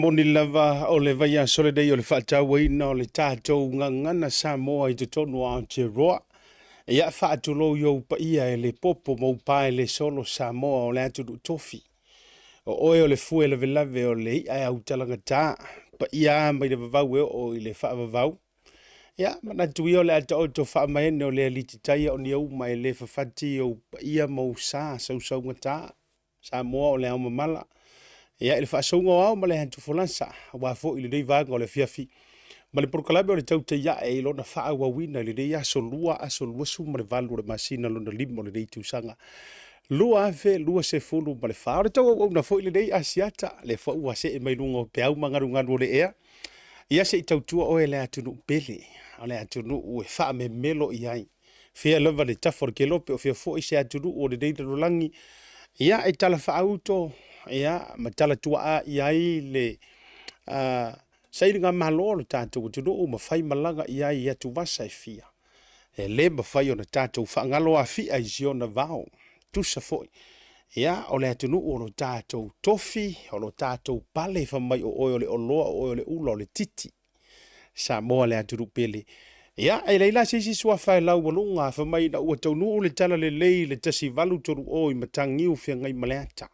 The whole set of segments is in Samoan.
Moni lava o le vaiaso lenei o le faatauaina o le tatou gagana Samoa i totonu o Aotearoa. Ia faatulou i ou paia e le popo ma ou pa e le solo Samoa o le atunuu tofi. O oe o le fue lavelave o le i'a e autalagata, paia mai le vavau e oo i le faavavau. Ia, manatu ia o le a taoto faamaene o le alititai o ni auma e le fafati ou paia ma ou sa sausaugata. Samoa o le ao mamala. Ia, i le faasouga o ao ma le atufolasa, aua foi lenei vaega o le afiafi, ma le polokalame o le tautai ae i lona faaauauina i lenei aso lua, aso 28 o le masina lona lima o lenei tausaga 2024. O le tau auauna foi lenei Asiata, lea foi ua see mai luga o peau ma galugalu o le ea. Ia se i tautua oe le atunuu pele, o le atunuu e faamemelo i ai. Fea lava le tafa o le kelope, o fea foi se atunuu o lenei lalolagi, ia e tala faauto, ia, ma tala tuaa i ai le sailigamalo o le tatou atunuu ma faimalaga i ai i atuvasa e fia. E le mafai ona tatou faagalo afia i si ona vao. Tusa foi, ia, o le atunuu o lo tatou tofi, o lo tatou pale, fai mai o oe o le oloa, o oe o le ula, o le titi. Samoa le atunuu pele. Ia, e leai la se isi suafa e laualuga, fai mai ina ua taunuu le talalelei i le 1830 i Matagiu Feagaimaleata.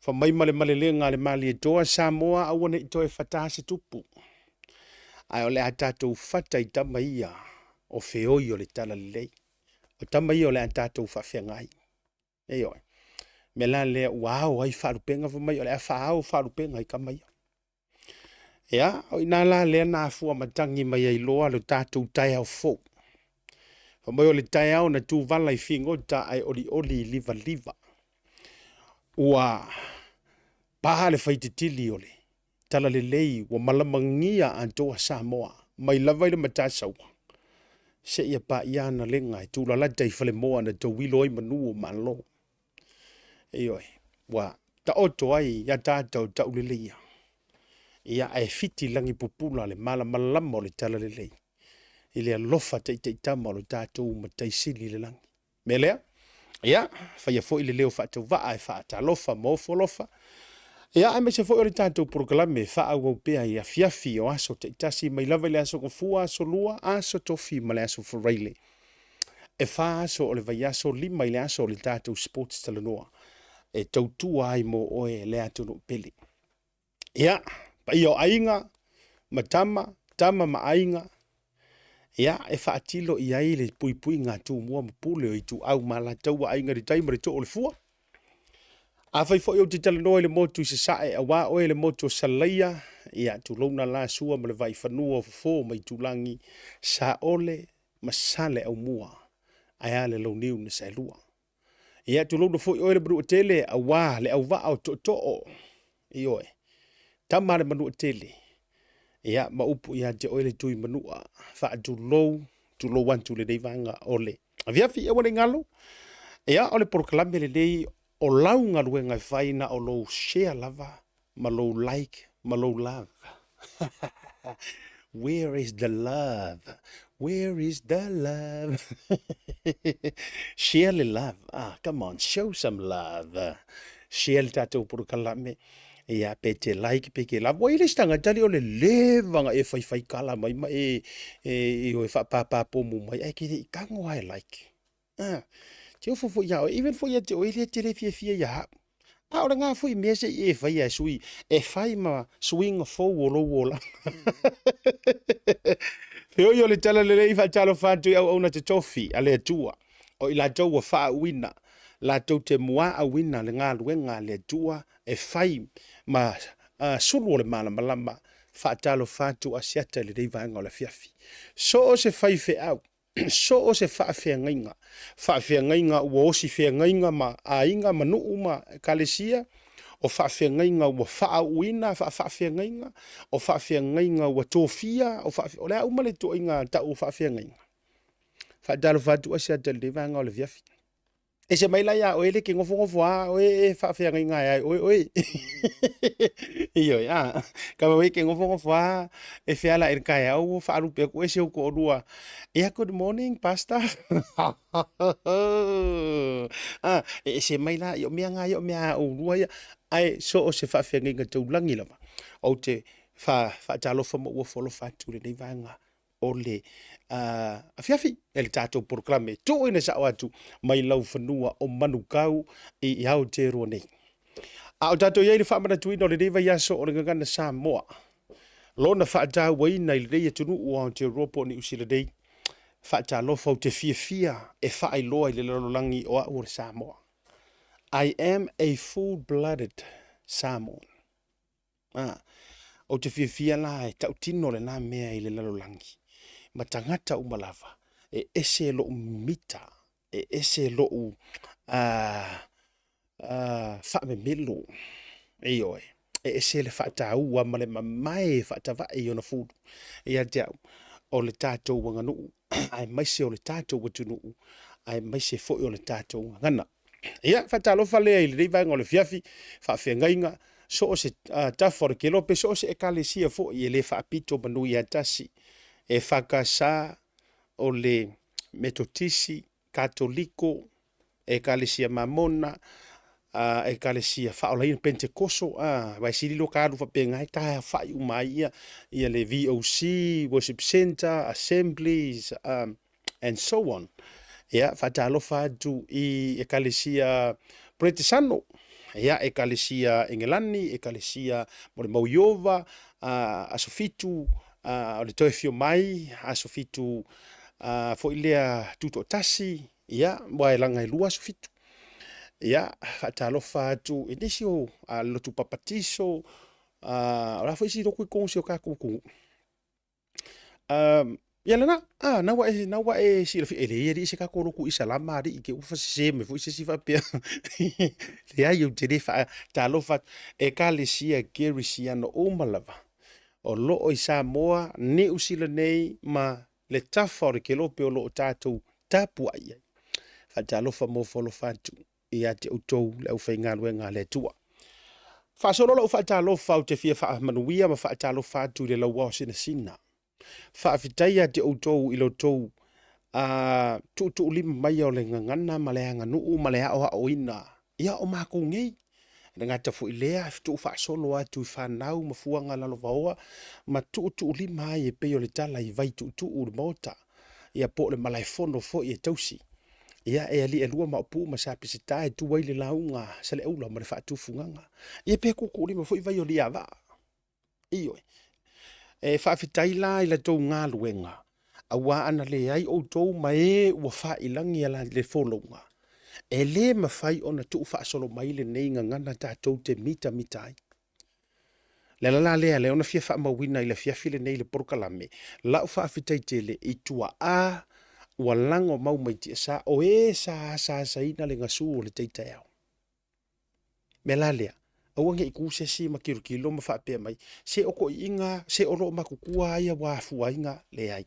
Fai mai ma le malelega a le Malietoa, Samoa aua ne i toe fata se tupu, ae o le a tatou fata i tama ia o feoi o le talalelei. O tama ia o le a tatou faafeagai. Ioe. Mea la lea ua ao ai faalupega, fai mai o le a faaao faalupega i tama ia. Ia, o i ina la lea na afua matagi mai ai loa lo tatou taeao fou. Fai mai o le taeao na tuvala i figota ae olioli i livaliva. Ua pa le faititili o le talalelei ua malamagia atoa Samoa mai lava i le Matasaua seia paia analega e tulalata i Falemoa na tauilo ai manu o Malo. Ioe, ua taoto ai ataata o tauleleia, ia ae fiti lagi pupula le malamalama o le talalelei i le alofa taitaitama o lo tatou Matai Sili i le lagi. Mea lea, ia, faia foi le leo faatauvaa e faatalofa ma ofo alofa, ia, aemaise foi o le tatou polokalame e faaauau pea i afiafi o aso taitasi mai lava i le aso Gafua, aso Lua, aso Tofi ma le aso Faraile. E fa aso o le vaiaso, lima i le aso o le tatou Sports Talanoa e tautua ai mo oe le atunuu pele. Ia, paia o aiga ma tama, tama ma aiga, ia, e faatilo i ai le puipuiga a Tumua ma Pule o Ituau ma Alataua, Aiga i le Tai ma le Too o le Fua. Afai foi ou te talanoa i le motu i Sasae, aua oe le motu o Salaia, ia, tulouna la Sua ma le Vaifanua o Fofo ma Itulagi, Saole ma Saleaaumua, ae a le Launiu na Saelua. Ia, tulouna foi oe le Manuatele, aua le auvaa o Tootoo, ioe, tama a le Manuatele, ia, ma upu ia te oe le Tuimanua, faatulou, tulou atu lenei vaega o le afiafi, aua ne i galo. Ia, o le polokalame lenei o lau galuega e fai na o lou share lava ma lou like ma lou love. Where is the love? Where is the love? Share le love. Ah, come on, show some love. Share le tatou polokalame. Ia, pe te like, pe ke love. Ua i le isi tagata alii o le leva ona e faifai kala mai ma e, e, e, e faapāpā pomu mai, ae ke le i tago lava e like. Ah, te ofo foi ia oe, even foi ia te oe, le te le fiafia ia hau. A o le ngā foi mea se i e fai e sui, e fai ma suiga fou o lou olaga. Feoi o le tala lelei faatalofa atu i auauna totofi a le Atua, o i latou ua faauuina, latou te muaauina le galuega a le Atua e fai ma sulu o le malamalama, faatalofa atu Asiata i lenei vaega o le afiafi. So o se faifeau, so o se faafeagaiga, faafeagaiga ua osi feagaiga ma aiga ma nuu ma ekalesia, o faafeagaiga ua faauuina faafaafeagaiga, o faafeagaiga ua tofia, o, faafe... o le a uma le ituaiga tau o faafeagaiga. Faatalofa atu Asiata i lenei vaega o le afiafi. Ese mai la ia oe le ke ngofongofoā oe e faafeagaiga ai oe oe. Ioe, a, ka wawe ke ngofongofoā e feala e le taeao ua faalupe aku ese ou toalua. Ia, good morning, pastor. A, e ese mai la, ia o mea ngā ia o mea a oulua ia. Ae so o se faafeagaiga taulagi lava. Ou te faatalofa ma ua folofa atu lenei vaega o le afiafi e le tatou polokalame tuuina sao atu mai laufanua o Manukau i Aotearoa nei. A o tatou i ai le faamanatuina o lenei vaiaso o le Gagana Samoa, lona faatauaina i lenei atunuu o Aotearoa po o Niu Sila nei, faatalofa ou te fiafia e faailoa i le lalolagi o au o le Samoa. I am a full-blooded Samoan. A, ou te fiafia la e tautino lena mea i le lalolagi, ma tagata uma lava, e ese loʻu mita, e ese loʻu faamemelo, ioe, e ese le faataua ma le mamae e faatavae i ona fulu ia te au, o le tatou aganuu, aemaise o le tatou atunuu, aemaise foi o le tatou gagana. Ia, faatalofa lea i lenei vaega o le afiafi, faafeagaiga, so o se tafa o le kelope, so o se ekalesia foi e le faapito manu ia tasi, EFKS, o le Metotisi, Katoliko, Ekalesia Mamona, Ekalesia Faaolaina, Pentekoso, aua e sili loa ka alu faapena e taaofai uma ai ia, ia le VOC, Worship Centre, Assemblies, and so on. Ia, faatalofa atu i Ekalesia Peretesano, ia, Ekalesia Engelani, Ekalesia mo le Mauiova, Aso Fitu, o le toe afio mai, Aso Fitu foi lea Tutoatasi, ia, aua e laga e 2 aso fitu. Ia, faatalofa atu i nisi o lotu papatiso, o le a foi isi lotu i totonu o si o tatou atunuu. Ia lena, a, na ua e, na ua e silafia, e leai alii se tatou lotu Isalama alii te ua fasese mai foi se isi faapea. Leai, ou te le faatalofa atu. Ekalesia Kerisiano uma lava o loo i Samoa, Niu Sila nei ma le tafa o le kelope o loo tatou tapuai ai. Faatalofa ma ofo alofa atu ia te outou le aufaigaluega a le Atua. Faasolo lau faatalofa ou te fia faamanuia ma faatalofa atu i le lauao sinasina. Faafetai ia te outou i lo tou tuutuulima mai o le gagana ma le aganuu ma le aoaoina ia o makou nei. E le gata foi lea, e tuufaasolo atu i fanau ma fuaga lalovaoa ma tuutuulima ai e pei o le tala i vai tuutuu i le maota, ia po o le malaefono foi e tausi. Ia e Aliialua Maopu ma Sa Peseta e tu ai le lauga a Saleaula ma le faatufugaga. Ia pe tuutuulima foi vai o Aliiavaa. Ioe. E faafetai la i la tou galuega, auā ana leai outou ma e ua faailagi a la le folauga, e le mafai ona tuufaasolo mai lenei gagana tatou te mitamita ai. Le ala la lea, lea ona fia faamauina i le afiafi lenei le polokalame, lau faafetai tele i tuaa ua lago mau mai tiasa o e sa asaasaina le gasu o le tai taeao. Mea la lea, aua ne i ku se isi ma kilokilo ma faapea mai, se o toʻiʻiga, se o loo matutua ia ua afua ai na, leai.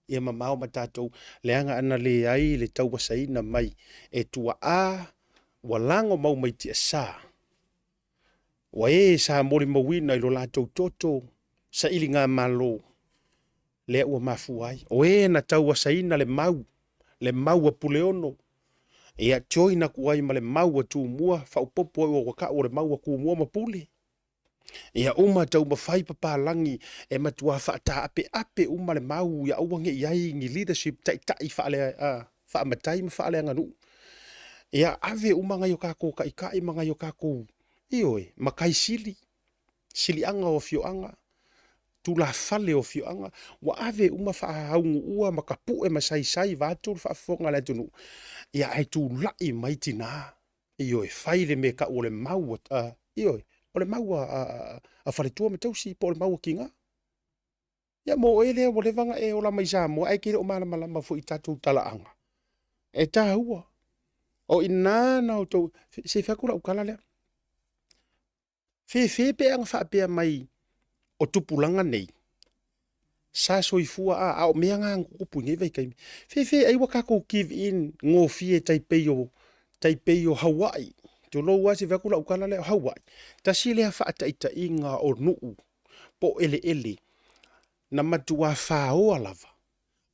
Ia mamao ma tatou, leaga ana leai le tauasaina mai e tuaa ua lago mau mai tiasa. Ua e sa molimauina i lo latou toto sailigamalo lea ua mafua ai. O e na tauasaina le mau, le mau a Puleono, ia join aku ai ma le mau a Tumua, faaopoopo ai ua tau o le mau a Tumua ma Pule. Ia uma taumafai papalagi e matua faataapeape uma le mau ia aua ne i ai ni leadership taitai faale, faamatai ma faaleaganuu. Ia ave uma nai o tatou taitai ma nai o tatou, ioe, matai sili, siliaga o afioaga, tulafale o afioaga, ua ave uma faaaunuua ma tapue ma saisai vaeatu le faafofoga a le atunuu, ia ae tulai mai tina, ioe, fai le mea e tau o le mau a, ioe, o le mau a faletua ma tausi po o le mau a tiga. Ia mo oe lea ua leva ona e ola mai Samoa ae e te le o malamalama foi i tatou talaaga. E taua. O i ina na outou, se i fai atu lau tala lea. Fefe pe ana faapea mai o tupulaga nei, Sa soifua a, a o mea na na tutupu i nei vaitaimi. Fefe ai ua tatou give in gofie tai pei o, tai pei o Hawaii. Tulou lava se i fai atu lau tala lea o Hawaii, tasi lea faataitaiga o nuu po o eleele na matua faoa lava,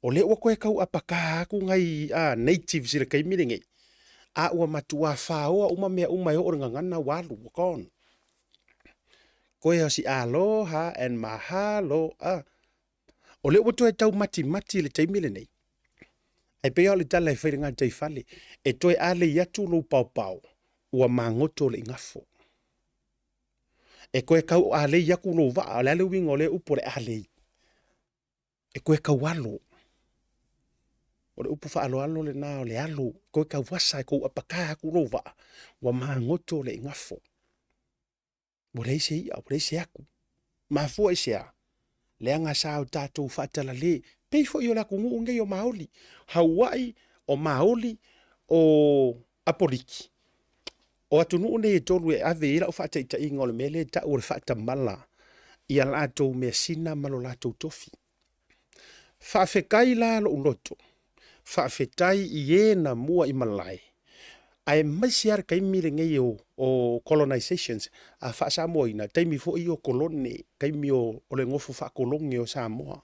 o lea ua toe tau apata atu nai natives i le taimi lenei, a ua matua faoa uma mea uma e oo i le gagana ua alu, ua gone. Koe o si aloha and mahalo. O lea ua toe tau matimati i le taimi lenei. Ae pei lava o le tala e fai i le gataifale, e toe alei atu lou paopao, ua magoto le igafo. E toe tau alei atu lou vaa, o le a le uiga o lea upu o le alei? E toe tau alo. O le upu faaaloalo lena o le alo, toe tau asa e tou apata atu lou vaa, ua magoto le igafo. Ua leai se i'a, ua leai se atu. Mafua i se a? Leaga sa o tatou faatalale, pei foi o le atunuu lenei o Maoli, Haua'i, o Maoli, o Apoliki. O atunuu nei e tolu e ave i ai lau faataitaiga o le mea lea e tau o le faatamala i a latou measina ma lo latou tofi. Faafetai la lou loto, faafetai i e na mua i malae, aemaise lava le taimi lenei o colonizations a faa-Samoaina, taimi foi ia o kolone, taimi o le nofo faakolone o Samoa.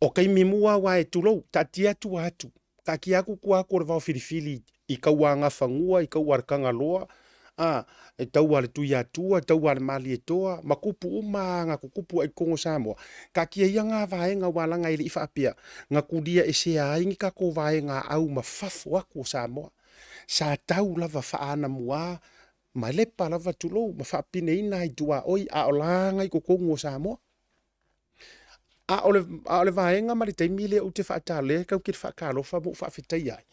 O taimi mua aua e tulou, taatia atu ua atu, taatia atu tua atu o le vao filifili i tauagafanua, i taua le Tagaloa, a, e taua le Tuiatua, taua le Malietoa, ma tupu uma na tutupu ai i totonu o Samoa. Taatia ia na vaega aua leaga e le i faapea na tulia esea ai ni tatou vaega au ma fafo atu o Samoa. Sa tau lava faaanamua ma lepa lava tulou ma faapineina ai tuaoi a o laga i totonu o Samoa. A o le, a o le vaega ma le taimi lea ou te faatala, tatou te faatalofa ma ou faafetaia ai,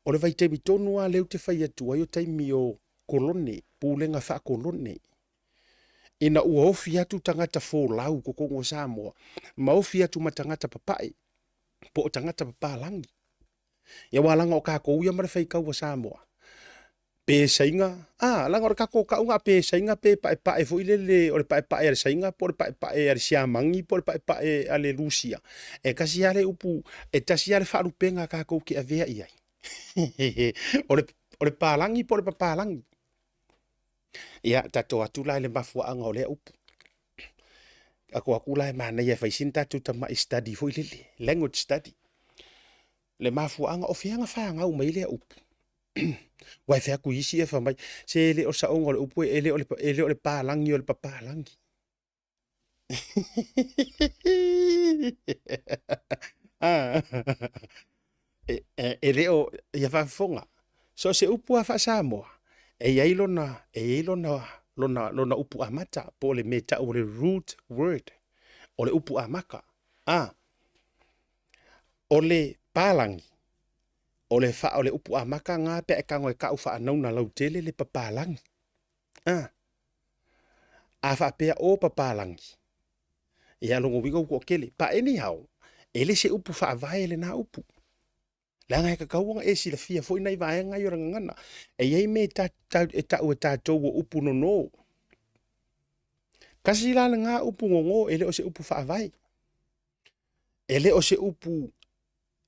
o le vaitaimi tonu lava lea ou te fai atu ai o taimi o kolone, pulega faakolone, ina ua ofi atu tagata folau i totonu o Samoa, ma ofi atu ma tagata papae, po o tagata papalagi. Ia aua leaga o tatou ia ma le faitau a Samoa, pe Saina, a, leaga o le tatou tauga pe Saina pe paepae foi lele o le paepae a le Saina po o le paepae a le Siamani po o le paepae a le Lusia, e tasi lava le upu, e tasi lava le faalupega tatou te avea i ai. O le, o le palagi po o le papalagi. Ia, tatou atu la i le mafuaaga o lea upu. Tatou atu la e manaia e fai sina tatou tamai study foi lele, language study. Le mafuaaga o fea na fanau mai lea upu. Ua e fai atu i isi e fai mai, se e le o saoga o le upu e le o le, e le o le palagi o le papalagi. E, e, e le o, ia faafofoga, so o se upu lava faa-Samoa, e i ai lona, e i ai lona, lona, lona upu amata, po o le mea e tau o le root word, o le upu amata. A, o le palagi, o le fa, o le upu amata na pe a e tago e kau faanauna lautele le papalagi. A, a faapea o papalagi, ia lona uiga ua toatele. But anyhow, e le se upu faavae lena upu. Leaga e tatau ona e silafia foi nai vaega ia o le gagana. E i ai mea e, ta, e tau e tatou o upu nono. Kasi la lena upu nono e le o se upu faavae. E le o se upu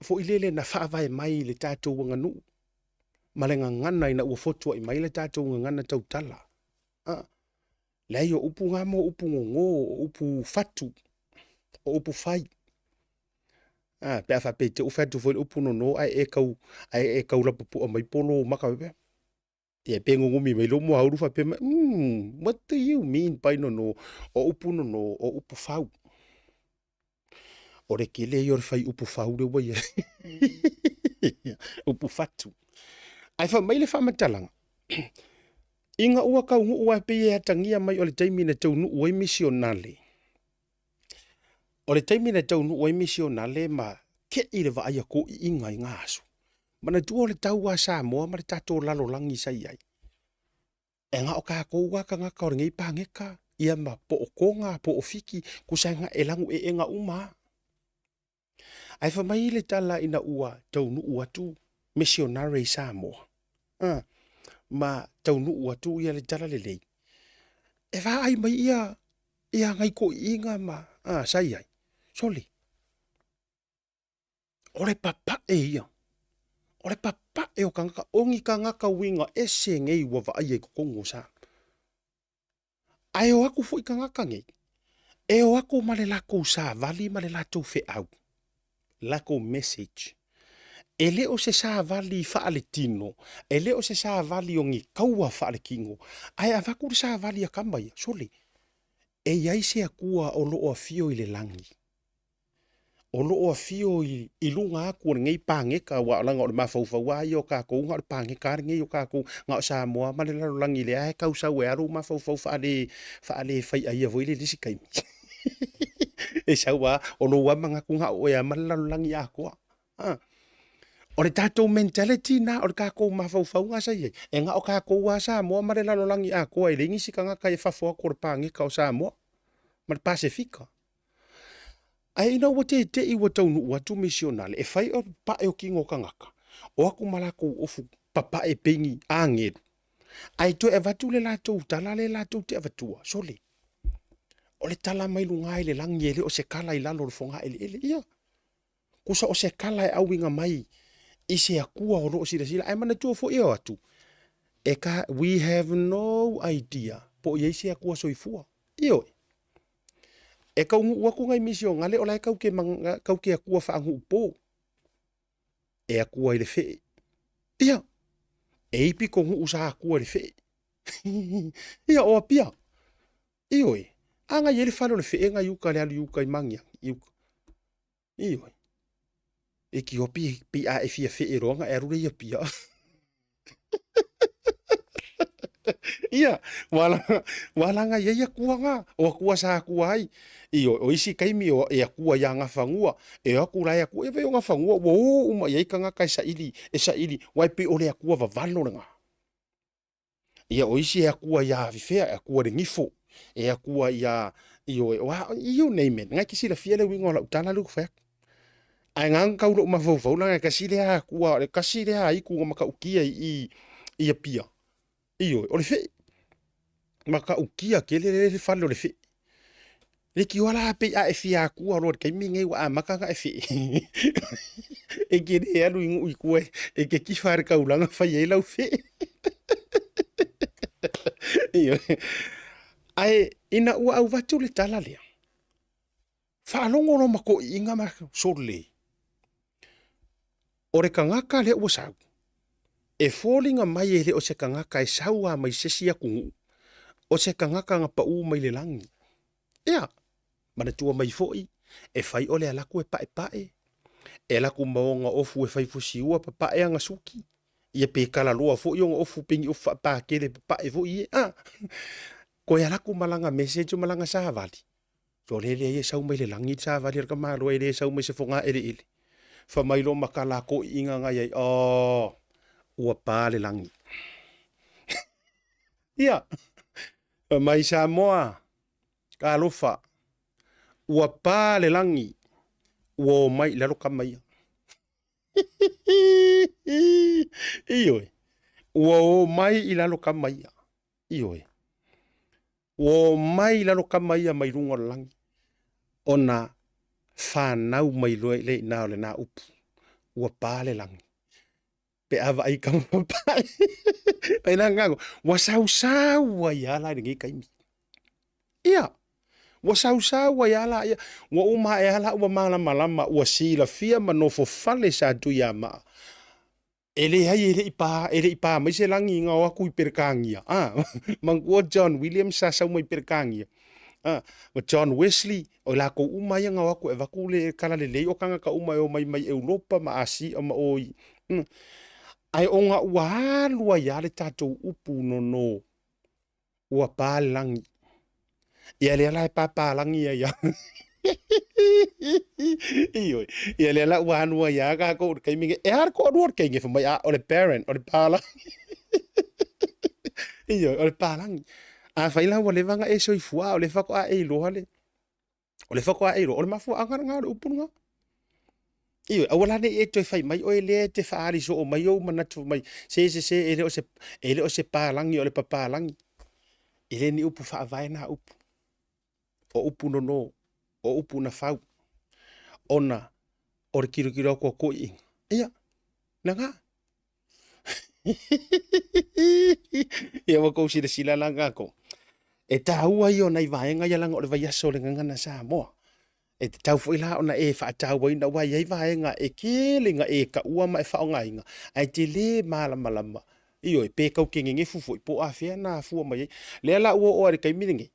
foi lele na faavae mai i le tatou aganuu ma le gagana ina ua fotuai mai le tatou gagana tautala. A, leai o upu na mo upu gogo, o upu fatu, o upu fai. A, pe a faapea te u fai atu foi le upu nono ae e tau, ae e tau lapapua mai po o lou maka faapea. Ia pe gugumi mai lou moaulu faapea mai, what do you mean by nono? O upu nono, o upu fau. O le tele ia o le fai upu fau lea ua i ai. Upu fatu. Ae fai mai le faamatalaga, ina ua taunuu lava pei e atagia mai o le taimi na taunuu ai misionale, O le taimi na taunuu ai misionale ma kei le vaai a toeaiina i na aso, manatua o le tau a Samoa ma le tatou lalolagi sa i ai, e na o tatou lava tagata o lenei paneta, ia ma po o Toga po o Fiti, tusa e lanueega uma lava. Ae fai mai le tala ina ua taunuu atu misionare i Samoa, ma taunuu atu ia le talalelei, e vaai mai ia Ia ngai toʻiʻiga ma a sa i ai. Sole, o le papaʻe ia. O le papaʻe o kangaka, o ni kangaka uiga ese nei ua vaaia i totonu o Samoa. Ae o aku foi kangaka nei, e o aku ma le latou savali ma le latou feau, latou message. E le o se savali faaletino, e le o se savali o ni kaua faaletino, ae avatu le savali a kama ia, sole, e i ai se Atua o lo o afio i le lagi. O lo o afio i luga atu o lenei paneta, aua leaga o le mafaufau lava ia o tatou, na o le paneta lava lenei o tatou, na o Samoa ma le lalolagi lea e tau sau e alu mafaufau faale, faale faiaia foi lele i le isi taimi. E sau lava, o lou lava manatu na o oe lava ma le lalolagi atoa. O le tatou mentality lena, o le tatou mafaufauga sa i ai, e na o tatou lava Samoa ma le lalolagi atoa, e leai nisi tagata i fafo atu o le paneta o Samoa ma le Pasefika. Ae ina ua teteʻi ua taunuu atu misionale e fai o papaʻe o kino o tagata, o atu ma latou ofu papaʻe pei ni agelu, ae toe avatu le latou tala lea latou te avatua, sole, o le tala mai luga i le lagi e le o se tala i lalo o le fogaeleele. Ia, tusa o se tala e auiga mai i se Atua o lo o silasila. Ae manatua foi e o atu, e ka, we have no idea po o i ai se Atua soifua. Ioe. E taunuu atu nai misionale o la e kau ke, kau ke Atua faanuupo. E Atua i le fee. Ia, e i pito nuu sa Atua i le fee. Ia, o Apia. Ioe. A ngai ai le fale o le fee ngai uka le alu i uka i Magiagi, i uka. Ioe. E ki opi pi a e fia fee roa nga e alu le i Apia. Ia, ua langa i ai akua ngā, o akua sa akua ai. Ioe, o isi taimi o e akua ia Gafanua, e o atu la e akua, e vai o Gafanua, ua o uma i ai kangaka e saili, e saili, ua e pei o le akua vavalo lena. Ia, o isi e akua iā Fifea, e akua i le gifo, e akua iā, ioe, o a, you name it. Ngai ke silafia le uiga o lau tala lea ua fai atu. Ae nga ona tau lou mafaufau leaga e kasi lea akua, o le kasi lea aiku ua matautia i i i Apia. Ioe, o le fee. Matautia tele le fale o le fee. Leitioa la pei a e fia akua loa i le taimi lenei ua amata ona e fee. E te le alu i nuu i tua e te tifa i le taulaga fai ai lau fee. Ioe. Ae ina ua auvatu le tala lea, faalogo loa ma toeaiina ma sole, o le tagata lea ua sau, e foliga mai e le o se tagata e sau lava mai se isi atunuu, o se tagata na pau mai le lagi. Ia, manatua mai foi, e fai o le alu atu e paepae, e alu atu ma ona ofu e fai fusiua papae ana suki, ia pe kalaloa foi ona ofu pe ni ofu faapakele papae foi ia. Ah, toe alu atu ma lana message ma lana savali, O le leai e sau mai le lagi le savali a le tamaloa e le sau mai se foga eleele. Fa mai loa ma kala toʻiʻiga ngai ai, oh, ua pa le lagi. Ia, fa mai Samoa, talofa, ua pa le lagi, ua o mai i lalo tama ia. Ioe, ua o mai i lalo tama ia. Ioe. Ua o mai i lalo tama ia mai luga o le lagi, ona fanau mai loa lea i ina o lena upu, ua pa le lagi. Pe a vaai kama papae. Ai la ngago, ua sausau ai lava la i lenei taimi. Ia, ua sausau ai lava la ia, ua uma ae lava la ua malamalama, ua silafia ma nofo fale Satuiamaa. E leai e le i pa, e le i pa mai se lagi ina o atu i Peretania. A, manatua John Williams sa sau mai Peretania. A, ma John Wesley, o i latou uma ia na o atu e avatu le talalelei o tagata uma e omai mai Europa ma Asia ma o i. Ae ona ua alu ai lava le tatou upu nono ua pa le lagi. Ia lea la e papalagi ai lava. Ioe. Ia lea la ua alu ai lava kākou i le taimi nei. E a le toalua o le teine fai mai, a, o le parent, o le palagi. Ioe, o le palagi. Afai la ua leva ona e soifua, a o lea faatoa e iloa le, o le faatoa e iloa, o le mafuaaga lena o le upu lena. Ioe, aua la ne i e toe fai mai oe lea e te faaali soo mai ou manatu mai se se se e le o se, e le o se palagi o le papalagi. E le ni upu faavae na upu. O upu nono, o upu na fau, ona o le kilokilo aku a koiʻiga. Ia, na ga. Ia ua kou silasila la kākou. E tāua ia o nai vaega ia laga o le vaiaso o le Gagana Samoa. E tatau foi la ona e faatauaina aua e i ai vaega e tele ina e taua ma e faaaogaina ae te le malamalama. Ioe, pe tau te nenefu foi po o afea na afua mai ai. Lea la ua oo lava i le taimi lenei,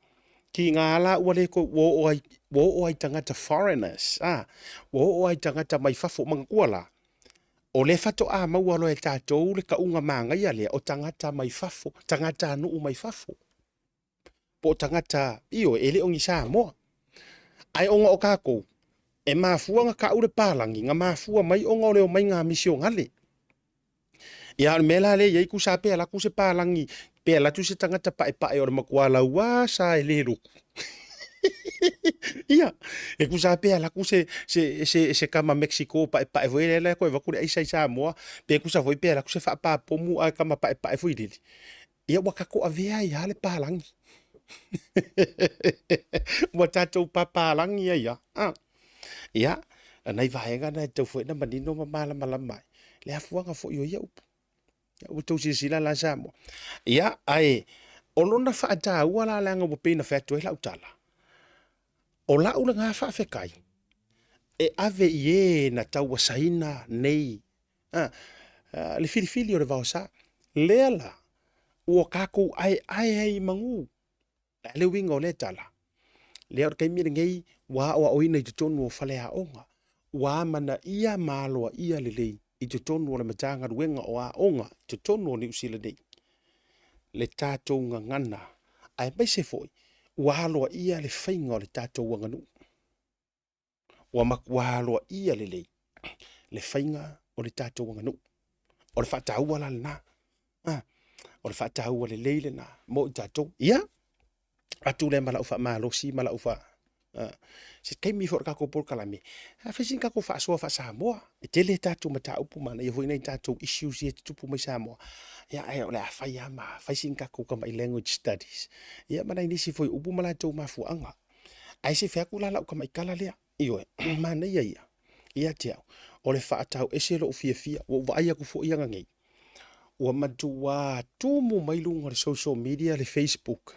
tiga la ua le toe, ua oo ai, ua oo ai tagata foreigners, a, ua oo ai tagata mai fafo. Manatua la, o lea faatoa maua loa e tatou le tauga manaia lea o tagata mai fafo, tagatanuu mai fafo. Po o tagata, ioe, e le o ni Samoa. Ae ona o tatou, e mafua ona tau le palagi, na mafua mai ona o le omaiga a misionale. Ia, o le mea la lea e i ai, tusa pe alu atu se palagi, pe alu atu se tagata paepae o le matua lauā sa e le lotu. Ia, e tusa pe alu atu se, se, se, se tama Mexico paepae foi lea la e toe avatu le aisa i Samoa, pe tusa foi pe alu atu se faapapomu ae tama paepae foi lele. Ia ua tatou avea ai lava le palagi. Ua tatou papalagi ai lava. Ah. Ia, o nai vaega na e tatau foi ona manino ma malamalama ai le afuaga foi o ia upu. Ia, ua tou silasila la Samoa. Ia, ae o lona faataua la leaga ua pei ona fai atu ai lau tala, o lau lena faafetai e ave i e na tauasaina nei a, le filifili o le vaosa. Lea la, ua tatou aeae ai i manu. O le a le uiga o lea tala? Lea o le taimi lenei ua aoaoina i totonu o faleaoga, ua amanaia ma aloaia lelei i totonu o le Matagaluega o Aoga i totonu o Niu Sila nei le tatou gagana, aemaise foi ua aloaia le faiga o le tatou aganuu. Ua matua aloaia lelei le faiga o le tatou aganuu. O le faataua la lena. Ah, o le faataua lelei lena mo i tatou. Ia, atu lea ma lau faamalosi ma lau fa ah, se taimi foi o le tatou polokalame, a fai sina tatou faasoa faa-Samoa. E tele tatou mataupu manaia foi nai tatou issues ia e tutupu mai Samoa. Ia, ae o le a fai lava ma fai sina tatou tamai language studies. Ia, ma nai nisi foi upu ma latou mafuaaga. Ae se i fai atu la lau tamai tala lea, ioe, manaia ia ia te au, o le faatau ese lou fiafia, ua ou vaai atu foi ananei, ua matua tumu mai luga o le social media, le Facebook,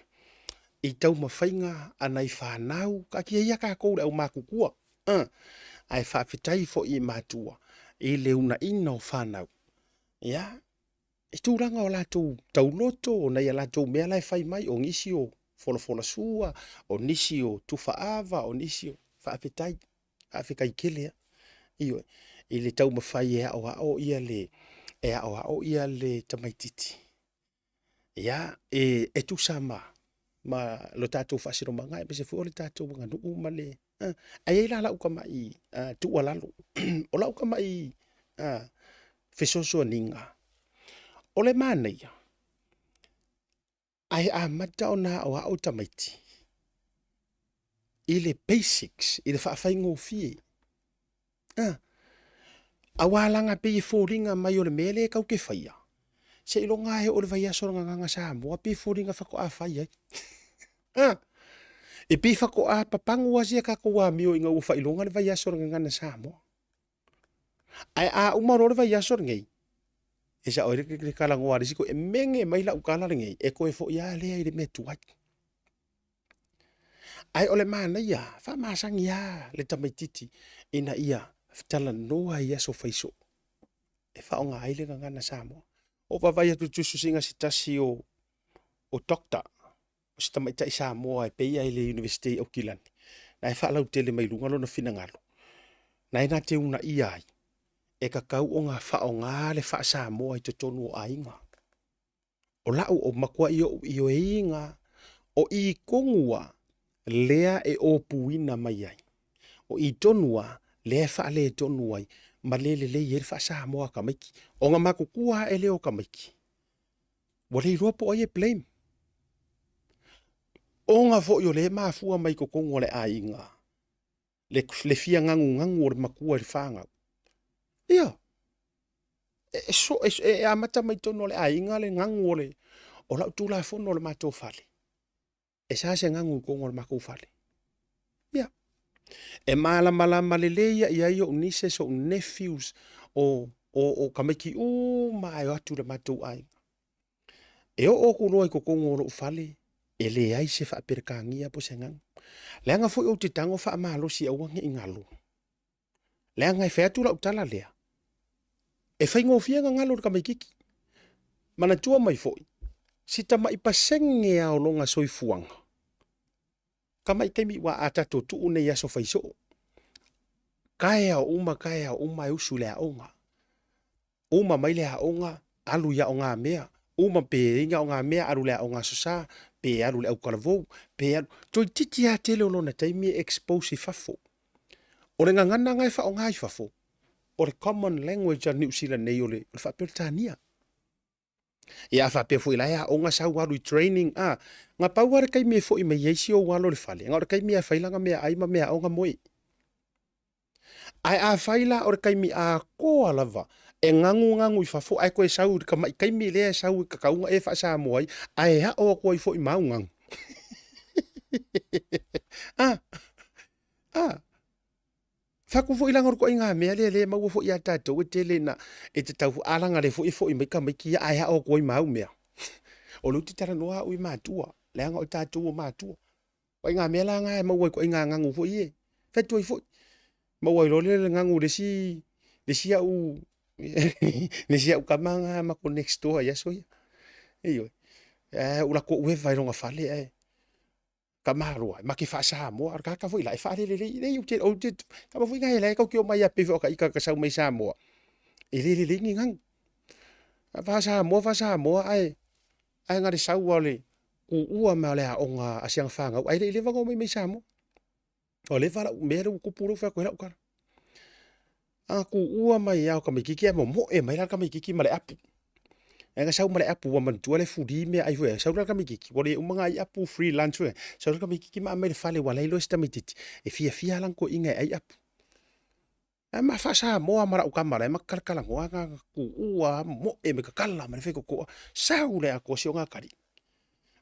i taumafaiga a nai fanau, taatia ia tatou le aumatutua, ae faafetai foi i matua i le uunaina o fanau, ia, i tulaga o latou tauloto, o nai a latou mea la e fai mai, o nisi o folafolasua, o nisi o tufa ava, o nisi o faafetai, faafetai tele lava. Ioe, i le taumafai e aoao ia le, e aoao ia le tamaitiiti, ia, e, e tusa ma, ma lo tatou faasinomaga aemaise foi o le tatou aganuu ma le, ae i ai la lau tamai tuualalo, o lau tamai fesoasoaniga, o le manaia, ae amata ona aoao tamaiti i le basics, i le faafaigofie. Ah, aua laga pei e foliga mai o le mea lea tatou te faia, seiloga lava e oo i le vaiaso o le Gagana Samoa pei e foliga faatoa fai ai. Ah, e pei faatoa papagu lava sia tatou amio ina ua faailoga le vaiaso o le Gagana Samoa. Ae a uma loa le vaiaso lenei, e sao ai le talanoa a le isi, e mege mai lau tala lenei, e toe foi lava lea i le mea tuai. Ae o le manaia, faamasani lava le tamaitiiti ina ia talanoa i aso fai soo e faaaoga ai le gagana Samoa. Ua ou vaavaai atu i le tusitusiga a se tasi o doctor, o se tamaitai Samoa e pei i le Iunivesite i Aukilani, na e faalautele mai luga lona finagalo, na e na te uunaia ai, e tatau ona faaaoga le faa-Samoa i totonu o aiga. O lau o matua i ou ioeina, o i tonu a lea e opuina mai ai. O i tonu a lea e faaletonu ai ma le lelei ai le faa-Samoa a tamaiti. Ona matutua ae lea o tamaiti, ua le iloa po o ai e blame. Ona foi o lea e mafua mai i totonu o le aiga, le, le fia gagugagu o le matua i le fanau. Ia, e, so, e, e amata mai totonu o le aiga le gagu o le, o lau tulafono o le matou fale. E sa se gagu i totonu o le matou fale. Ia. E malamalama lelei ia i ai ou nieces, ou nephews, o tamaiti uma lava e o atu i le matou aiga. E oo atu loa i totonu o lou fale, e leai se faa-Peretania po o se agaga. Leaga foi ou te tago faamalosi aua ne i galo. Leaga e fai atu lau tala lea, e faigofie ona galo i le tamaitiiti. Manatua mai foi, si tamai pasene lava o lona soifuaga, tamai taimi aua a tatou tuu nei i aso faisoo, taeao uma taeao uma e usu i le aoga. Uma mai le aoga, alu i aogamea, uma pe i ai ni aogamea, alu i le aoga Aso Sa, pe alu i le autalavou, pe alu, toeitiiti lava tele o lona taimi e expose i fafo. O le gagana lena e faaaoga i fafo, o le common language a Niu Sila nei o le faa-Peretania. Ia a faapea foi la e aoga sau alu i training, a, na pau lava le taimi e foi mai ai si ou alo i le fale, na o le taimi lava e fai lana meaai ma meaaoga mo e. Ae afai la o le taimi atoa lava e gagugagu i fafo ae toe sau i le tamai taimi lea e sau e tatau ona e faa-Samoa ai ae ao atu ai foi ma au gagu. A, a, fai atu foi leaga o le ituaiga mea lea lea e maua foi ia tatou e tele ina e tatau foi, a leaga o lea foi e foi mai tamaiti ia ae ao atu ai ma au mea. O lea ou te talanoa au i matua, leaga o tatou o matua. O ituaiga mea la na e maua ai ituaiga gagu foi ie. Fai atu ai foi, maua ai loa lea le gagu i le isi, le isi au, le isi au tama na matou next door i aso ia. Ioe. Ae ou alu atu ou eva i lona fale ae tamaloa, ma te faa-Samoa, a o le tagata foi la e faalele lelei. Leai ou te, ou te, tama foi na e tatou te omai lava pei foi o ita tagata sau mai Samoa, e le lelei ni gagu. Faa-Samoa, faa-Samoa ae, ae na o le sau lava o le tuua mai o le aoga a si ana fanau, ae le i leva ona omai mai Samoa. Ua leva lau mea lea ua tupu lea ua fai atu ai lau tala. A tuua mai lava o tamaitiiti ae momoe mai la le tamaitiiti ma le apu. Ae na sau ma le apu ua manatua le fuli meaai foi. Sau la le tamaitiiti ua le uma ona ai apu free lunch foi. Sau la le tamaitiiti ma aumai i le fale ua leai loa se tamaitiiti e fiafia lana toeaina e ai apu. Ae ma faa-Samoa ma lau tama la e ma talatalanoa na tuua momoe mai tatala mai le faitotoa, sau le atoa si ona atalii.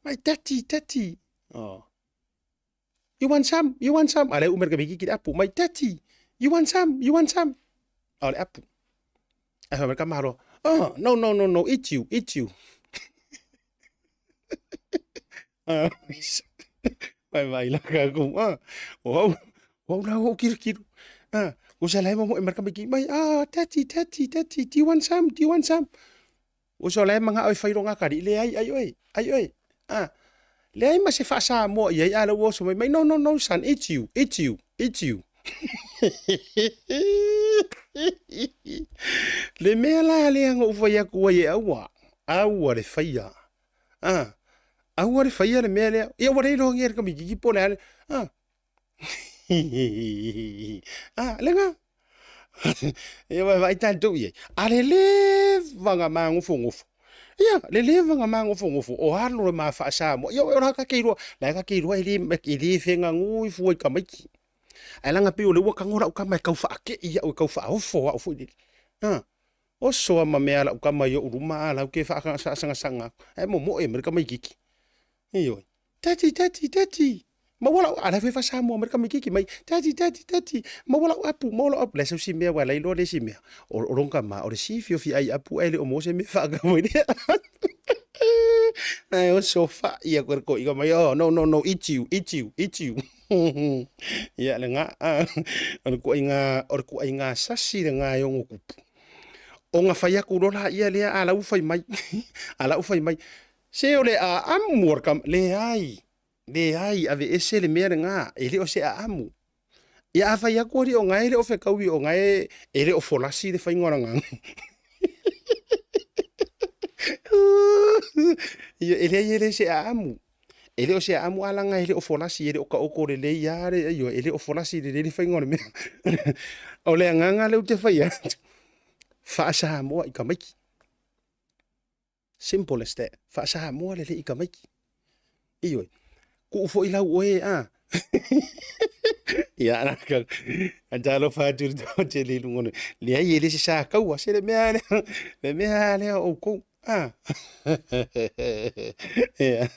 Mai daddy, daddy. Oh. You want some? You want some? A lea ua uma le tamaitiiti le apu mai, daddy, you want some? You want some? A o le apu. Ae fai mai le tamaloa, oh, no, no, no, no, eat you, eat you. Vai vai la ka ku ah o au o au la o kirokiru ah o sa lai mo e marka miki mai ah tati tati tati do you want some do you want some o sa lai manga oi fai ronga kari le ai ai oi ai oi ah leai ma se faasamoa i ai a la ua oso mai mai no no no son it's you it's you it's you le mea la lea na ou fai atu ai e aua aua le faia Ah, aua le faia le mea lea. Ia ua le iloa le tamaitiiti po o le a le. Ah. Ah, le gā. Ia ua vaai tatou i ai. A le leva na magofogofogo. Ia, le leva na magofogofogo o alo le ma faa-Samoa. Ia o la ka te iloa, la ka te iloa e le e le fegagu fua i tamaiti. Ae leaga pei o lea ua tago lau tama e tau faakei au e tau faaofo au foi lele. Ah. Oso lava ma mea a lau tama i ou luma a la ou te faasagasaga atu. Ae momoe mai le tamaitiiti. Ioe. Daddy, daddy, daddy. Maua lau, a la foi faa-Samoa mai le tamaitiiti mai, daddy, daddy, daddy, maua lau apu, maua lau apu. Le sau si mea ua la iloa le isi mea. O, o lona tama, o le si fiofi ai apu ae le o maua se mea faatau mai lea. Ae oso fai atu e le toeaina mai, oh, no, no, no, eat you, eat you, eat you. Ia lena, o le ituaiga, o le ituaiga sasi lena e ono tupu. Ona fai atu loa laia lea, a la ua fai mai, a la ua fai mai, se o le aamu o le tama, leai, leai, aveese le mea lena, e le o se aamu. Ia a fai atu alii o na e le o fetaui o na e, e le o folasi le faiga o lana. Ia, e leai e le se aamu. E le o se aamu a laga e le o folasi, e le o taoto lelei lava le, ioe, e le o folasi lelei le faiga o le mea. O le agaga lea ou te fai atu, faa-Samoa i tamaiti. Simple as that. Faa-Samoa lelei i tamaiti. Ioe, tuu foi lau oe a. Ia, na talofa atu i le toatele i luga o le... Leai, e le se sa taua, se le mea lea, le mea lea o outou. A. Ia,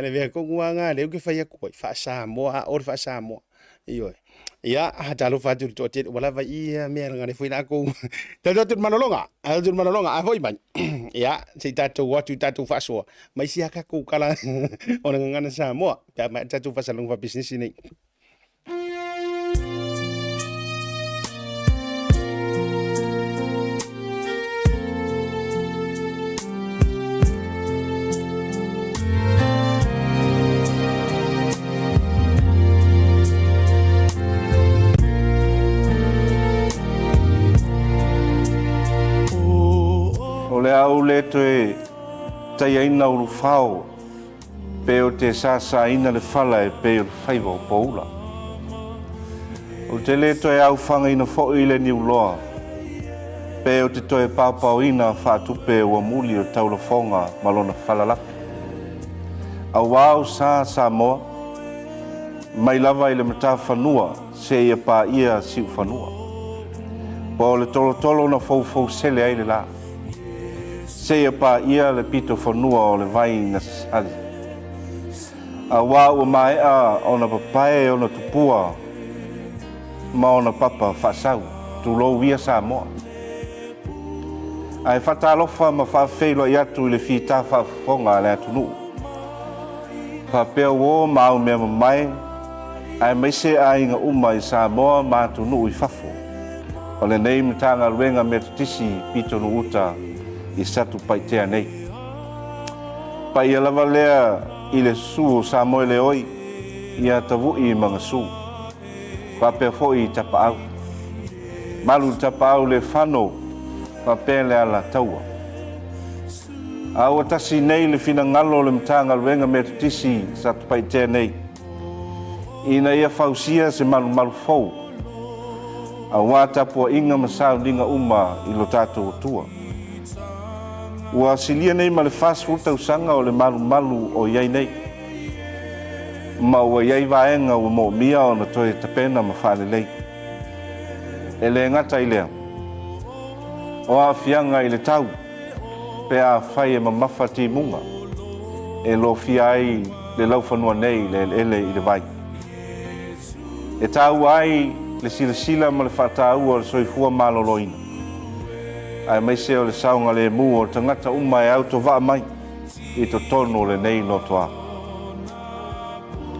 le mea tonu lava lena lea ou te fai atu ai, faa-Samoa, a o le faa-Samoa. Ioe. Ia, talofa atu i le toatele ua lava i ia mea leaga lea foi lakou. Tatou atu i le malologa, atu i le malologa, a foi mai. Ia, se i tatou o atu i tatou faasoa, ma isi a tatou tala o le gagana Samoa, pe a maea le tatou faasalalauga faapisinisi nei. O le a ou le toe taiaina ulufao pe ou te sasaina le fala e pei o le faiva o poula. Ou te le toe aofagaina foi le niuloa pe ou te toe paopaoina faatupe ua muli o taulafoga ma lona falalapi. Auā o sa Samoa, mai lava i le matafanua seia paia siufanua. Po o le tolotolo na foufousele ai le la, seia paia le pitofanua o le vai na sali. Auā ua maea ona papae ona tupua ma ona papa faasau, tulou ia Samoa. Ae faatalofa ma faafeiloai atu i le fita faafofoga a le atunuu. Faapea uo ma au mea mamae, aemaise aiga uma i Samoa ma atunuu i fafo, o lenei Matagaluega Metotisi Pitonuu-uta i Satupaitea nei. Paia lava lea i le susu o Samoeleoi ia Tavu'i ma Gasu. Faapea foi i Tapaau. Malu i Tapaau le fano faapea le Alataua. A ua tasi nei le finagalo o le Matagaluega Metotisi Satupaitea nei ina ia fausia se malumalu fou aua tapuaiga ma sauniga uma i lo tatou Atua. Ua silia nei ma le 40 tausaga o le malumalu o i ai nei, ma ua i ai vaega ua moomia ona toe tapena ma faalelei. E le gata i lea, o aafiaga i le tau pe afai e mamafa timuga e lofia ai le laufanua nei i le eleele i le vai. E taua ai le silasila ma le faataua o le soifua maloloina, aemaise o le saogalemu o tagata uma e autovaa mai i totonu o lenei lotoa.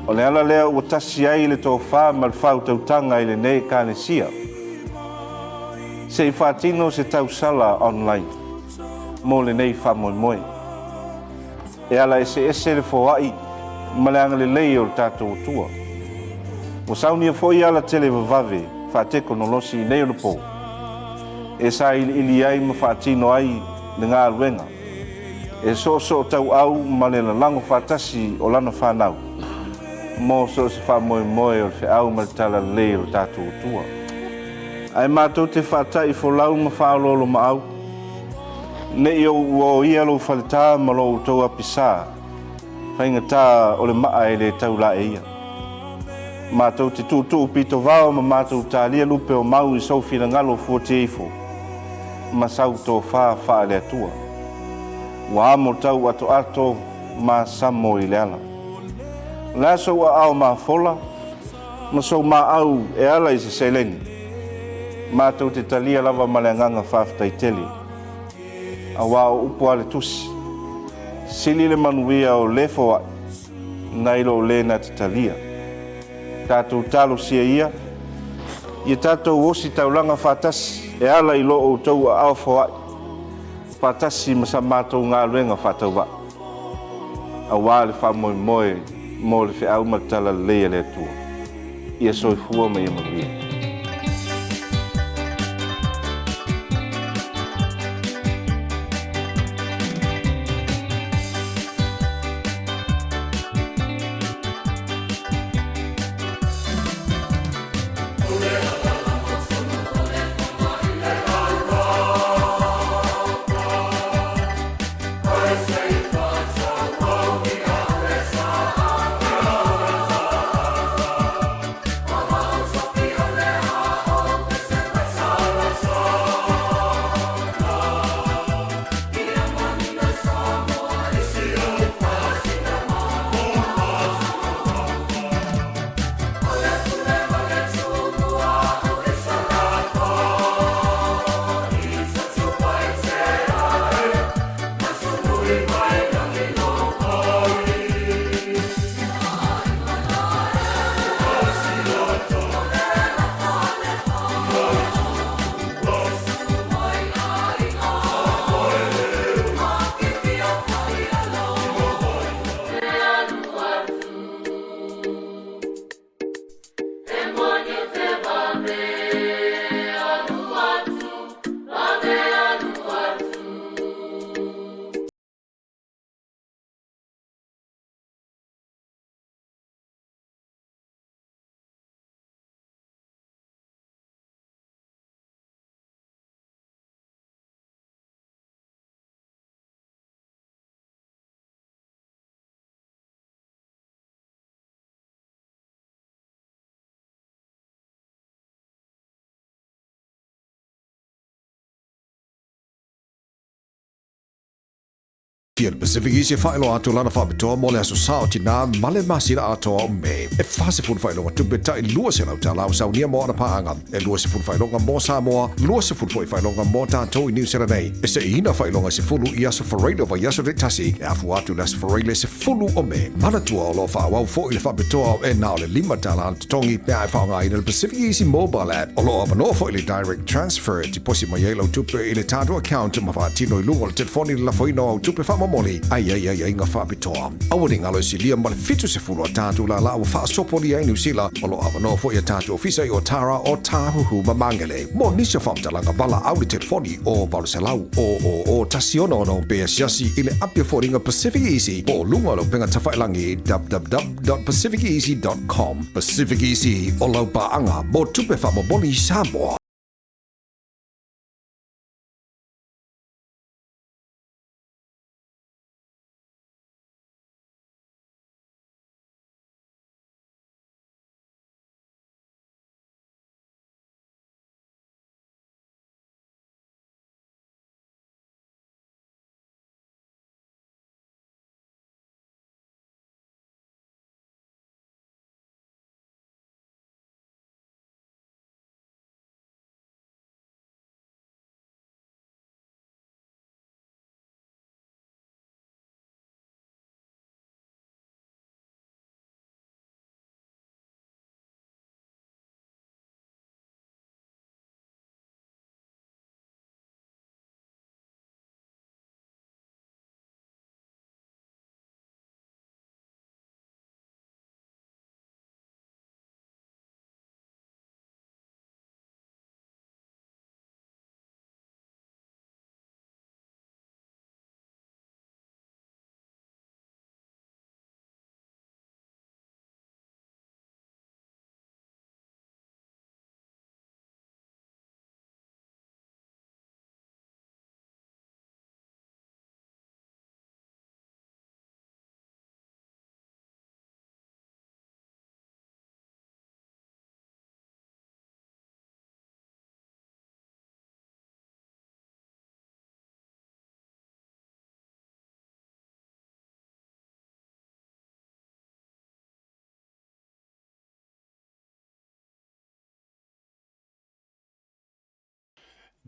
O le ala lea ua tasi ai le tofa ma le faautautaga i lenei Ekalesia, se i faatino se tausala online mo lenei faamoemoe. E ala eseese le foai ma le agalelei o le tatou Atua. Ua saunia foi ala televavave faatekonolosi i nei onapo e sailiili ai ma faatino ai le galuega e soosootauau ma le lalago faatasi o lana fanau mo so o se faamoemoe o le feau ma le talalelei o le tatou Atua. Ae matou te faata'i folau ma faaoloolomaau, ne i ou oia lou faletā ma lo outou apisā, faigata o le maa e le tau laeia. Matou te tuutuu pitovao ma matou talia lupe o mau i sou finagalo fuatia ifo ma sau tofa faale-Atua. Ua amo tau atoato ma samo i le ala. O le a sou aao mafola ma sou maau e ala i se seleni? Matou te talia lava ma le agaga faafetai tele. Auā o upu a le Tusi, Sili le manuia o le foai nai lo le na te talia. Tatou talosia ia, ia tatou osi taulaga faatasi e ala i lo outou aao foai faatasi ma sa matou galuega faatauvaa, auā le faamoemoe mo le feau ma le talalelei a le Atua. Ia soifua ma ia manuia. Fia le Pacific Easy e faailoa atu lana faapitoa mo le Aso Sa o Tinā ma le masina atoa o Me. E 40 faailoga tupe tai $200 ua saunia mo ana paaga, e 20 faailoga mo Samoa, 20 foi faailoga mo tatou i Niu Sela nei. E seiina faailoga e 10 i aso Faraile o vaiaso taitasi e afua atu i le aso Faraile 10 o Me. Manatua o lo o faaauau foi le faapitoa e na o le $5 le totogi pe a e faaaogaina le Pacific Easy Mobile App. O lo o avanoa foi le Direct Transfer e tiposi mai ai lau tupe i le tatou account ma faatino i luga o le telefoni le lafoina o au tupe faamomoli a i ai aiaiga faapitoa. Aua ne i galo e silia ma le 70 a tatou lālā ua faasopolia ai Niu Sila. O lo o avanoa foi a tatou ofisa i Otara, Otāhuhu ma Māngere. Mo nisi o faamatalaga valaau i le telefoni o 800 000 166 pe asiasi i le api o foliga Pacific Easy po o luga o le upega tafailangi www.pacificeasy.com. Pacific Easy, o lau paaga mo tupe faamomoli i Samoa.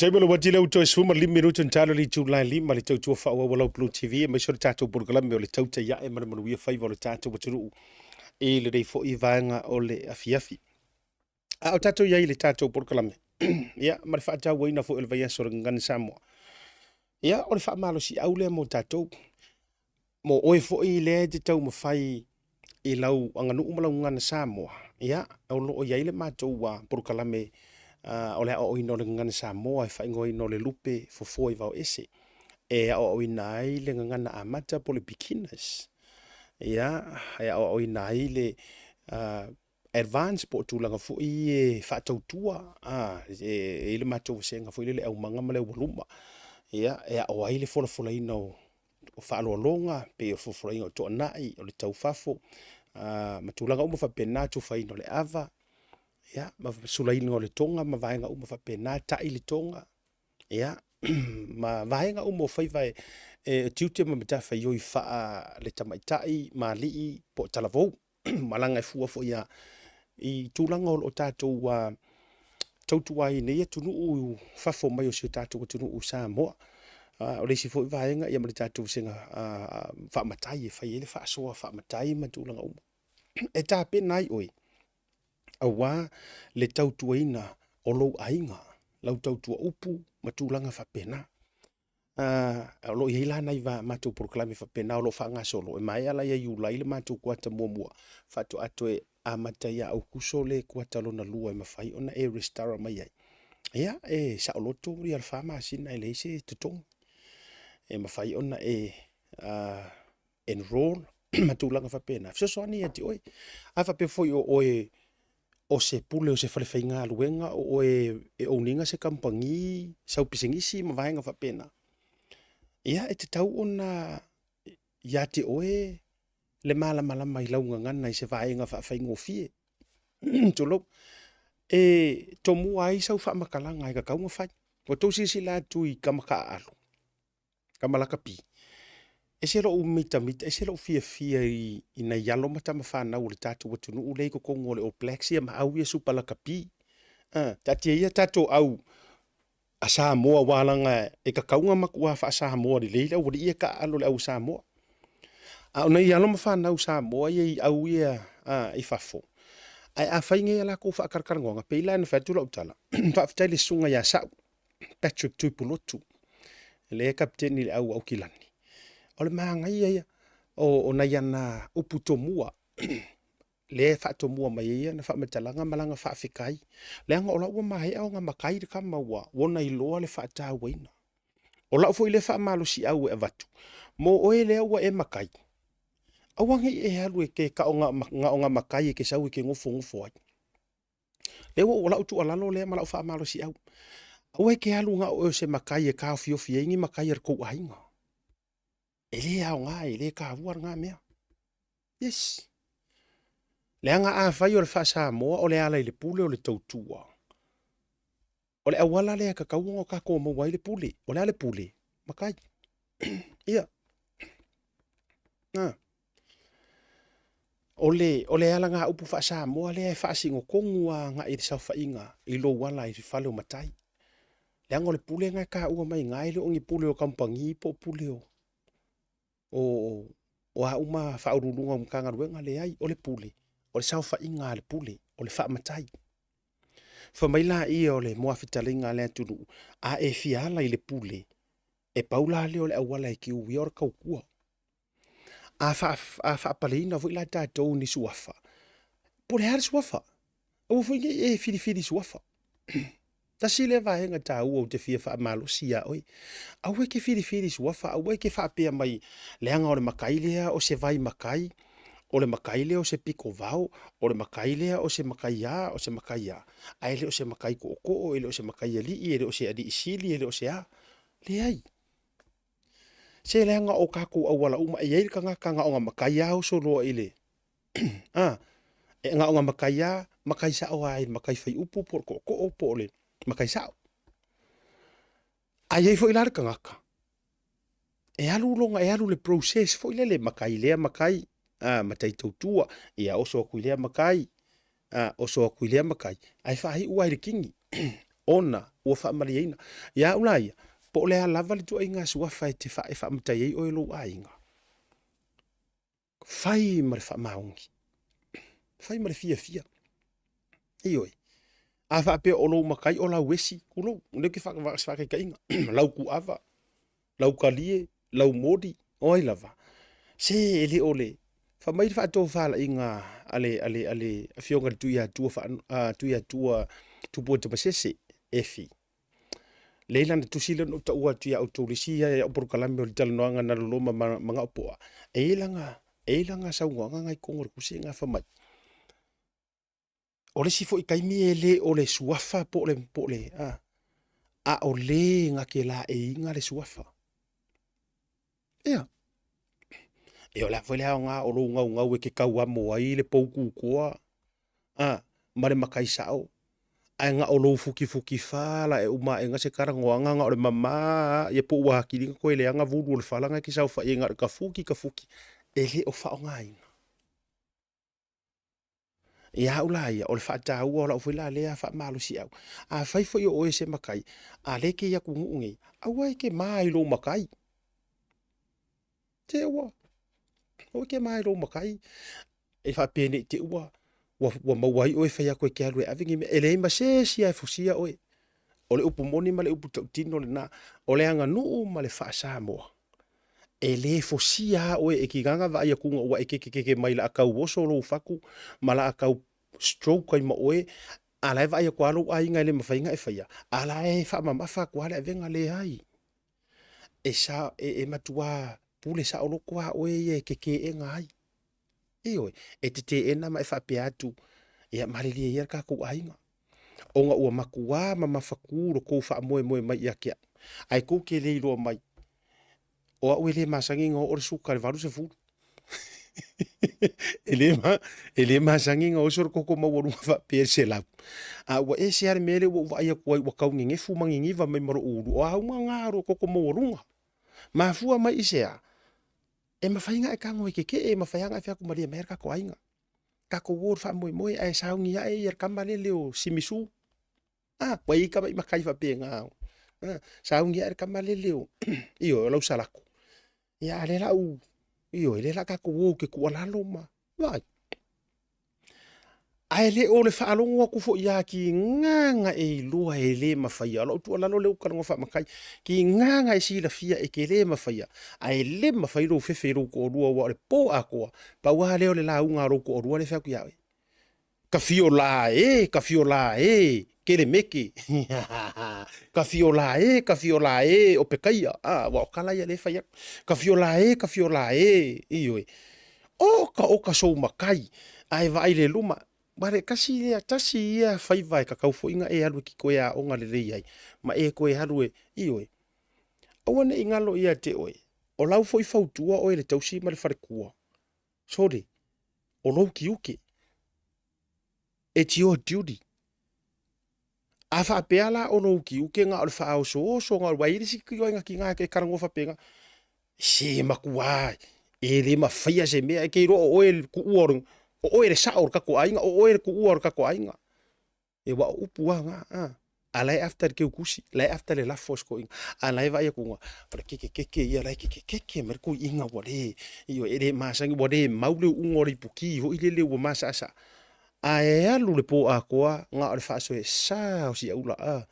Taimi o le uati lea ua toe 15 minuti ona talo le itula e 5 le tautua faaauau a lau Blue TV aemaise o le tatou polokalame o le tautai ae ma le manuia faiva o le tatou atunuu i lenei foi vaega o le afiafi. A o tatou i ai i le tatou polokalame, ia, ma le faatauaina foi o le vaiaso o le Gagana Samoa, ia, o le faamalosiau lea mo tatou, mo oe foi lea e te taumafai i lau aganuu ma lau gagana Samoa, ia, o lo o i ai le matou polokalame o le aoaoina o le gagana Samoa e faaigoaina o le lupe fofoa i vaoese, e aoaoina ai le gagana amata po o le beginners, ia, e aoaoina ai le advance po o tulaga foi e faatautua a e i le matou vasega foi lele aumaga ma le aualuma ia e ao ai le folafolaina o faaaloaloga pei o folafolaina o toanai o le taufafo a ma tulaga uma faapena tufaina o le ava ia ma sulaina o le toga ma vaega uma faapena tai le toga ia ma vaega uma o faiva e tiute ma matafaioi faa le tamaitai ma alii po o talavou malaga e fua foi ia i tulaga o lo o tatou tautua ai i nei atunuu fafo mai o si o tatou atunuu o Samoa. O le isi foi vaega ia ma le tatou vasega faamatai e fai ai le faasoa faamatai ma tulaga uma. E tapena ai oe aua le tautuaina o lou aiga, lau tautua upu ma tulaga faapena. O lo o i ai la nai matou polokalame faapena o lo o faagasolo. E maea la ia Iulai le matou kuata muamua, faatoa toe amata ia Aukuso le kuata lona lua e mafai ona e resitala mai ai. Ia, e saoloto ia le 4 masina e leai se totogi. E mafai ona e enroll ma tulaga faapena. Fesoasoani ia te oe. A faapea foi o oe o se pule o se falefaigaluega, o oe e own ina se kamupani, sau pisinisi ma vaega faapena. Ia, e tatau ona ia te oe le malamalama i lau gagana i se vaega faafaigofie. Tulou. E tomua ai sau faamatalaga e tatau ona fai. Ua tou silasila atu i tama taaalo, tama lakapi. Ese lou mitamita, ese lou fiafia i, i nai alo ma tama fanau o le tatou atunuu lea i totonu o le All Blacks ia ma au ia Super Lakapi. Ah, taatia ia tatou au a Samoa aua leaga e tatau ona matuā faa-Samoa lelei le aualii ia e taaalo i le au Samoa. A o nai alo ma fanau Samoa ia i au ia a, i fafo, ae afai nei a latou faatalatalanoaga, pei la ona fai atu lau tala, faafetai i le susuga ia Sa'u, Patrick Tuipulotu, lea e kapeteni i le au Aukilani. O le manaia ia o, o nai ana upu tomua lea e faatomua mai ai ana faamatalaga ma lana faafetai, leaga o la ua maea ona matai le tama ua ona iloa le faatauaina. O lau foi lea faamalosiau e avatu, mo oe lea ua e matai, aua ne i e alu e te gaoga matai e te sau e te nofonofo ai. Lea ua, o lau tuualalo lea ma lau faamalosiau, aua e te alu na o oe o se matai e taofiofi ai ni matai a le tou aiga. E le aoga, e le taua lena mea. Yes. Leaga afai o le faa-Samoa o le ala i le pule o le tautua, o le auala lea e tatau ona tatou maua ai le pule. O le a le pule? Matai. Ia. Na. O le, o le alagaupu faa-Samoa lea e faasinotonu lava agai i le saofaiga i lou ala i le fale o matai. Leaga o le pule lena e taua mai i ina, e le o ni pule o kamupani po o pule o, o, o a uma faauluuluga o Matagaluega, leai, o le pule, o le saofaiga a le pule, o le faamatai. Fai mai laia o le muafetalaiga a le atunuu, a e fia ala i le pule, e pau la lea o le auala e te uia o le tautua. A, faa, a faapaleina foi la tatou ni suafa, po o le a le suafa? Aua foi ne i e filifili suafa. Tasi lea vaega taua ou te fia faamalosi iā oe. Aua e te filifili suafa, aua e te faapea mai leaga o le matai lea o se vai matai, o le matai lea o se pito vao, o le matai lea o se matai a, o se matai a, ae le o se matai tootoo, e le o se matai alii, e le o se alii sili, e le o se a. Leai. Se leaga o tatou auala uma, e i ai le tagata na ona matai lava oso loa i le a, e na ona matai lava, matai sao lava i le matai faiupu po o le tootoo po o le matai sao. Ae i ai foi la le tagata, e alu lona, e alu le process foi lele, matai lea matai, a, matai tautua, ia oso atu i lea matai, a, oso atu i lea matai, ae faaiu lava i le kini, ona ua faamalieina. Ia au la ia, po o le a lava le ituaiga suafa e te fa, e faamatai ai oe e lou aiga, fai ma le faamaoni, fai ma le fiafia. Ioe. A faapea o lou matai o lau esi, tulou, o lea ou te faataitaiga, lau kuava, lau kalie, lau moli, o ai lava. Se e le o le, fai mai le faatofalaiga a le, a le, a le afioga i le Tuiatua, fa, a, Tuiatua Tupua Tamasese, Efi. Lea i lana tusi lea na ou taua atu ia outou le isi ia au polokalame o le talanoaga na loloma ma Magaopoa, e i ai lana, e i ai lana saunoaga na i totonu o le tusi lena fai mai, o le isi foi taimi e le o le suafa po o le, po o le, a, a o le na te laeiina le suafa. Ia. E o le a foi le aoga o lou gaugau e te tauamo ai le pou kukoa, a, ma le matai sao, ae na o lou fukifuki fa la e uma ae se talanoaga na o le mama ia po ua atili ona toe leaga vulu o le fala na e te saofai ai na o le tafuki tafuki e le o faaaogaina. Ia au la ia, o le faataua o lau foi la lea faamalosiau. Afai foi o oe se matai, a lea e te i atunuu nei, aua e te ma i lou matai. Te ua, aua e te ma i lou matai. E faapea nei te ua, ua, ua maua ai oe fai atu e te alu e ave ni mea. E leai ma se isi lava e fosia oe. O le upu moni ma le upu tautino lena. O le aganuu ma le faa-Samoa. E le fosia lava oe e kinaga vaai atu ua e kekekeke mai la tau oso lou fatu ma la tau stroke ai ma oe, a la e vaai atu lava lou aiga e le mafai ona e faia, a la e faamamafa atu lava le avega, leai. E sa, e, e matuā pule saoloto lava oe ia e te teena ai. Ioe, e te teena ma e faapea atu, ia malilie ia le tatou aiga, ona ua matuā mamafa kū lo kou faamoemoe mai ia te au. Ae tou te le iloa mai, o au e le masani ona oo le suka i le 80. E le ma, e le masani ona oso le koko maualuga faapea i le 100. A ua ese lava le mea lea ua ou vaai atu ai ua tau nenefu ma niniva mai ma lou ulu, o a uma na o le koko maualuga. Mafua mai i se a? E mafai ona e tago e keke'e, e mafai lava ona e fai atu malie mai le tatou aiga. Tatou o i le faamoemoe ae sauni ae ia le tama lele o Simisu. A, ua i ai tamai matai faapena. Sauni ae le tama lele o, ioe, o Lausalato. Ia a o lea o le a ou, ioe, o lea o le a tatou o ou te tuualalo ma, vaai. Ae le o le faalogo atu foi ia tiga na e iloa e le mafaia. O lau tuualalo lea ou te talanoa faamatai, tiga na e silafia e te le mafaia, ae le mafai lou fefe i lou toalua aua o le po atoa, pau lava lea o le lauga a lou toalua lea e fai atu ia oe. Tafiola e, tafiola e, Kelemeke. Tafiola e, tafiola e, Opetaia. Ah, aua o tala ia lea e fai atu. Tafiola e, tafiola e, ioe. Oka oka sou matai, ae vaai le luma, ma le tasi lea, tasi ia faiva e tatau foi ona e alu e te toe aoga lelei ai, ma e toe alu e, ioe. Aua ne i galo ia te oe, o lau foi fautua oe i le tausi ma le faletua, sole, o lou tiute. It's your duty. A faapea la o lou tiute na o le faaosooso na o le wai le isi ituaiga tina e talanoa faapena, se matua e le mafaia se mea, e te iloa o oe le tuua o le, o oe le sao o le tatou aiga, o oe le tuua o le tatou aiga. E ua o upu lava na, a. A la e after le keukusi, la e after le lafo a si toeaina. A la e vaai atu, o le kekekeke ia, la e kekekeke mai le toeaina ua le, ioe, e le masani, ua le mau le uuga o le ipuki foi lele ua masaasa. Ae alu le po atoa na o le faasoesa o si aula, a.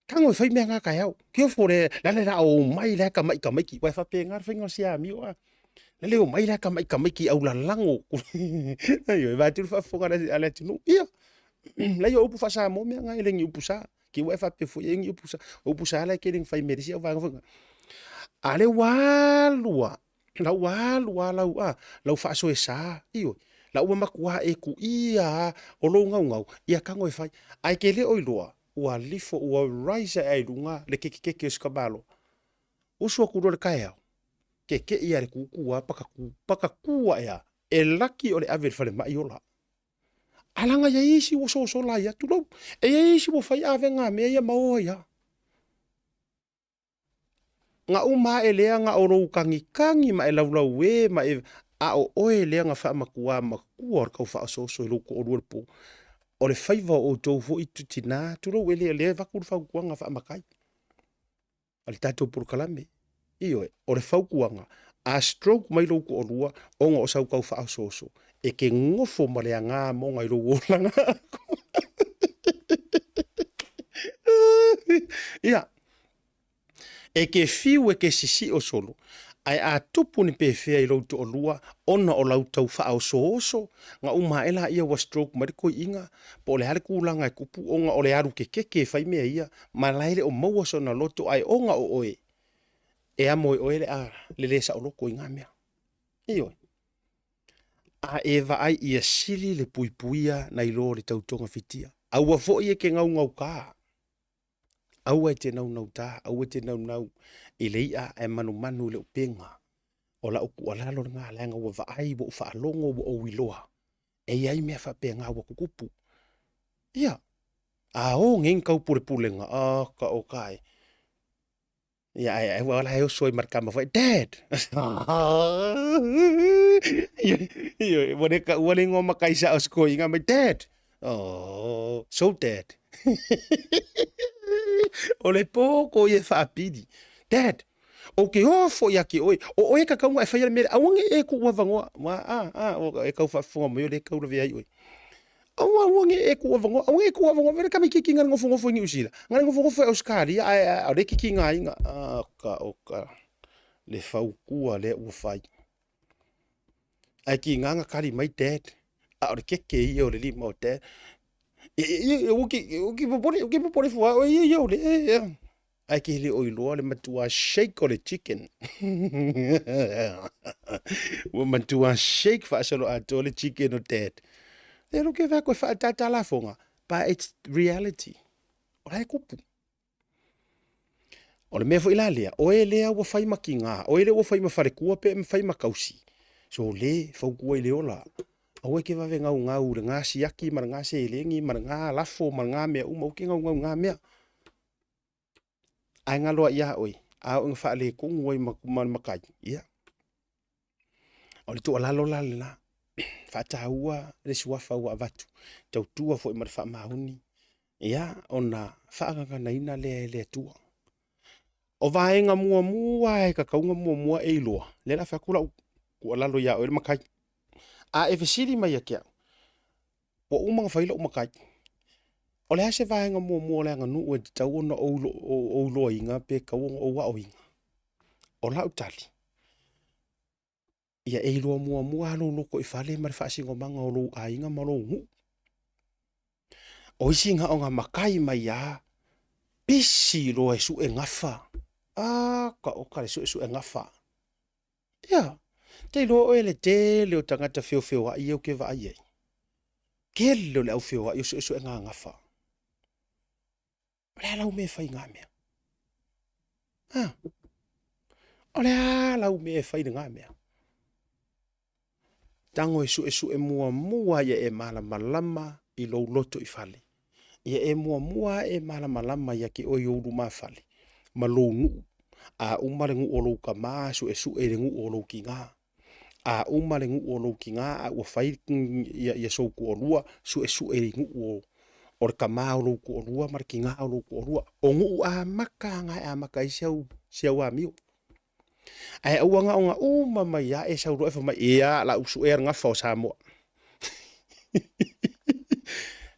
Tago e fai mea na taeao. Kiofo le, la le la o mai la e tama'i tamaiti, aua e faapena le faiga o si amio, a. La le omai la tama'i tamaiti au lalago. Ioe, vaeatu le faafofoga a le atunuu. Ia, la ia o upu faa-Samoa mea na, e le ni upu sa. Ki ua e faapea foi e ni upu sa. O upu sa la e tele ina fai mai e le isi auvaega foi na. A o lea ua alu lava, la ua alu lava lau, a, lau faasoesa, ioe, la ua matua e kuia lava o lou naunau, ia tago e fai. Ae e te le o iloa, ua lifo, ua rise ae i luga le kekekeke o si tamaloa. Usu atu loa i le taeao, keke'i lava i le kūkū a pakakū, pakakū ae lava, e laki o le ave i le falemai ola. A leaga e i ai isi ua sosola ai atu lou, e i ai isi ua fai avega a mea ia ma o ai lava. Na uma ae lea na o lou kagikagi ma e laulauē ma e, a o oe lea na faamatuā matua o le tau faaosooso i lou toalua i le po. O le faiva o outou foi tinā, tulou e le, o lea e avatu le fautuaga faamatai a le tatou polokalame. Ioe, o le fautuaga, a stroke mai lou toalua ona o sau tau faaosooso, e te nofo ma le agā moga i lou olaga. Ia, e te fiu e te sisio solo, ae a tupu ni pefea i lou toalua ona o lau tau faaosooso, na uma ae laia ua stroke mai le toeaina, po o le a le tulaga e tupu ona o le alu kekeke e fai mea ia, ma la e le o maua sona loto, ae ona o oe, e amo e oe le a le le saoloto i ngā mea. Ioe. A e vaai ia sili le puipuia nai lo le tau togafitia. Aua foi e ke gaugaukā. Aua e te naunautā, aua e te naunau i le i'a ae manumanu i le upega. O lau tuualalo lena, leaga ua vaai, ua ou faalogo, ua ou iloa, e i ai mea faapena ua tutupu. Ia, a o nei ni taupulepulega, oka oka e. Ia, ae, ae ua la e oso ai ma le tama foi, Dad! Ioe, ua le taua le igoa matai sao o si toeaina mai, Dad! Oh, so dad. o le pō ko ia e faapili. Dad, ou te ofo ia te oe, o oe e tatau ona e faia le mea lea, aua ne i e tuu avanoa. Ua, a, a, e tau faafofoga mai o lea e tau lavea ai oe. Aua, aua ne i e tuu avanoa, aua ne i e tuu avanoa, vele tamaititi na le nofonofo i Niu Sila, na le nofonofo i Ausetalia, ae, ae, o lea e kikinaina. Oka, oka, le fautua lea ua fai. Ae tiga na kali mai dad, a o le keke ia o le lima o dad. Ua ki popole fua oe ia ia o le e. Ae ke le o iloa le matua shake o le chicken. Ua matua shake faasolo atoa le chicken o dad. E lo ke vea koe whaatata lafonga, but it's reality. O la e kupu. O le mea foi la lea, oe lea ua fai ma kigā, oe lea ua fai ma falekua pe fai ma kausi. So le, fautua i le ola. Aua e ke vave gaugau i lena siaki ma lena seleni ma lena lafo ma lena mea uma, aua e ke gaugau i na mea. Ae galo ai ia oe, a oo ina faaletonu ai ma le matai, ia. O le tuualalo la lena, faataua le suafa ua avatu, tautua foi ma le faamaoni, ia ona faagaganaina lea e le Atua. O vaega muamua e tatau ona muamua e iloa, lea o le a fai atu lau tuualalo ia oe le matai. A e fesili mai ia te au, ua uma ona fai lou matai, o le a se vaega muamua o le aganuu e tatau ona ou iloaina pe tatau ona ou aoina? O lau tali, ia e iloa muamua lava lou lotoifale ma le faasinomaga o lou aiga ma lou nuu. O isi na ona matai mai lava, pisi loa e sue gafa. A taoka le suesue gafa. Ia, te iloa oe le tele o tagata feofeoai ia ou te vaai ai. Tele o le au feoai o suesuega gafa. O le a lau mea e fai i na mea? Ha? O le a lau mea e fai i lena mea? Tago e suesue muamua ia e malamalama i lou loto i fale. Ia e muamua e malamalama ia te oe i ou lumafale ma lou nuu. A uma le nuu o lou tama, suesue i le nuu o lou tina. A uma le nuu o lou tina a ua fai ia, ia sou toalua, suesue i nuu o, o le tama o lou toalua ma le tina o lou toalua. O nuu amata na e amata ai si au, si au amio. Ae aua na ona uma mai lava e sau loa e fai mai, ia, la u suea le gafa o Samoa.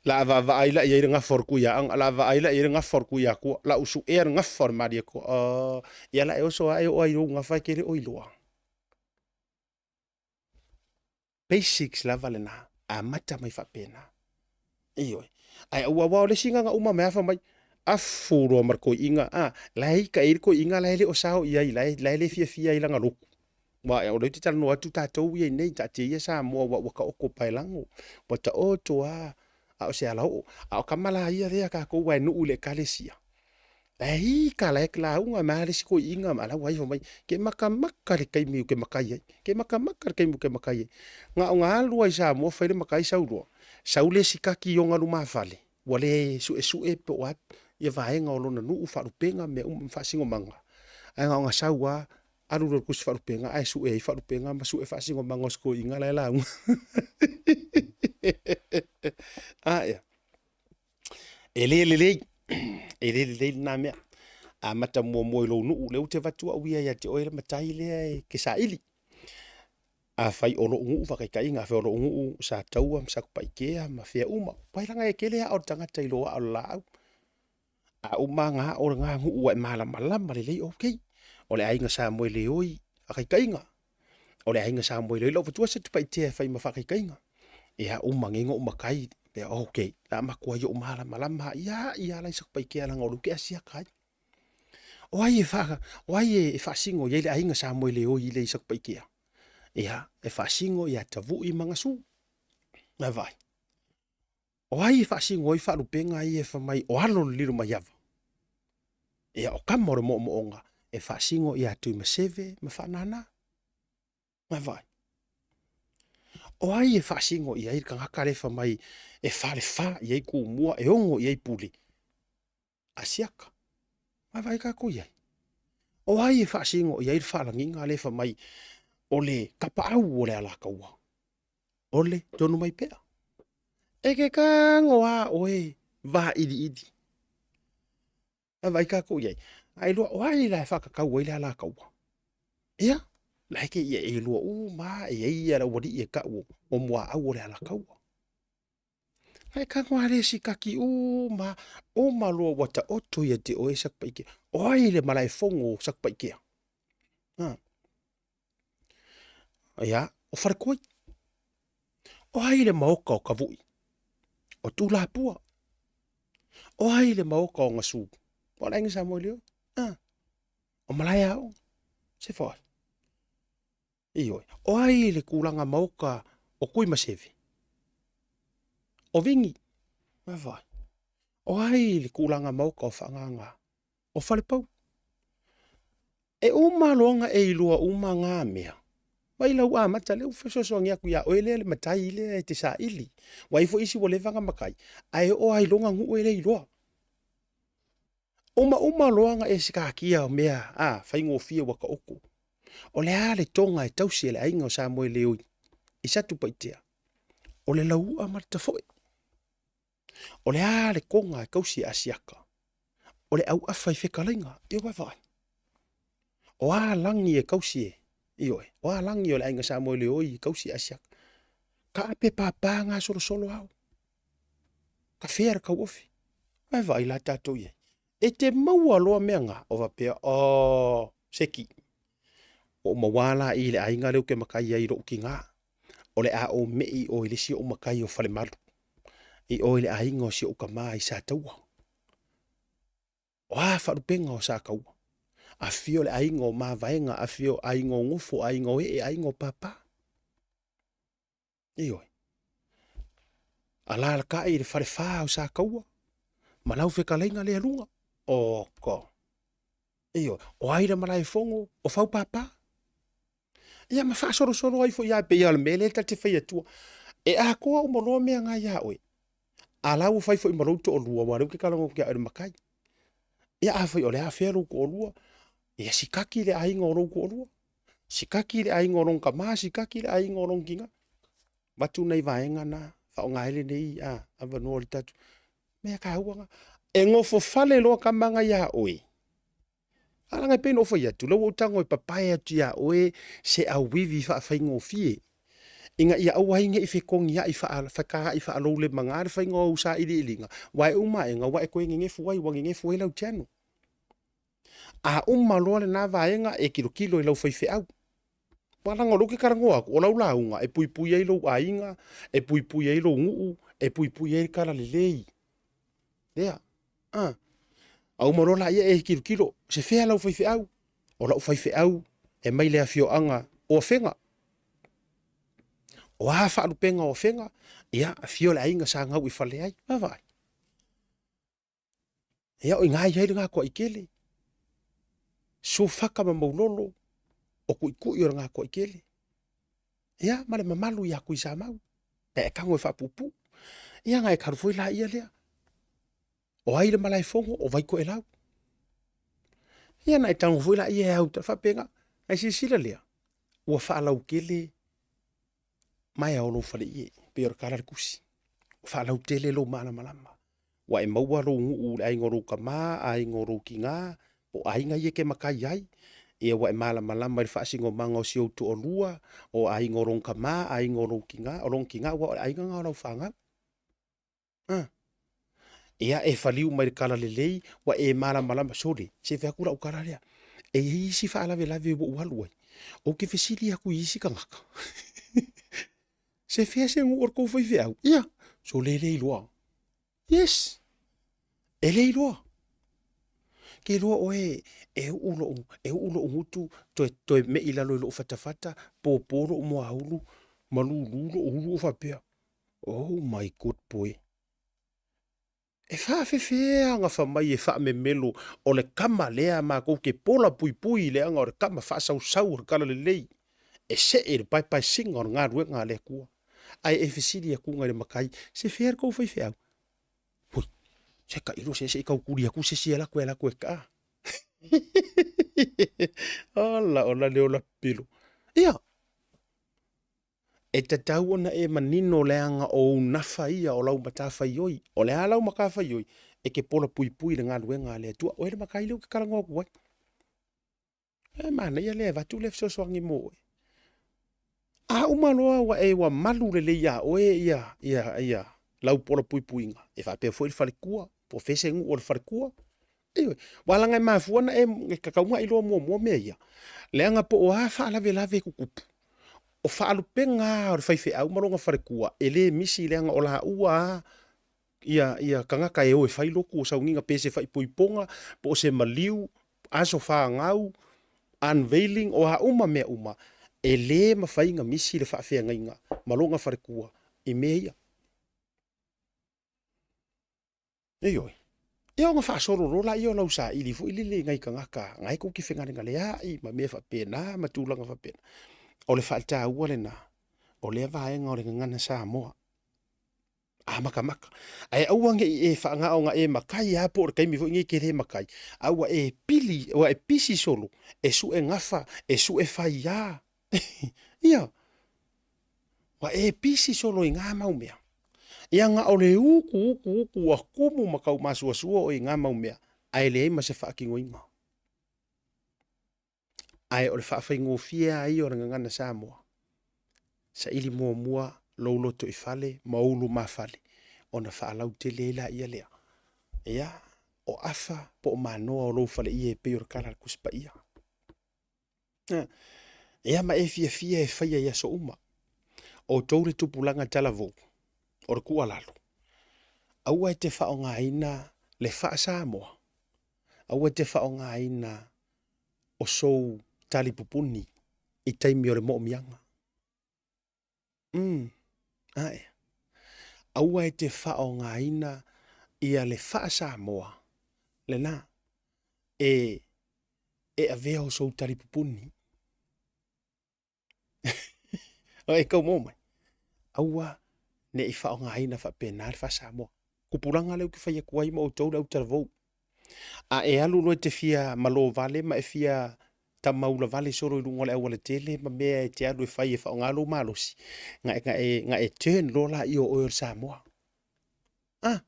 La vaavaai la i ai le gafa o le Tuiaana, la vaai la i ai le gafa o le Tuiatua, la u suea le gafa o le Malietoa. Uh, ia la e oso lava e oo ai i lou gafa e te le o iloa. Basics lava lena, amata mai faapena. Ioe. Ae aua aua o le isi na uma mai afa mai, afu loa ma le toeaina, a, la e ita i le toeaina la e le o sao i ai, la e, la e le fiafia ai lana lotu. Aua o lea ou te talanoa atu tatou ia i nei, taatia ia Samoa ua, ua taoto paelago, ua taoto lava, a o se alaoo. A o tama la ia lea tatou aua e nuu i le ekalesia, la e ita, la e lauga mai lava le isi toeaina ma la ua ifo mai, ke makamaka le taimi ou te matai ai, ke makamaka le taimi ou te matai ai. Na ona alu lava i Samoa fai le matai sau loa, sau le isi kaki i ona lumafale, ua le suesue po o a ia vaega o lona nuu, faalupega, mea uma ma faasinomaga, ae na ona sau lava alu loa i le tusi faalupega ae sue ai faalupega ma sue faasinomaga o si toeaina la e lauga. A ia. E le lelei, e le lelei lena mea. Amata muamua i lou nuu, lea ou te avatu au ia ia te oe le matai lea e te saili. Afai o lou nuu faataitaiga, afai o lou nuu Sataua ma Satupaitea ma fea uma, aua leaga e tele aa o le tagata i lou aa o le laau. A uma ona ao lena nuu ua e malamalama lelei, okay, o le aiga Samoeleoi faataitaiga, o le aiga Samoeleoi, lau avatua Satupaitea e fai ma faataitaiga. Ia uma nei ona ou matai, ia okay, o le a matuai ou malamalama ia ia la i Satupaitea leaga o lea ou te asiata ai. O ai e faa, o ai e faasino i ai le aiga Samoeleoi lea i Satupaitea? Ia, e faasino ia Tavui ma Gasu. Ae vaai. O ai e faasino ai faalupega ia e fai mai o alo le Lilomaiava? Ia, o tama o le moomooga e faasino ia Tuimaseve ma Faanana. Ae vaai. O ai e faasino i ai le tagata lea e fai mai e falefa i ai Tumua, e ono i ai Pule? Asiata. Ae vaai tatou i ai. O ai e faasino i ai le faalagiga lea e fai mai o le tapaau o le Alataua? O le Tonumaipea. E ke tago lava oe vailiili. Ae vaai tatou i ai. A iloa o ai la e faatatau ai le Alataua? Ia, la e ke ia e iloa uma lava e i ai ia le aualii e tau o Muaau o le Alataua. Ae tago lava le isi kaki uma, uma loa ua taoto ia te oe Satupaitea. O ai le malaefono o Satupaitea? Ha. Ia, o Faletoi. O ai le maoka o Tavui? O Tulapua. O ai le maoka o Gasu? O le aiga Samoeleoi. Ha. O Malaeaoga. Se fai. Ioe. O ai le tulaga maoka o Tuimaseve? O Vini. Vaai. O ai le tulaga maoka o Faaagaga? O Falepau. E uma loa ona e iloa uma na mea, mai lau amata lea ua fesoasoani atu ia oe lea le matai lea e te saili. Ua i ai foi isi ua leva ona matai, ae oo lava i lona nuu e le iloa. Uma uma loa ona e sikakia mea a faigofie ua taoto. O le a le toga e tausi e le aiga o Samoeleoi i Satupaitea? O le lauua ma le tafoe. O le a le koga e kausi e Asiata? O le auafa i fetalaiga. Ia ua vaai. O a lagi e kausi e, ioe, o a lagi o le aiga Samoeleoi e kausi e Asiata? Ka ape pāpā gasolosolo ao. Ka fea le kauofi. Ae vaai la tatou i ai. E te maua loa mea nga, o faapea, oh, seki. Ua ou mauā la i le aiga lea ou te matai ai i lou tigā. O le a ou me'i i o i le isi ou matai o Falemalu. I o i le aiga o si ou tamā i Sataua. O a faalupega o Sataua? Afio le aiga o Mavaega, afio aiga o Gofo, aiga o Ee, aiga o Papa. Ioe. Alalatai i le falefa o Sataua ma lau fetalaiga lea luga. Oko. Ioe. O ai le malaefono o Faupapa? Ia ma faasolosolo ai foi lava e pei lava o le mea lea ta te fai atua. E atoa uma loa mea na iā oe. A la ua fai foi ma lou toalua, aua o lea ou te talanoa atu ia oe le matai. Ia afai o le a fea lou toalua, ia sikaki le aiga o lou toalua. Sikaki le aiga o lona tama, sikaki le aiga o lona tina. Avatu nai vaega na, faaaoga ai lenei avanoa o le tatou mea taua na. E nofofale loa tama na iā oe. A leaga e pei ona ou fai atu, lea ua ou tago e papae atu iā oe se auivi faafaigofie, ina ia aua ai ne i fetogiai fetaai faaloulemaga le faiga o au sailiiliga, aua e uma aega ua e toe nenefu ai, ua nenefu ai lau channel. A uma loa lena vaega, e tilotilo i lau faifeau. Aua leaga o lea ou te talanoa atu, o lau lauga e puipui ai lou aiga, e puipui ai lou nuu, e puipui ai le talalelei. Lea. A. A uma loa laia e tilotilo, se fea lau faifeau? O lau faifeau e mai le afioaga o Afega. O a faalupega o Afega? Ia, afio le aiga sa gau i fale ai. Vaavaai. Ia, o i ina e i ai le Gatoaitele. Sufaka ma Maulolo, o Tuitui o le Gatoaitele. Ia, ma le mamalu ia Tuisamau, pe e tago e faapuupuu. Ia, ona e talu foi laia lea. O ai le malaefono? O Vaitoelau. Ia, ona e tago foi laia e au faapena. Ae silasila lea, ua faalautele maea o lou faleie, pei o le tala a le tusi. Ua faalautele lou malamalama. Ua e maua lou nuu i le aiga o lou tama, aiga o lou tina, po o aiga ia e te matai ai. Ia ua e malamalama i le faasinomaga o si ou toalua, o aiga o lona tama, aiga o lou tina, o lona tina, aua o le aiga lena o lau fanau. A. Ia e faliu mai le tala lelei, ua e malamalama, sole, se fai atu lau tala lea. E i ai isi faalavelave ua ou alu ai, ou te fesili atu i isi tagata, se fea se nuu o le tou faifeau? Ia, sole e le iloa. Yes, e le iloa. Ke iloa oe e uu lou, e uu lou gutu, toe, toe mei i lalo i lou fatafata, pōpō lou moaulu, ma lūlū lou ulu o faapea, oh my good boy. E faafefea gafa mai e faamemelo o le tama lea matou te pola puipui leaga o le tama faasausau o le talalelei e see i le paepaesiga o le galuega a le Atua. Ae e fesili atuga i le matai, se fea le tou faifeau? Hui, se tailo se se i tautuli atu se isi e alu atu e alu atu e kaa. Ola ola le ola pilo. Ia, E tatau ona e manino leaga o ou nafa ia o lau matafaioi. O le a lau matafaioi? E te pola puipui i le galuega a le Atua. Oe le matai lea ou te talanoa atu ai. E manaia lea e avatu le fesoasoani mo oe. A uma loa ua e ua malu lelei iā oe ia, ia, ia lau pola puipuiga, e faapea foi le faletua, po o fea se nuu o le faletua, Ioe, aua leaga e mafua ona e tatau ona e iloa muamua mea ia, leaga po o a faalavelave e tutupu, o faalupega lava o le faifeau ma lona faletua, e le misi leaga o laua lava ia, ia tagata e o e fai lotu o sauniga pe se faaipoipoga, po o se maliu, aso fanau, unveiling, o a uma mea uma, e le mafai ona misi le faafeagaiga ma lona faletua i mea ia. Ioe. Ia ona faasolo loa laia o lau saili foi lele i nai tagata na e tou te fegalegaleai ma mea faapena ma tulaga faapena. O le faataua lena o lea vaega o le gagana Samoa. A makamaka. Ae aua ne i e faagao na e makai a po o le taimi foi nei e te le makai, a ua e pili, ua e pisi solo, e sue gafa, e sue faiā. Ia, ua e pisi solo i ngā mau mea. Ia na o le uku, uku, uku, ua kumu ma tau masuasua oe i ngā mau mea, ae leai ma se faatinoina. Ae o le faafaigofie lava ia o le gagana Samoa, saili muamua lou lotoifale ma ou lumafale ona faalautele ai laia lea. Ia, o afa po o manoa o lou faleie e pei o le tala a le Tusi Paia. Ia ma e fiafia e faia i aso uma. O outou le tupulaga talavou, o le tuualalo, aua e te faaaogaina le faa-Samoa, aua e te faaaogaina o sou tali pupuni i taimi o le moomiaga. Mm, ae. Aua e te faaaogaina ia le faa-Samoa lena e e avea o sou tali pupuni. O e kau mō mai. Aua ne i faaaogaina faapena le faa-Samoa. Tupulaga lea ou te fai atu ai ma outou le autalavou. A e alu loa e te fia malo vale ma e fia tamaula vale solo i luga o le aualatele ma mea e te alu e fai e faaaoga lou malosi, na e, na e, na e turn loa laia o oe o le Samoa. Ah!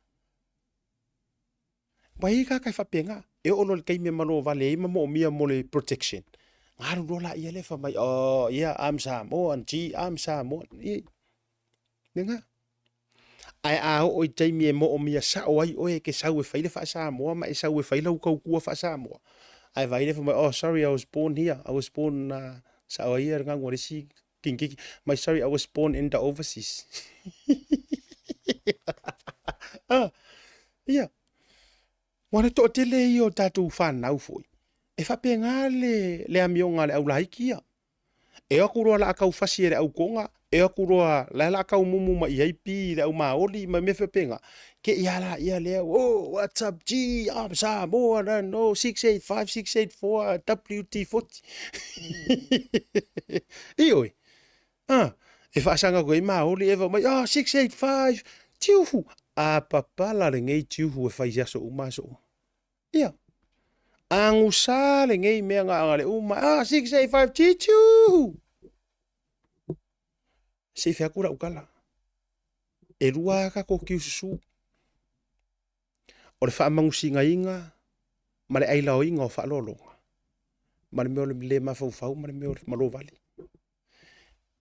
Ua i ai tagata e faapena, e oo loa i le taimi e malo vale ai ma moomia mo le protection, na alu loa laia lea fai mai, oh yeah, I'm Samoan, gee, I'm Samoan. I, lena. Ae a oo i taimi e moomia sao ai oe e te sau e fai le faa-Samoa ma e sau e fai lau tautua faa-Samoa, ae vaai le fai mai, oh sorry, I was born here, I was born, sao ai ia le ganu a le isi kingi, my sorry, I was born in the overseas. ah, ia. Ua le toatele ia o tatou whanau foi. E whapenga le, le amioga a le aulaiki ia. E o atu loa la kau fasi e le aukonga, e o atu loa la la kau mumu ma i ai pi le au maoli ma mea faapena. Ke ia la ia lea, oh, what's up G, I'm Samoa, no, 685, 684, WT40. Ioe. Ah, e faasaga atu ai maoli e mai, oh, 685, tiuhu. A papala lenei tiuhu e fai i aso uma aso uma. Ia. Agusa lenei mea na le uma, ah, 685, tiuhu. Se i fai atu lau tala. E lua lava tatou kiususu. O le faamanusigaina ma le ailaoina o faaaloaloga, ma le mea o le le mafaufau ma le mea o le malo vale.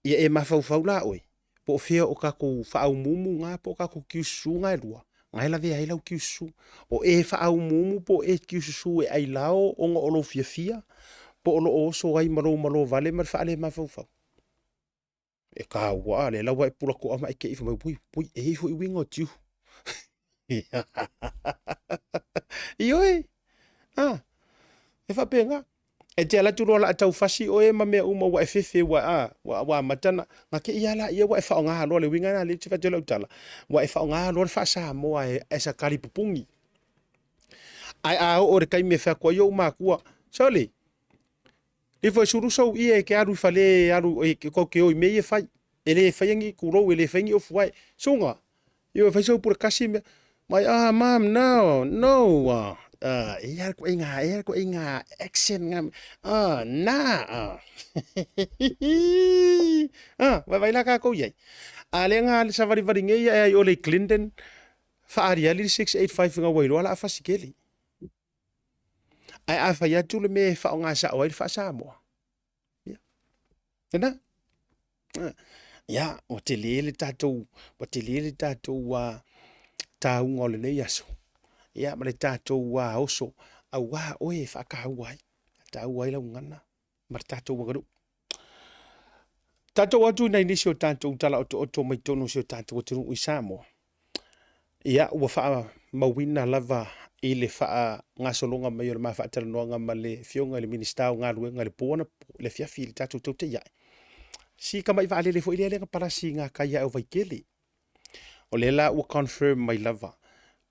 Ia e mafaufau la oe, po o fea o tatou faaumuumu na po o tatou kiususu na e lua, na e lavea ai lau kiususu. O e faaumuumu po o e kiususu e ailao ona o lou fiafia, po o loo oso ai ma lou malo vale ma le faalemafaufau. E kāua, lea la ua e pula toa ma e te i fai mai, ui, ui, e i ai foi uiga o tiu. Ioe, ah, e faapena. E te alu atu loa la tau fasi oe ma mea uma ua e fefe ua, ah, ua, ua amata na, na te ia la ia ua e whaonga loa le uiga na le te whatu lau tala. Ua e whaonga loa le wha-Samoa e, e sa kari pupungi. Ai a o le taimi e whakua i o makua. Sole, Ifo e sulu sou ie e ke alu i fale e alu e ke kau ke o i mea ia e fai. E le faia ni kulou, e le faia ni ofu ae. Sunga, io e fai sou pule kasi mea. Mai, ah, mom, no, no. Ah, ah, e ia ko inga, e ia ko inga accent nga. Ah, na. Ah. ah, vai vai la ka kou iai. A le nga le savalivali nei ia e ai ole i Clinton, whaariali 685 nga wairoa la a fasikeli. Ae a fai atu le mea e faaaoga sao ai le faa-Samoa, ia, lena. Ia, ua tele le tatou, ua tele le tatou tauga o lenei aso, ia ma le tatou oso aua oe e faataua ai, faataua ai lau gagana ma le tatou aganuu. Tatou atu i nai nisi o tatou tala otooto mai totonu o si o tatou atunuu i Samoa. Ia, ua faamauina lava i le faagasologa mai o le ma faatalanoaga ma le Afioga i le Minisita o Galuega i le po anapo, i le afiafi i le tatou tautai ae. Si tamai vaalele foi lea lea na palasi i gatai ae o Vaitele. O lea la ua confirm mai lava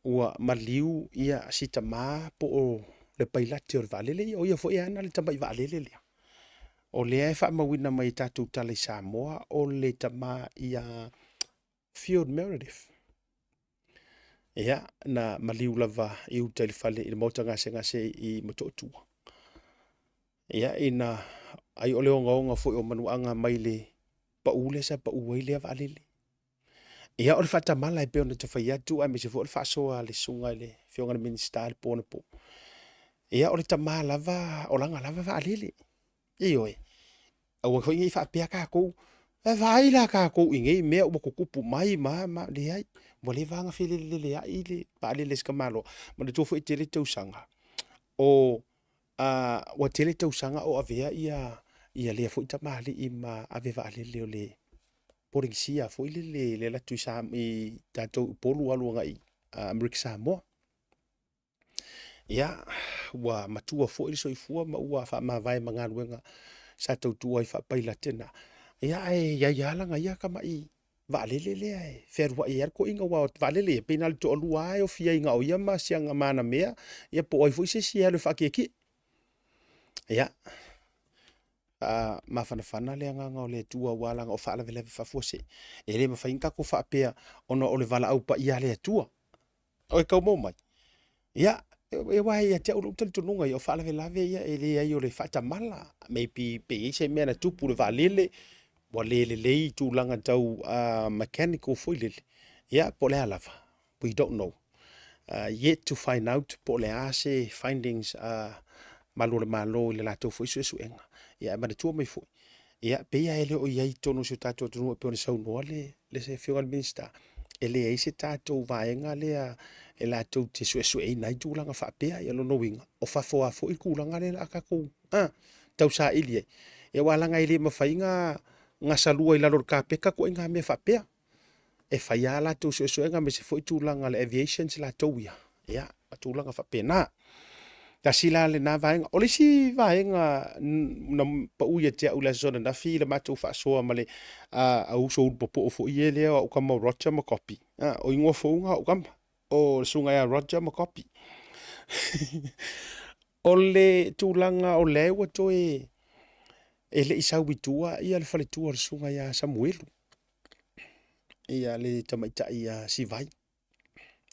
ua maliu ia si tama po o le pailate o le vaalele ia, o ia foi e ana le tamai vaalele lea. O lea e faamauina mai e tatou tala i Samoa o le tama ia Field Meredith. Ia, na maliu lava i uta i le fale i le maota gasegase i Motootua. Ia, ina ai o le ogaoga foi o manuaga mai le pau lea sa pau ai lea vaalele. Ia, o le faatamala e pei ona ta fai atu aemaise foi o le faasoa a le susuga i le Afioga i le Minisita i le po anapo. Ia, o le tama lava o lana lava vaalele. Ioe. Aua foi ne i faapea tatou, e vaai la tatou i nei mea ua tutupu mai ma ma, leai, ua leva lava ona feleleleai le vaalele a si tamaloa. Manatua foi e tele tausaga o ua tele tausaga o avea ia lea foi tamalii ma ave vaalele o le Polenisia foi lele le alu atu i tatou i Upolu alu agai i Amerika Samoa. Ia, ua matua foi le soifua ma ua faamavae ma galuega sa tautua ai faapailate na. Ia, ae i ai lava lana ia tamai vaalele lea e fealuai ai lava le toeaina, aua o vaalele ia, pei na o le toalua lava e ofi ai na o ia ma si ana ma ana mea, ia po o ai foi se isi e alu e faatietie. Ia, mafanafana le agaga o le Atua aua leaga o faalavelave faafuasei, e le mafai ona tatou faapea ona o le valaau paia a le Atua. O e tau maua mai? Ia, aua ia te au lou talitonuga ia, o faalavelave ia e leai o le faatamala. Maybe pe i ai se mea na tupu i le vaalele, ua le lelei tulaga tau mechanical foi lele. Ia, po o le a lava, we don't know. Yet to find out po o le a se findings a Malu o le Malo i le latou foi suesuega. Ia, ae manatua mai foi, ia, pei lava e le o i ai i totonu o si o tatou atunuu e pei ona saunoa le le Afioga i le Minisita, e leai se tatou vaega lea e latou te suesueina ai tulaga faapea. Ia lona uiga, o fafo lava foi le tulaga lea o le a tatou tausaili ai. Ia aua leaga e le mafai ona gasalua i lalo o le kapeta ituaiga mea faapea. E fai lava a latou suesuega aemaise foi tulaga o le aviations latou ia, ia ma tulaga faapena. Tasi la lena vaega. O le isi vaega na pau ia te au i le aso ananafi i le matou faasoa ma le auuso ulu popoo foi ia lea o au tama o Roger ma Kopi. O igoa fou na o au tama, o le susuga ia Roger ma Kopi. O le tulaga o lea ua toe e le i sau i tua ia le faletua o le susuga ia Samuelu, ia le tamaitai ia Sivai.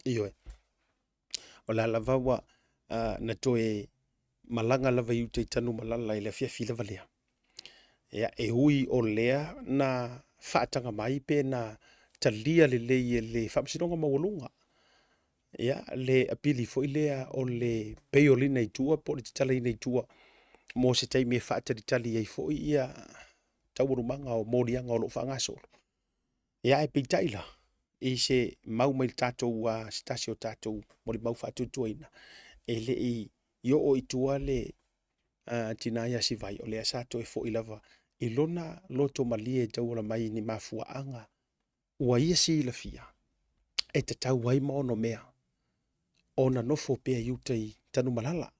Ioe. O la lava ua na toe malaga lava i uta i Tanumalala i le afiafi lava lea. Ia, e ui o lea na faataga mai pe na talia lelei e le Faamasinoga Maualuga ia le apili foi lea o le bail-ina i tua po o le tatalaina i tua mo se taimi e faatalitali ai foi ia taualumaga o moliaga o lo o faagasolo. Ia ae peitai la, i se mau mai le tatou, se tasi o tatou molimau faatuatuaina, e le i oo i tua le tina ia Sivai, o lea sa toe foi lava i lona loto malie e tauala mai i ni mafuaaga ua ia silafia e tatau ai ma onomea ona nofo pea i uta i Tanumalala.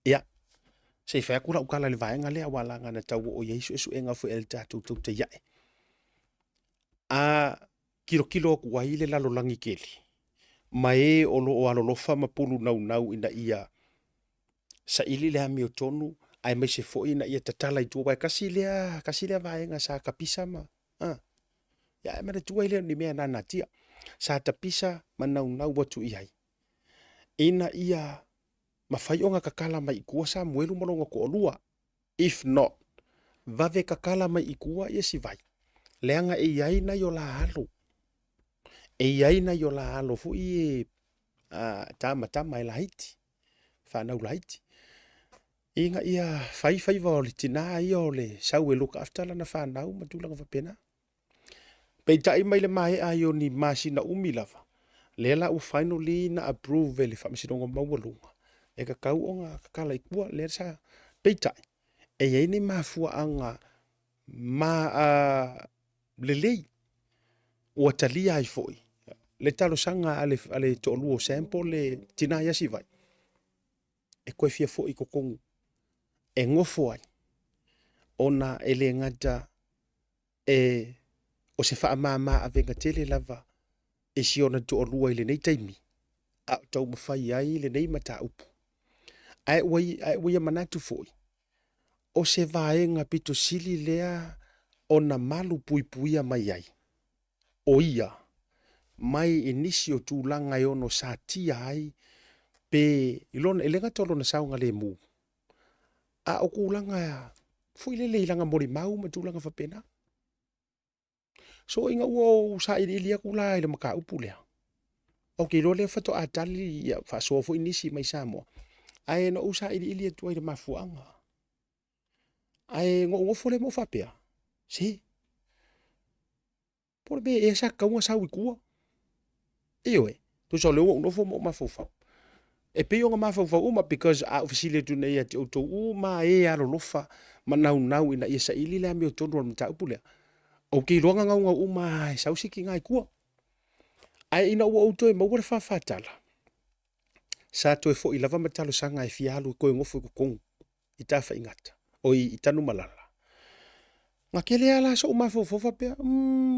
Ia, se i fai atu lau tala i le vaega lea, aua leaga na tau oo i ai suesuega foi a le tatou tautai ae. A tilotilo atu ai le lalolagi tele, ma e o lo o alolofa ma pulu naunau ina ia saili le amiotonu, aemaise foi ina ia tatala i tua, aua e tasi lea, tasi lea vaega sa tapisa ma, a, ia ae manatua e le o ni mea e nanatia, sa tapisa ma naunau atu i ai, ina ia mafai ona tatala mai i tua Samuelu ma lona toalua. If not, vave tatala mai i tua ia Sivai, leaga e i ai nai o la alo, e i ai nai o la alo foi e tamatama e laiti, fanau laiti, ina ia fai faiva o le tina ia o le sau e look after lana fanau ma tulaga faapena. Peitai mai le maea ai o ni masina umi lava, lea la ua finally na approve e le Faamasinoga Maualuga, e tatau ona tatala i tua, lea sa, peitai, e i ai ni mafuaaga ma lelei ua talia ai foi le talosaga a le, a le toalua o Sam po o le tina ia Sivai, e toe fia foi i totonu e nofo ai, ona e le gata e o se faamama avega tele lava i si ona toalua i lenei taimi, a o taumafai ai lenei mataupu. Ae ua, ae ua ia manatu foi, o se vaega pito sili lea ona malu puipuia mai ai, o ia. mai i nisi o tulaga e ono satia ai pe i lona, e le gata o lona saogalemu, a o tulaga foi lele i lana molimau ma tulaga faapena. So ina ua ou sailiili atu la i le mataupu lea, ou te iloa lea faatoa tali ia faasoa foi nisi mai Samoa, ae na ou sailiili atu ai i le mafuaaga. Ae na ou nofo lea ma ou faapea, se, po o le mea ea sa tatau ona sau i tua. Ioe, tusa o lea ua ou nofo ma ou mafaufau. E pei ona mafaufau uma because a ou fesili atu nei ia te outou uma e alolofa ma naunau ina ia saili le amiotonu o le mataupu lea, ou te iloa na naunau uma lava e sau si tina i tua. Ae ina ua ou toe maua le fafatala, sa toe foi lava ma talosaga e fia alu e toe nofo i totonu i Tafaigata, oi i Tanumalala. Na tele lava la so'u mafaufau faapea,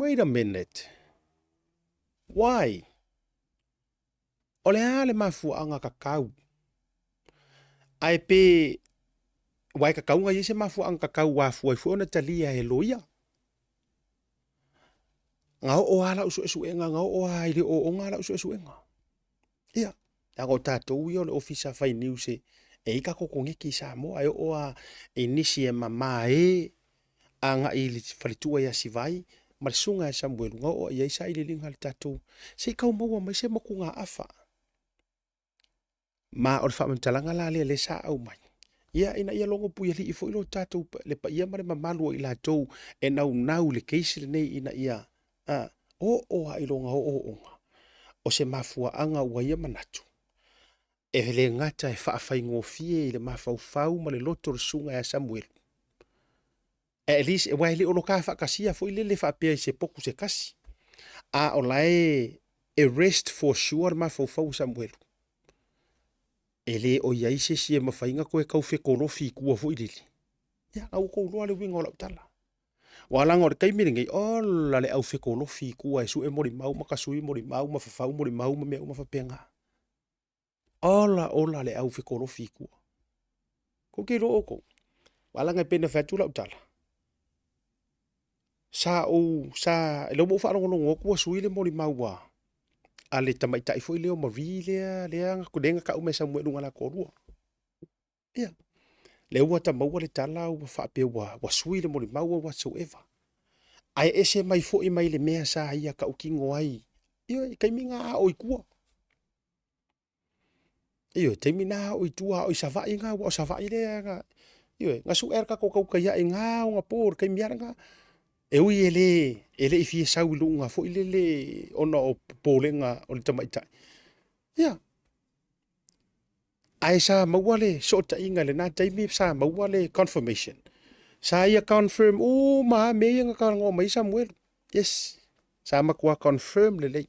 wait a minute, why? O le a le mafuaaga tatau? Ae pe aua e tatau ona i ai se mafuaaga tatau ua afua ai foi ona talia e loia. Na oo lava lau suesuega, na oo lava i le ooooga lau suesuega. Ia, leaga o tatou ia o le ofisa fai news e i ai tatou koneti i Samoa, e oo lava i nisi e mama e agai i le faletua ia Sivai ma le susuga ia Samuelu, na oo i ai sailiiliga a le tatou, se i tau maua mai se motugaafa. Ma o le faamatalaga la lea lea sa aumai, ia ina ia logo puialii foi lo tatou, le paia ma le mamalu o i latou e naunau i le case lenei ina ia oo lava i lona ooooga, o se mafuaaga ua ia manatu, e le gata e faafaigofie i le mafaufau ma le loto o le susuga ia Samuelu, at least, aua e le o lo ta faatasia foi lele faapea i se potu se tasi, a o la e e rest for sure le mafaufau o Samuelu. E le o i ai se isi e mafai ona toe tau fetolofi i tua foi lele. Ia, na ua tou iloa le uiga o lau tala. Aua leaga o le taimi lenei, ola le au fetolofi i tua e sue molimau ma tasui molimau ma fafau molimau ma mea uma faapena. Ola ola le au fekolofi i tua. Kou te iloa outou. Aua leaga e pei ona fai atu lau tala, sa ou, sa, lea ua ou faalogologo atu ua sui le molimau a, a le tamaitai foi lea o Marie lea, lea, lea na tau mai e Samuelu na la toalua. Ia, lea ua ta maua le tala ua faapea ua, ua sui le molimau or whatsoever. Ae ese mai foi mai le mea sa ia tautino ai, ioe, i taimi na a o i tua. Ioe, taimi na o i tua, o i Savaii na, ua o Savaii lea na, ioe, na sue le tatou tautai ae na ona po le taimi lava lena. E ui e le, e le i fia sau i luga foi lele ona o popolega o le tamaitai. Ia, ae sa maua le sootaiga i lena taimi, sa maua le confirmation. Sa ia confirm uma lava mea ia na talanoa mai ai Samuelu. Yes, sa matua confirm lelei.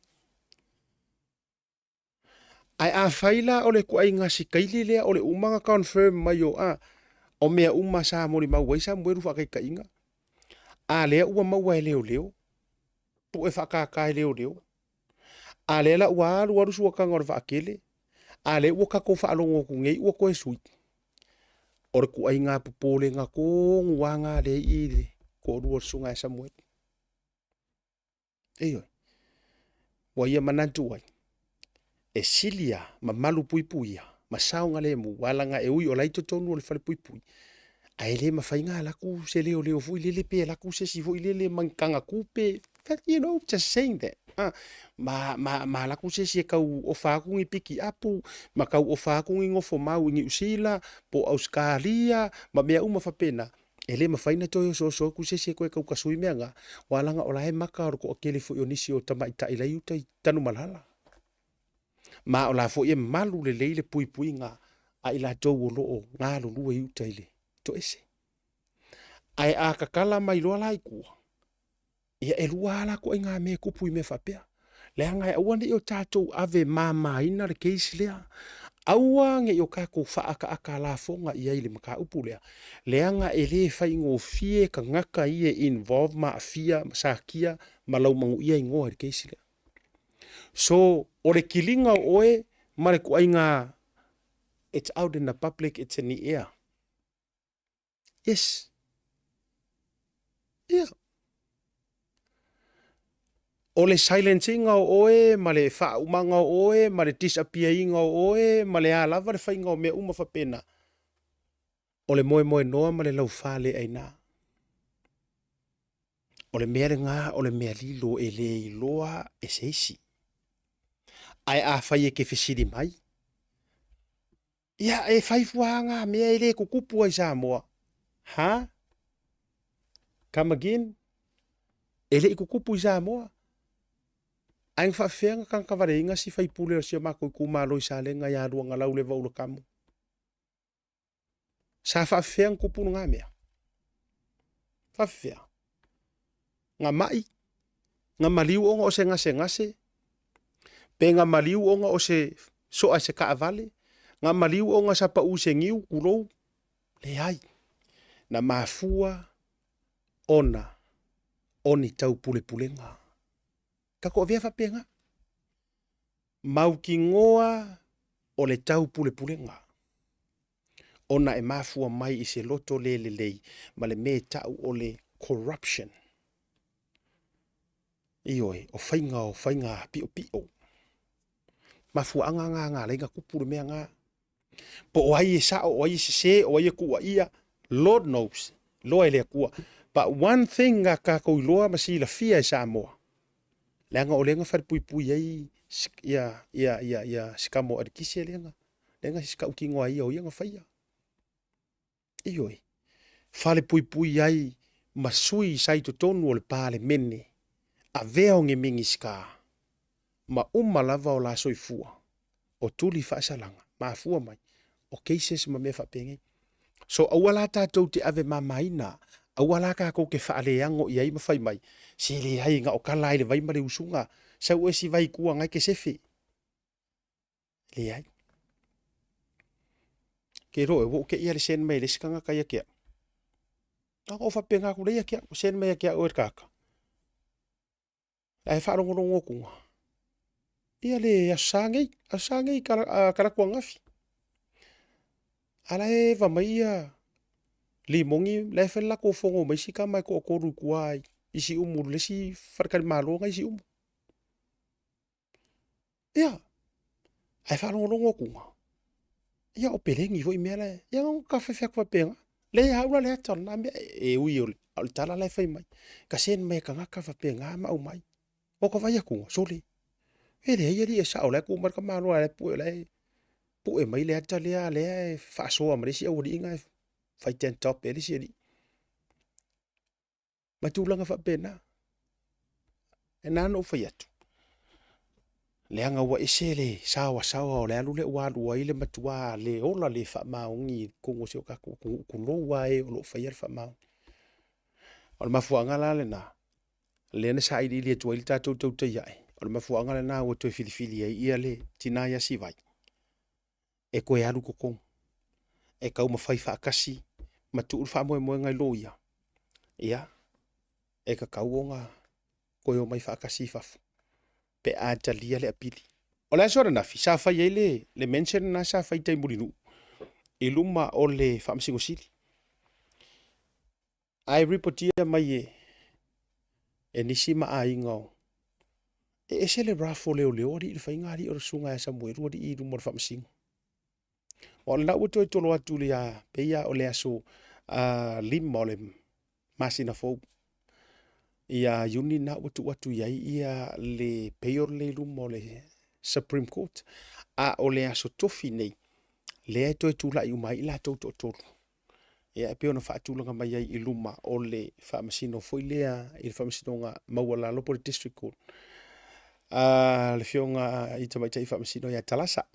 Ae afai la o le ituaiga sikaili lea o le uma ona confirm mai o a, o mea uma sa molimau ai Samuelu faataitaiga, a lea ua maua e leoleo, pue faatata e leoleo, a lea la ua alu alu suataga o le vaatele, a lea ua tatou faalogo atu nei ua toe sui. O le ituaiga popolega tonu lava lena lea i i le toalua o le susuga ia Samuelu. Ioe. Ua ia manatu ai, e sili a ma malu puipuia ma saogalemu, aua leaga e ui o la e i totonu o le falepuipui, ae le mafai ona alu atu se leoleo foi lele pe alu atu se isi foi lele ma ni taga tupe, you know, just saying that. Ah, ma, ma, ma alu atu se isi e tau ofa atu ni pikiapu, ma tau ofa atu ni nofomau i Niu Sila, po o Ausetalia, ma mea uma faapena. E le mafai ona toe osooso atu se isi e toe tau tasui mea na, aua leaga o la e maka o le toatele foi o nisi o tamaitai la e i uta i Tanumalala. Ma o la foi e malu lelei le puipuiga a i latou o lo o galulue i uta i le toese. Ae a tatala mai loa la i tua, Ia e lua lava la ituaiga mea e tupu i mea faapea. Leaga e aua ne i o tatou ave mamaina le case lea. Aua ne i o tatou faaataata lafoga i ai i le mataupu lea, leaga e le faigofie tagata ia e involve ma aafia ma satia ma laumanuia igoa i le case lea. So, o le kiliga o oe ma le ituaiga it's out in the public, it's in the air. Yes. Ia. O le silence-iga o oe ma le faaumaga o oe ma le disappear-iga o oe ma le a lava le faiga o mea uma faapena, o le moemoenoa ma le laufa le aina. O le mea lena o le mea lilo e le iloa e se isi. Ae afai e te fesili mai, ia e fai fua ngā mea e le tutupu ai Samoa. Ha? Come again? E le i tutupu i Samoa. Ae na faafefea na tagatavaleiga si faipule o si o matou itumalo i Salega ia Luagalau le Vaulakamu? Sa faafefea na tupu lena mea? Faafefea? Na mai? Na maliu ona o se gasegase? Pe na maliu ona o se soa i se taavale? Na maliu ona sa pau i se niu, tulou? Leai. Na mafua ona o ni taupulepulega. Tatou avea faapena. Mautinoa o le taupulepulega ona e mafua mai i se loto le lelei ma le mea e tau o le corruption. Ioe, o faiga o faiga piopio. Mafuaaga na na alai na tupu le mea na. Po o ai e sao, o ai e sese, o ai e tuuaia, Lord knows, iloa e le Atua. But one thing a tatou iloa ma silafia e Samoa, leaga o lea na falepuipui ai ia, ia, ia, ia Sikamo Alikise lea na, lea na sikautino ai ia o ia na faia. Ioe, falepuipui ai ma sui sa i totonu o le Palemene, avea o ni Minisita, ma uma lava o la soifua, o tuli faasalaga, mafua mai, o cases ma mea faapenei. So aua la tatou te ave mamaina, aua la tatou te faaleago i ai ma fai mai, se leai na o tala lava i le vai ma le usuga, sau oe si vai i tua na e te sefe. Leai. Ke iloa ua ou te ia le send mai e le isi tagata ia te au. Na ona ou faapena atu lea ia te au, send mai ia te au e le tagata. Ae faalogologo atu ia le Aso Sa nei, Aso Sa nei talaatu ananafi. A la e eva mai ia Limoni, la e fai le latou fono ma isi tama e toatolu i tua i Siumu, le isi faletalimalo na i Siumu. Ia, ae faalogologo atu, ia o peleni foi mea la e, ia na ona fefe atu faapena. Leai a au la le ata o lena mea, e ui o le, a o le tala la e fai mai, ka send mai e tagata faapena ma aumai. O ka vaai atu, sole, e leai alii e sao, la e tu mai le tamaloa la e pue, la e pue mai le ata lea, lea e faasoa ma le isi aualii na e fai tank top e le isi alii. Ma tulaga faapena. E na ona ou fai atu, leaga ua ese le saoasaoa o le alu lea ua alu ai le matua le ola le faamaoni i totonu o si o tatou atunuu, tulou lava e o lo o faia le faamaoni. O le mafuaaga la lena, lea na sailiili atu ai le tatou tautai ae, o le mafuaaga lena ua toe filifili ai ia le tina ia Sivai e toe alu i totonu, e taumafai faatasi ma tuu le faamoemoega i loia, ia, e tatau ona toe omai faatasi i fafo pe a talia le apili. O le aso ananafi sa fai ai le, le mention lena sa fai i tai Mulinuu i luma o le Faamasino Sili. Ae ripotia mai e, e nisi ma aiga o e ese le rough o leoleo alii le faiga alii o le susuga ia Samuelu alii i luma o le Faamasino. O lena ua toe tolo atu le a pei lava o le aso 5 o le masina fou ia Iuni na ua tuu atu i ai ia le bail le i luma o le Supreme Court. A o le aso tofi nei, lea e toe tulai uma ai i latou toatolu. Ia e pei ona faatulaga mai ai i luma o le faamasino foi lea i le faamasinoga maualalo po o le District Court. Le afioga i tamaitai faamasino ia Talasa.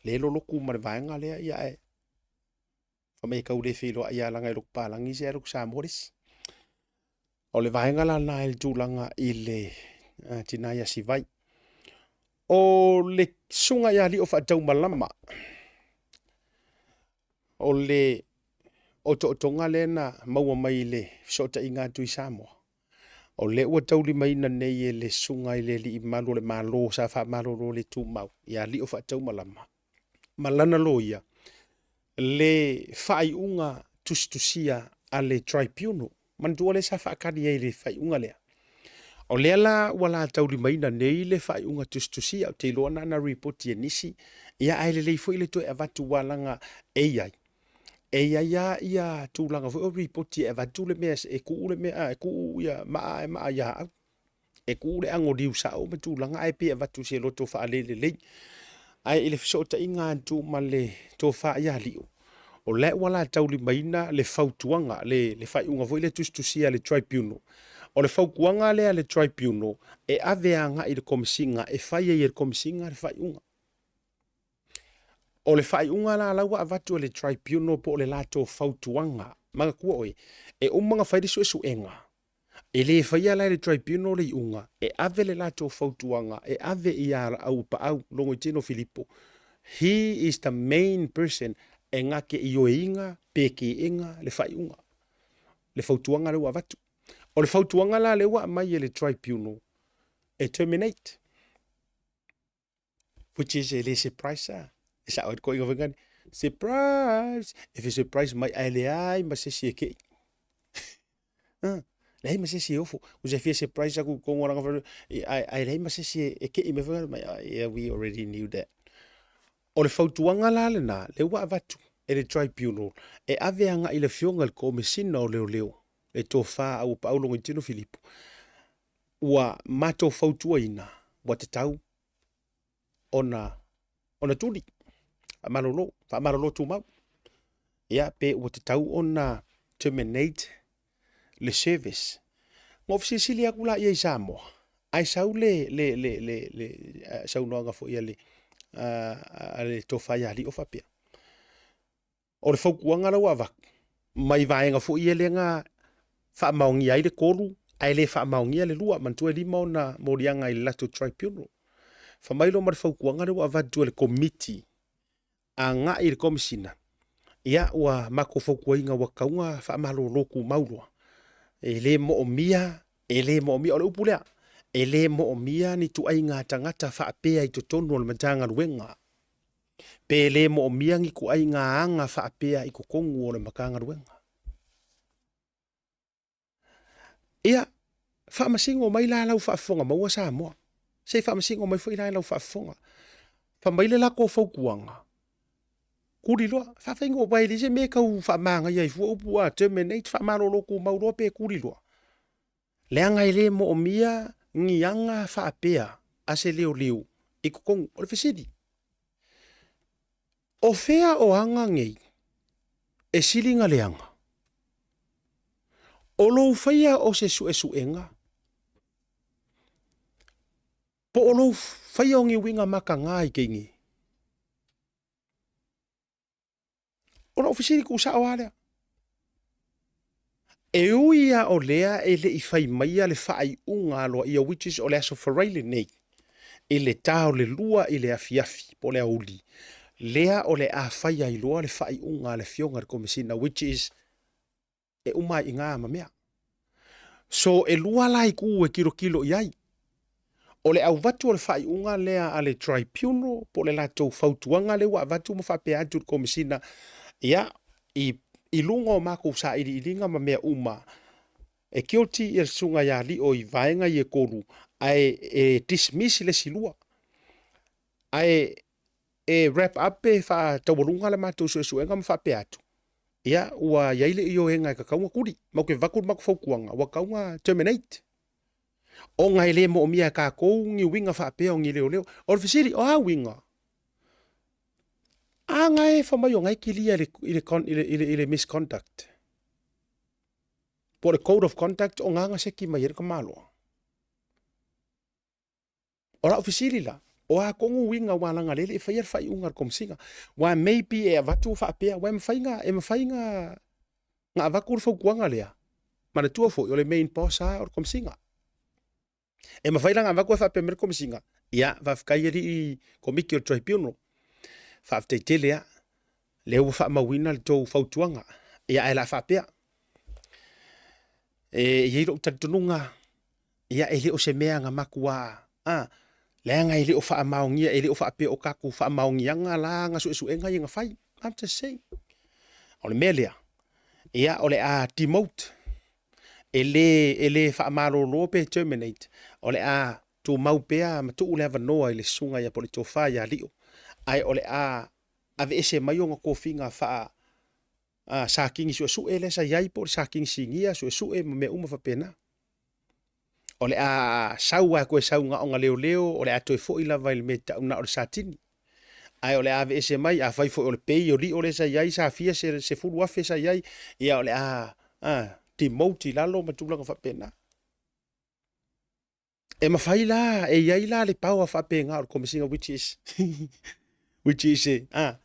Lea e lolotu ma le vaega lea, ia ae fai mai e tau le feiloai lava leaga e lotu palagi isi ae lotu Samoa le isi. O le vaega la lena i le tulaga i le tina ia Sivai. O le susuga ia Alii o Faataumalama, o le otootoga lea na maua mai i le fesootaiga atu i Samoa, o lea ua taulimaina nei e le susuga i le Alii Mamalu o le Malo sa faamalolo le tumau ia Alii o Faataumalama ma lana loia le faaiuga tusitusia a le Tribunal. Manatua lea sa faatali ai i le faaiuga lea. O lea la ua lataulimaina nei le faaiuga tusitusia, ou te iloa na ona ripoti e nisi, ia ae lelei foi le toe avatu aua leaga e i ai, e i ai lava ia tulaga foi o ripoti e avatu le mea e tuu le mea, e tuu ia maa e maa ia au. E tuu le ago liu sao ma tulaga ae pei e avatu i se loto faalelelei. Ae i le fesootaiga atu ma le tofa ia Lio, o lea ua lataulimaina le fautuaga, le faaiuga foi lea tusitusia a le Tribunal. O le fautuaga lea a le Tribunal e ave agai i le Komesina e fai ai e le Komesina le faaiuga. O le faaiuga la la ua avatu e le Tribunal po o le latou fautuaga, manatua oe, e uma ona fai le suesuega, E le faia la e le Tribunal le iuga e ave le latou fautuaga e ave ia Auapaau Logoitino Filipo. He is the main person e na te ioeina pe teena le faaiuga, le fautuaga lea ua avatu. O le fautuaga la lea ua aumai e le Tribunal e terminate. Which is e le surprise a. E sao ai le koiga foi ngani. Surprise! E fe surprise mai ae leai ma se isi e kei. Ah, leai ma se isi e ofo. Usa e fia surprise aku kongo ranga wharu, ae, ae leai ma se isi e kei me wharu mai, oh, yeah, we already knew that. O le fautuaga la lena, le ua avatu e le tribunal, e ave agai i le afioga i le Komesina o Leoleo, le tofa a Ua Paulo Goitino Filipo, ua matou fautuaina ua tatau ona ona tuli faamalolo faamalolo tumau ia pe ua tatau ona terminate le service. Na ou fesilisili atu la ia i Samoa ae sau le le le le le saunoaga foi a le a le tofa ia Lio faapea, O le fautuaga la ua avatu mai vaega foi ia lea na faamaonia ai le 3 ae le faamaonia le 2, manatua e 5 ona moliaga i le latou tribunal. Fai mai loa ma le fautuaga lea ua avatu e le Komiti agai i le Komesina, ia ua matou fautuaina ua tatau ona faamalolo tumau loa. E le moomia, e le moomia, o le upu lea, e le moomia ni tuaiga tagata faapea i totonu o le Matagaluega. Pe le moomia ni ituaiga aga faapea i totonu o le Matagaluega. Ia, faamasino mai la lau faafofoga maua Samoa. Se i faamasino mai foi la i lau faafofoga. Fai mai le latou fautuaga, kuli loa, faafaiga aua e leai se mea e tau faamanaia ai fua upu a terminate, faamalolo tumau loa pe kuli loa. Leaga e le moomia ni aga faapea a se leoleo i totonu. O le fesili, o fea o aga nei e sili na leaga? O lou faia o se suesuega po o lou faia o ni uiga mataga i teine? O lau fesili tuusao lava lea. E ui lava o lea e le i fai maia le faaiuga aloaia which is o le aso Faraile lenei i le ta o le 2 i le afiafi po o le aoauli, lea o le a fai ai loa le faaiuga a le Afioga i le Komesina which is e uma ai i ina ma mea. So e lua la itu e tilotilo i ai. O le avatu o le faaiuga lea a le tribunal po o le latou fautuaga lea ua avatu ma faapea atu i le Komesina, ia, i, i luga o matou sailiiliga ma mea uma, e guilty ia le susuga ia Lio i vaega ia e tolu, ae e dismiss le isi lua. Ae e wrap up pe faataualuga le matou suesuega ma faapea atu, ia, ua i ai le ioega e tatau ona tuli. Ma ou te avatu le matou fautuaga, ua tatau ona terminate. Ona e le moomia e tatou ni uiga faapea o ni leoleo. O le fesili, o a uiga? A na e fai mai o na e kilia i le, i le, i le, i le, i le misconduct. Po o le code of conduct o na na seki mai ai le tamaloa. O lau fesili la, o a tonu uiga ua laga lele e faia le faaiuga a le Komesina? Ua maybe e avatu faapea, ua e mafai na, e mafai na, na avatu le fautuaga lea. Manatua foi, o le main boss lava o le Komesina. E mafai la na avatu e faapea mai le Komesina, ia, faafetai alii Komiti o le Tribunal, faafetai tele lava, lea ua faamauina le tou fautuaga. Ia, ae o le a faapea, e i ai lou talitonuga, Ia, e le o se mea na matua, a, leaga e le o faamaonia, e le o faapea o tatou faamaoniaga la na suesuega ia na fai. I'm just saying. O le mea lea, ia, o le a demote. E le, e le faamalolo pe terminate, o le a tumau pea ma tuu le avanoa i le susuga ia po o le tofa ia Lio, ae o le a aveese mai ona tofiga faa a Sa Kingi suesue lea sa i ai po o le Sa Kingi Sinia suesue ma mea uma faapena. O le a sau lava toe sau na ona leoleo, o le a toe foi lava i le mea e tau na o le Satini. Ae o le a aveese mai, afai foi o le pay o Lio lea sa i ai, sa fia se 10,000 sa i ai, ia o le a, a demote i lalo ma tulaga faapena. E mafai la, e i ai la le power faapena o le Komesina which is which is a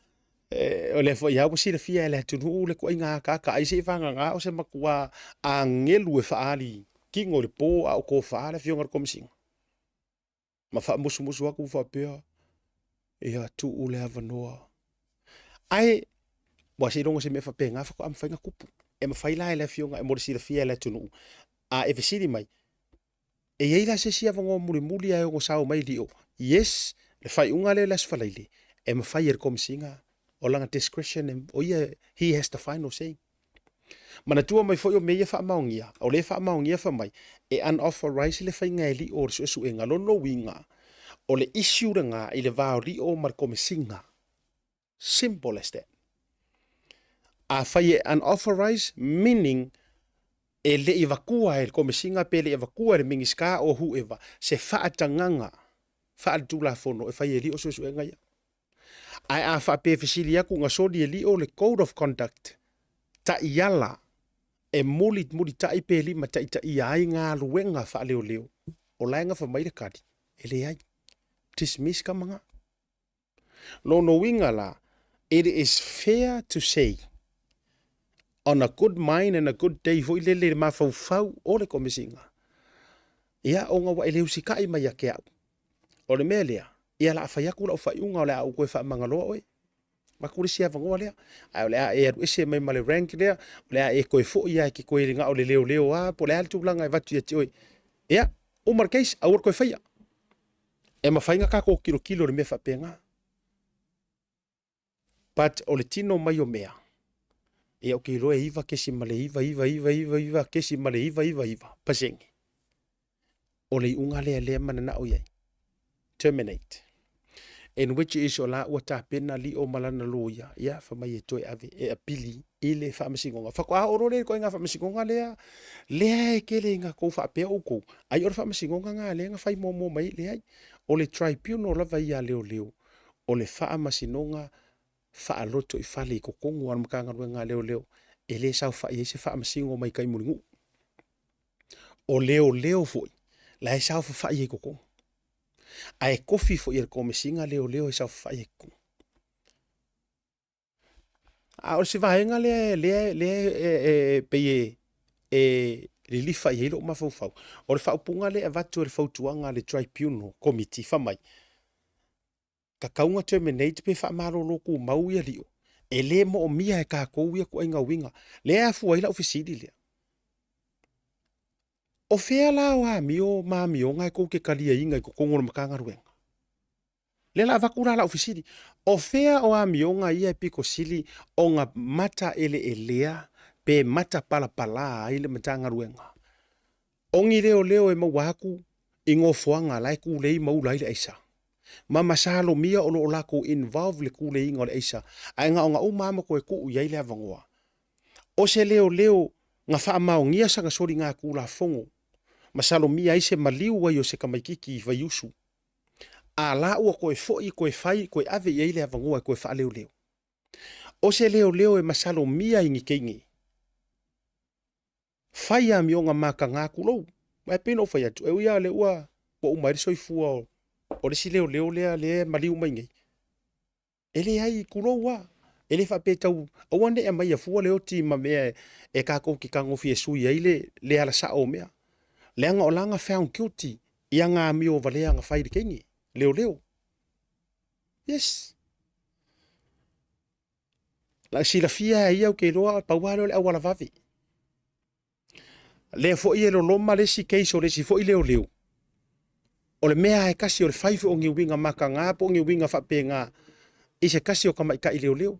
o lea foi lava ua silafia e le atunuu le ituaiga akaaka ai seivagana o se matua agelu e faaali kino i le po a o tofa le afioga i le Komesina. Ma faamusumusu atu faapea, ia tuu le avanoa. Ae ua seiloga se mea faapena faatoa mafai ona tupu. E mafai la e le afioga e mo le silafia e le atunuu, a e fesili mai, E i ai la se isi avanoa mulimuli ae ono sao mai Lio? Yes, le faaiuga lea i le Aso Faraile, e mafai e le Komesina o lana discretion, o ia, he has the final say. Manatua mai foi o mea ia faamaonia, o lea e faamaonia fai mai, e unauthorized le faiga e Lio o le suesuega. Lona uiga, o le issue lena i le va o Lio ma le Komesina. Simple as that. Afai e unauthorized, meaning e le i avatua e le Komesina pe le i avatua e le Minisita or whoever se faatagaga faaletulafono e fai e Lio suesuega ia. Ae a faapea e fesili atu na soli e Lio le code of conduct, taiala e mulimulitai pe limataitaia ai galuega faaleoleo, o la e gafa mai le kali, e leai. Dismiss ka maga. Lona uiga la, it is fair to say, on a good mind and a good day foi lele i le mafaufau o le Komesina, ia, ona ua e le usikai mai ia te au. O le mea lea, ia o le a fai atu lau faaiuga o le a ou toe faamagaloa oe. Avatu le isi avanoa lea, ae o le a e alu ese mai ma le rank lea, o le a e toe foi lava e te toe na o le leoleo lava, po o le a le tulaga e avatu ia te oe. Ia, uma le case, aua le toe faia. E mafai ona tatou tilotilo i le mea faapena. But o le tino mai o mea, ia ou te iloa e 9.9999.999 pasene. O le iuga lea lea e mananao i ai. Terminate. In which is o la ua tapena Lio ma lana loia, ia fai mai e toe ave e apili i le faamasinoga. Faatoa oo loa lea i le ituaiga faamasinoga lea, lea e tele ina tou faapea outou, ai o le faamasinoga lena lea na fai muamua mai ai, leai. O le tribunal lava ia a leoleo, o le faamasinoga faalotoifale i totonu lava o le Matagaluega a Leoleo, e le saofai ai se faamasino mai tai Mulinuu. O leoleo foi, la e saofafai ai i totonu. Ae tofi foi e le Komesina leoleo e saofafai ai i totonu. A o se vaega lea lea lea e pei e e lilifa i ai lou mafaufau, o le faaupuga lea e avatu e le fautuaga a le Tribunal Committee, fai mai, tatau ona terminate pe faamalolo tumau ia Lio, e le moomia e tatou ia ituaiga uiga. Lea e afua ai lau fesili lea. O fea la o amio ma amioga e tou te taliaina i totonu o le Matagaluega? Lea la avatu la lau fesili, o fea o amioga ia e pito sili ona mataeleelea pe matapalapala ai le Matagaluega? O ni leoleo e maua atu i nofoaga la e tulei ma ula ai le aisa, ma masalomia o lo o latou involve i le tuleiga o le aisa, ae na ona uma lava ma toe tuu i ai le avanoa. O se leoleo na faamaonia sana soligatulafono, masalomia ai se maliu ai o se tamaititi i Vaiusu, a la ua toe foi toe fai toe ave i ai le avanoa e toe faaleoleo. O se leoleo e masalomia i ni teine, fai amioga mataga tulou. Ae pei ona ou fai atu, e ui lava o lea ua uma ai le soifua o le isi leoleo lea lea e maliu mai nei, E leai, tulou lava. E le faapea e tau, aua ne i aumaia fua le oti ma mea e tatou te tagofia e sui ai le le ala sao o mea. Leaga o la na found guilty i ana amio valea na fai i le teine, leoleo. Yes. La silafia e ia ou te iloa, pau lava lea o le auala vave. Lea foi e loloma le isi case o le isi foi leoleo. O le mea lava e tasi o le fai foi o ni uiga mataga po o ni uiga faapena i se tasi o tamaitai leoleo.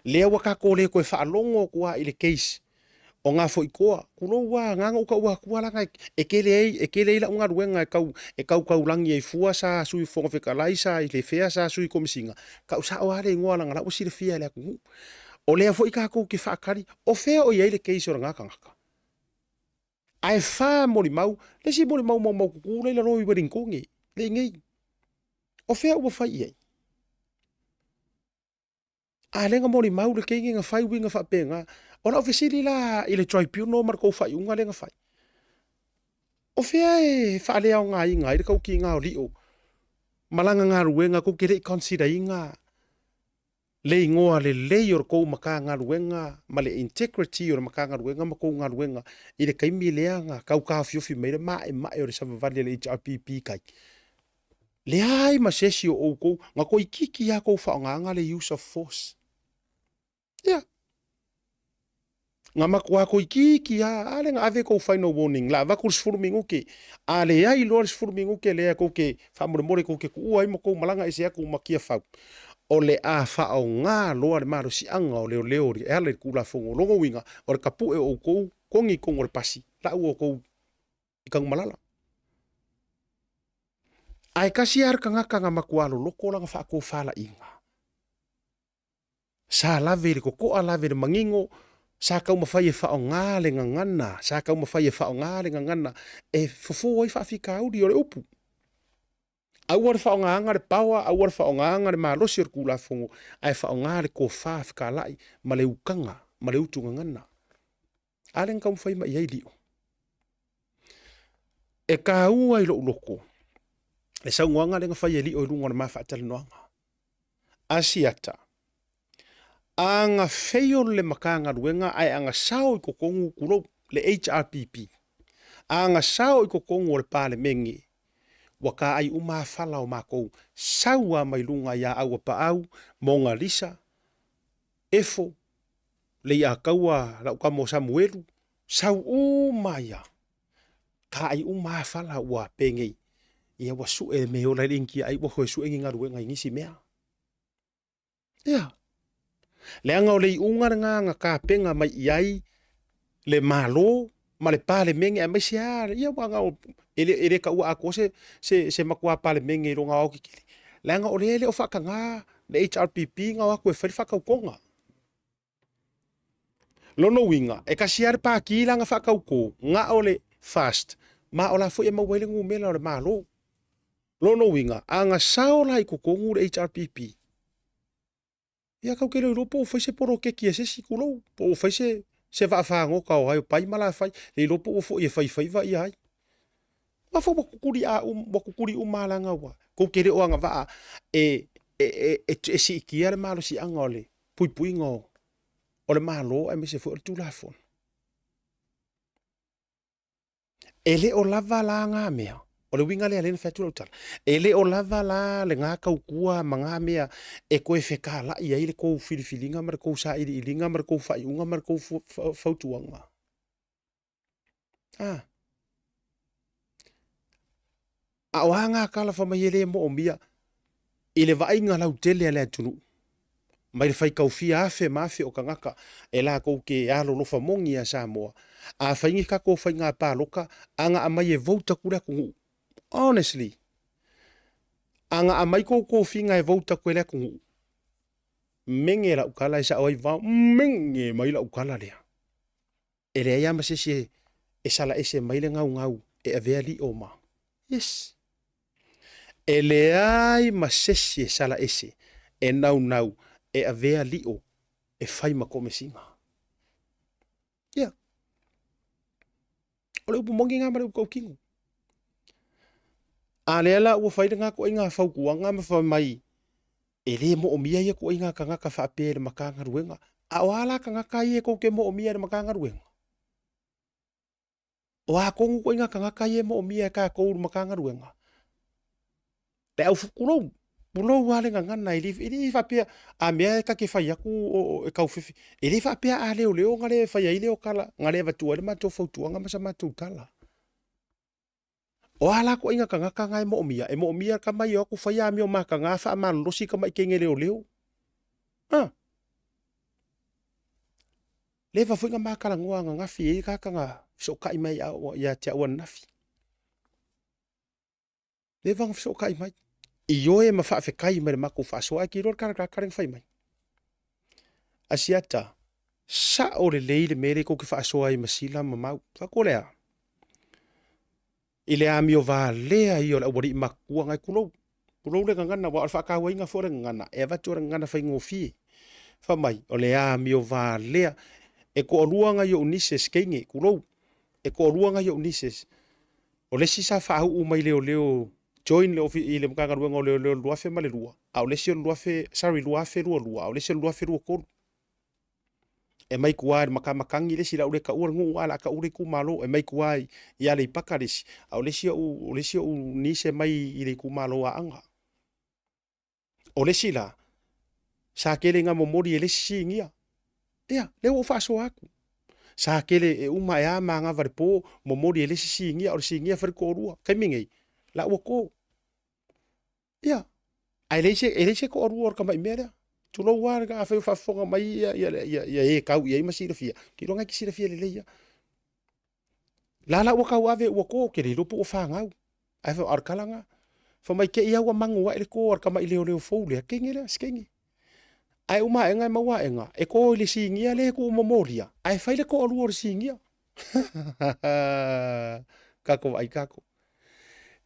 Lea ua tatou le toe faalogo atu lava i le case. O ngā foikoa, kulou a, ngā ngou kau akua langa e kele ai, e kele ai lau galuega e kau, e kaukaulangi ai fua sa sui fofoga fetalai sa i le fea sa sui komisina, kau sao a le igoa langa la ua silafia e le atunuu. O lea foi tatou te faatali, o fea o i ai le case o lena tagata. Ae fa molimau, le isi molimau maumaututu la i lalo i Wellingtone, le i nei. O fea ua fai i ai? A lea na molimau le teine na fai uiga faapena. O lau fesili la i le tribunal ma le tou faaiuga lea na fai. O fea e faaleaogaina ai le tautiga o Lio ma lana galuega tou te le i consider ina le igoa lelei o le tou Matagaluega ma le integrity o le Matagaluega ma tou galuega i le taimi lea na tau taofiofi mai ai le maemae o le savavali a le HRPP i tai. Leai ma se isi o outou na toeitiiti lava tou faaaogaina le use of force. Ia. Na matua toeitiiti lava, a lea na ave tou final warning, la avatu le 10 minute, a leai loa le 10 minute lea tou te faamolemole tou te tuua ai ma tou malaga ese atu ma Tiafau, o le a faaaoga loa le malosiaga o leoleo e ala i le Tulafono. O lona uiga, o le tapue o outou togi i totonu o le pasi, lau outou i Tanumalala. Ae tasi lava le tagata na matua loloto lana faatofalaiga. Sa lave i le totoa, lave i le manino, sa taumafai e faaaoga le gagana, sa taumafai e faaaoga le gagana e fofo ai faafitauli o le upu. Aua le faaaogaina le power, aua le faaaogaina le malosi o le Tulafono, ae faaaoga le tofa fetalai ma le utaga ma le utu gagana. A lea na taumafai mai ai Lio. E taua i lou loto le saunoaga lea na fai e Lio i luga o le ma faatalanoaga. Asiata, a na fail le Matagaluega ae a na sao i totonu, tulou, le HRPP, a na sao i totonu o le Palemene, ua taai uma lava fala o matou, sau lava mai luga ia Auapaau, Mogalisa, Efo, Leiataua, lau tama o Samuelu, sau uma ia. Taai uma lava fala ua penei. Ia ua sue le mea e ola ai le Initia ai ua toe sue ni galuega i nisi mea. Ia. Leaga o le iuga lena na tapena mai i ai le Malo ma le Palemene aemaise lava ia aua na o e le, e le taua atoa se, se, se matua Palemene i lona aoaotetele. Leaga o lea e le o faataga le HRPP na o atu e fai le faatautoga. Lona uiga, e tasi lava le pati la na faatauto, na o le FAST, ma o la foi e maua ai le numera o le Malo. Lona uiga, a na sao la i totonu le HRPP, ia kau ke le iloa po ua fai se poloketi a se isi, tulou, po ua fai se, se vaafagota o ai o pai ma la fai, le iloa po ua foi e fai faiva ia ai. Aua foi ua tutuli a um, ua tutuli uma lana ua kou te le o agavaa e, e, e, e, e siitia le malosiaga o le puipuiga o, o le Malo aemaise foi o le Tulafono. E le o lava la ngā mea, o le uiga lea lea na fai atu lau tala, e le o lava la le ngā tautua ma ngā mea e toe fetāla'i ai le tou filifiliga ma le tou sailiiliga ma le tou faaiuga ma le tou fautuaga. A. A o a ngā tala fai mai e le moomia i le vaaiga lautele a le atunuu, mai le faitau fia afe ma afe o tagata e latou te alolofa moni ia Samoa, a fai ni tatou faiga palota, a na aumai e vote atu le atunuu. Honestly, a na aumai tou tofiga e vote atu e le atunuu, mege lau tala e sao ai vao, mege mai lau tala lea. E leai lava ma se isi e sala ese mai le gaugau e avea lio ma. Yes. E leai ma se isi e sala ese e naunau e avea lio e fai ma komesina. Ia. O le upu moni lena ma le upu tautino. A lea la ua fai lena ituaiga fautuaga ma fai mai e le moomia ia ituaiga tagata faapea i le Matagaluega. A o a la tagata ia tou te moomia i le Matagaluega? O a tonu ituaiga tagata ia e moomia e tatou i le Matagaluega? Le au tulou, tulou lava le gagana, e le, e le faapea a mea e ta te fai atu o, e tau fefe. E le faapea a leoleo na le fai ai lea o tala, na le avatua ai le matou fautuaga ma sa matou tala. O a la ituaiga tagata na e moomia? E moomia tama ia o atu fai amio mataga faamalolosi tamai teine leoleo. Ah. Leva foi na ma talanoa ananafi e i ai tagata na fesootai mai ia te au ananafi. Leva na fesootai mai. Ioe ma faafetai mai le matou faasoa ae te iloa le tala tagata lea na fai mai. Asiata, sao lelei le mea lea tou te faasoa ai ma Sila ma Mau. Fai atu o le a? I le amio valea ia o le aualii matutua nai tulou, tulou le gagana, aua o le faatauaina foi o le gagana, e avatu o le gagana faigofie. Fai mai, o le amio valea, e toalua nai ou nieces teine, tulou, e toalua nai ou nieces. O le isi sa faauu mai leoleo, join le i le Matagaluega o Leoleo i le 2002, a o le isi o le 2000, sorry, 2022, a o le isi o le 2023. E mai tua i le Matamatagi le isi, o le a ou le taua le nuu ae o le a tau le itumalo. E mai tua i Aleipata le isi, a o le isi ou, o le isi ou niece e mai i le itumalo o Aana. O le isi la, sa tele ina momoli e le isi sinia. Ia, lea ua ou faasoa atu. Sa tele e uma e a manava i le po, momoli e le isi sinia, o le sinia fai le toalua. Taimi nei, la ua to. Ia, ae leai se, e leai se toalua o le tamai mea lea. Tulou lava, afai o faafofoga mai ia, ia, ia, ia e tau i ai ma silafia, ou te iloa na e te silafia lelei lava. La la ua tauave ua to, ou te le iloa po ua fanau. Ae fai, a o le tala lena. Fai mai te i lava ua magu ae le to a le tamai leoleo fou lea, teine lea, si teine. Ae uma aega e maua aega, e to i le sinia lea e tuumomolia, ae fai le toalua o le sinia. Kako vaai kako.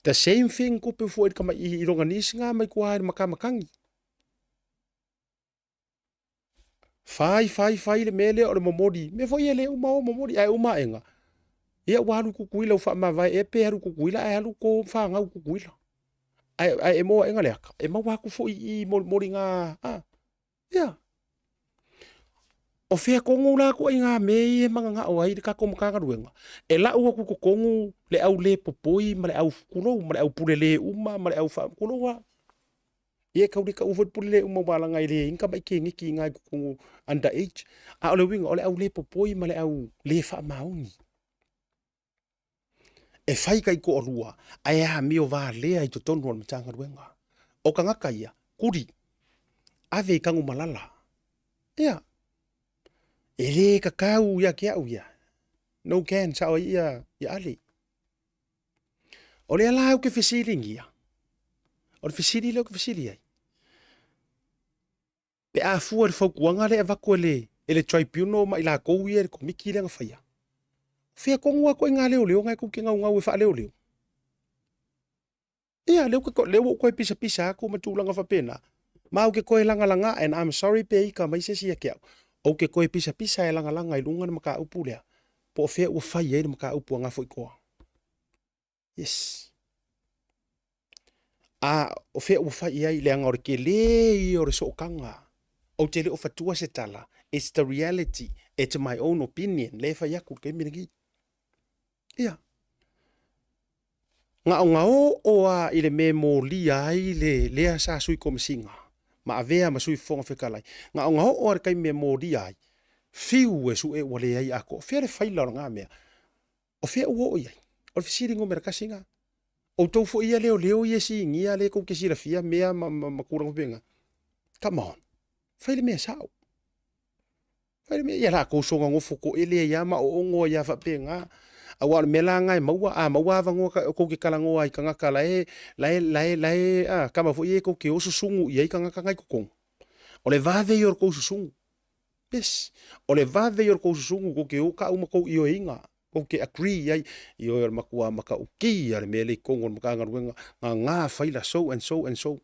The same thing tupu foi i le tamai i lona niece na mai tua i le matamatagi. Fai fai fai le mea lea o le momoli. Mea foi e le uma o momoli ae uma aega. Ia ua alu i Tutuila ua faamavae ea pe alu i Tutuila ae alu to fanau i Tutuila. Ae, ae e maua aega le aka, e maua atu foi i i molimoliga, a. Ia. O fea tonu la ituaiga mea ia e mananao ai le tatou Matagaluega? E lau atu i totonu le au le popoi ma le au, tulou, ma le au pule le uma ma le au faa, tulou lava. Ia e tau le taua foi le pule le uma aua leaga e leai ni tamai keneti i ina i totonu under age. A o le uiga, o le au le popoi ma le au le faamaoni. E fai taitoalua ae amio valea i totonu o le Matagaluega. O tagata ia, kuli, ave i Tanumalala. Ia, e le tatau ia te au ia. No can, sao ai ia, ia Ale. O lea la ou te fesiligia, o le fesili lea ou te fesili ai, Pe a fua i le fautuaga lea e avatu e le, e le tribunal ma i latou ia i le komiti lea na faia, o fea tonu lava ituaiga leoleo na e tou te naunau e faaleoleo? Ia, lea ou lea ua ou toe pisapisa atu ma tulaga faapena, ma ou te toe lagalaga, and I'm sorry pe ika mai se isi ia te au, ou te toe pisapisa e lagalaga i luga le mataupu lea, po o fea ua fai ai le mataupu a Gafoikoa. Yes. A o fea ua fai i ai, leaga o le tele ia o le sootaga. Ou te le o fatua se tala, it's the reality, it's my own opinion, lea e fai atu i le taimi lenei. Ia. Gaogaoo lava i le mea e molia ai le lea sa Sui Komesina ma avea ma Sui Fofoga Fetalai. Gaogaoo lava i le taimi e molia ai, fiu e sue ua leai atoa. O fea le faila o lena mea? O fea ua oo i ai? O le fesili numera tasi lena. Outou foi ia leoleo ia e sinia lea tou te silafia mea ma, ma, ma tulaga faapena. Come on. Fai le mea sao. Fai le mea, ia latou soona nofo toele ai lava ma oogo ai lava faapena. Aua o le mea la lena e maua, a maua avanoa tou te talanoa ai i tagata la e, la e, la e, la e, a, tama foi ia tou te o susunu i ai tagata na i totonu. O le vave ia o le tou susunu. Yes. O le vave ia o le tou susunu, tou te o kau ma tou ioeina, tou te agree i ai, ioe o le matua matautia le mea lea i totonu o le Matagaluega, gagā faila so and so and so.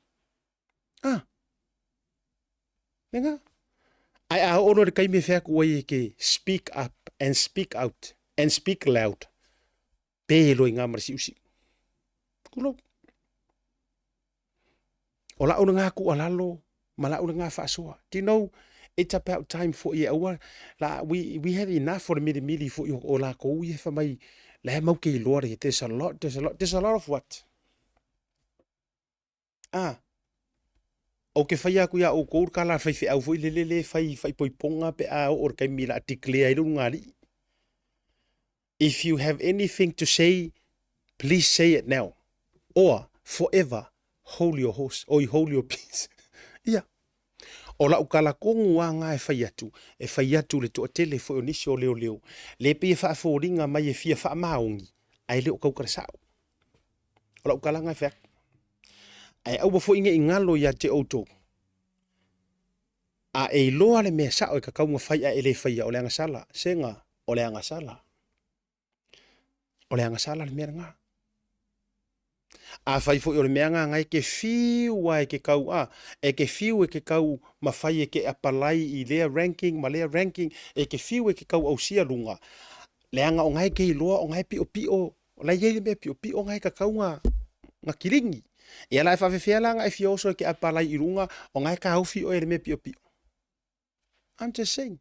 Ah. Lena. Ae a oo loa i le taimi e fai atu ai e te speak up and speak out and speak loud, pe loa i gā ma le siusiu. Tulou. O lau lena tuualalo ma lau lena faasoa. Do you know, it's about time foi e aua, la, we have enough o le milimili foi o, o lakou ia fai mai, la e mau ke iloa le, there's a lot, there's a lot, there's a lot of what? Ah, ou te faia atu iā outou le tala a le faifeau foi lele le fai faaipoipoga pe a oo i le taimi o le a declare ai le ulugalii. If you have anything to say, please say it now or forever hold your horse, oi hold your peace. Ia. O lau kalakonu lava na e fai atu, e fai atu i le toatele foi o nisi o leoleo, le pei e faafoliga mai e fia faamaoni, ae le o tautala sao. O lau tala na e fai atu. Ae aua foi ne i galo ia te outou, a e iloa le mea sao e tatau ona fai ae e le faia, o le agasala. Sega, o le agasala. O le agasala le mea lena. Afai foi o le mea lena e te fiu lava e te tau a, e te fiu e te tau mafai e te apalai i lea ranking ma lea ranking, e te fiu e te tau ausia luga, leaga o na e te iloa o na e piopio, o la e i ai le mea piopio na e tatau ona kilini. Ia la e faafefea la ona e fia oso e te apalai i luga o na e taofi oe e le mea piopio. I'm just saying.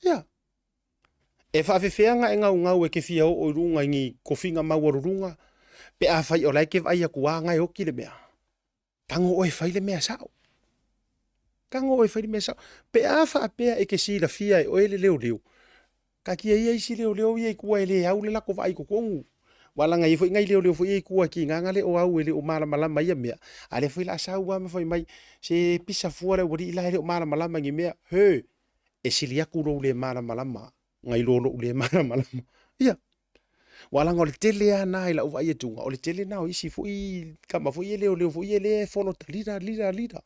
Ia. E faafefea na e gaugau e te fia oo i luga i ni tofiga maualuluga pe afai o la e te vaai atu a na e oti le mea. Tago oe e fai le mea sao. Tago oe e fai le mea sao. Pe a faapea e te silafia e oe le leoleo, Taatia ia isi leoleo ia i tua e le au le lako vaai i totonu. Aua leaga e i ai foi nai leoleo foi ia i tua e tiga na le o au e le o malamalama i ia mea, a o lea foi o le a sau lava ma fai mai, se pisa fua le aualii la e le o malamalama i ni mea. He! E sili atu lou le malamalama nai lo lou le malamalama. Ia. Aua leaga o le tele lava na i lau vaai atuga, o le tele na o isi foi tama foi ia leoleo foi ia lea e follow the leader, leader, leader.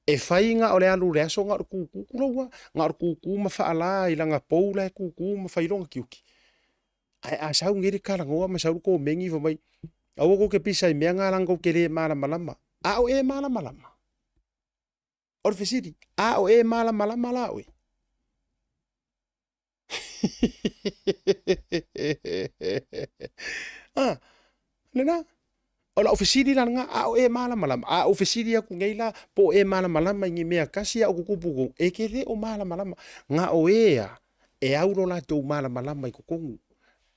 E fai na o le alu i le aso na o le kūkū, tulou lava, na o le kūkū ma faala i lana pou la e kūkū ma fai lona tiute. Ae a sau nei le talanoa ma sau le komeni fai mai, aua tou te pisa i mea na leaga tou te le malamalama. A o e malamalama? O le fesili, a o e malamalama la oe? Ah, lena. O lau fesili la lena, a o e malamalama? A ou fesili atu nei la, po o e malamalama i ni mea kasi a o tutupu totonu? E te le o malamalama. Na o e a e au lo latou malamalama i totonu,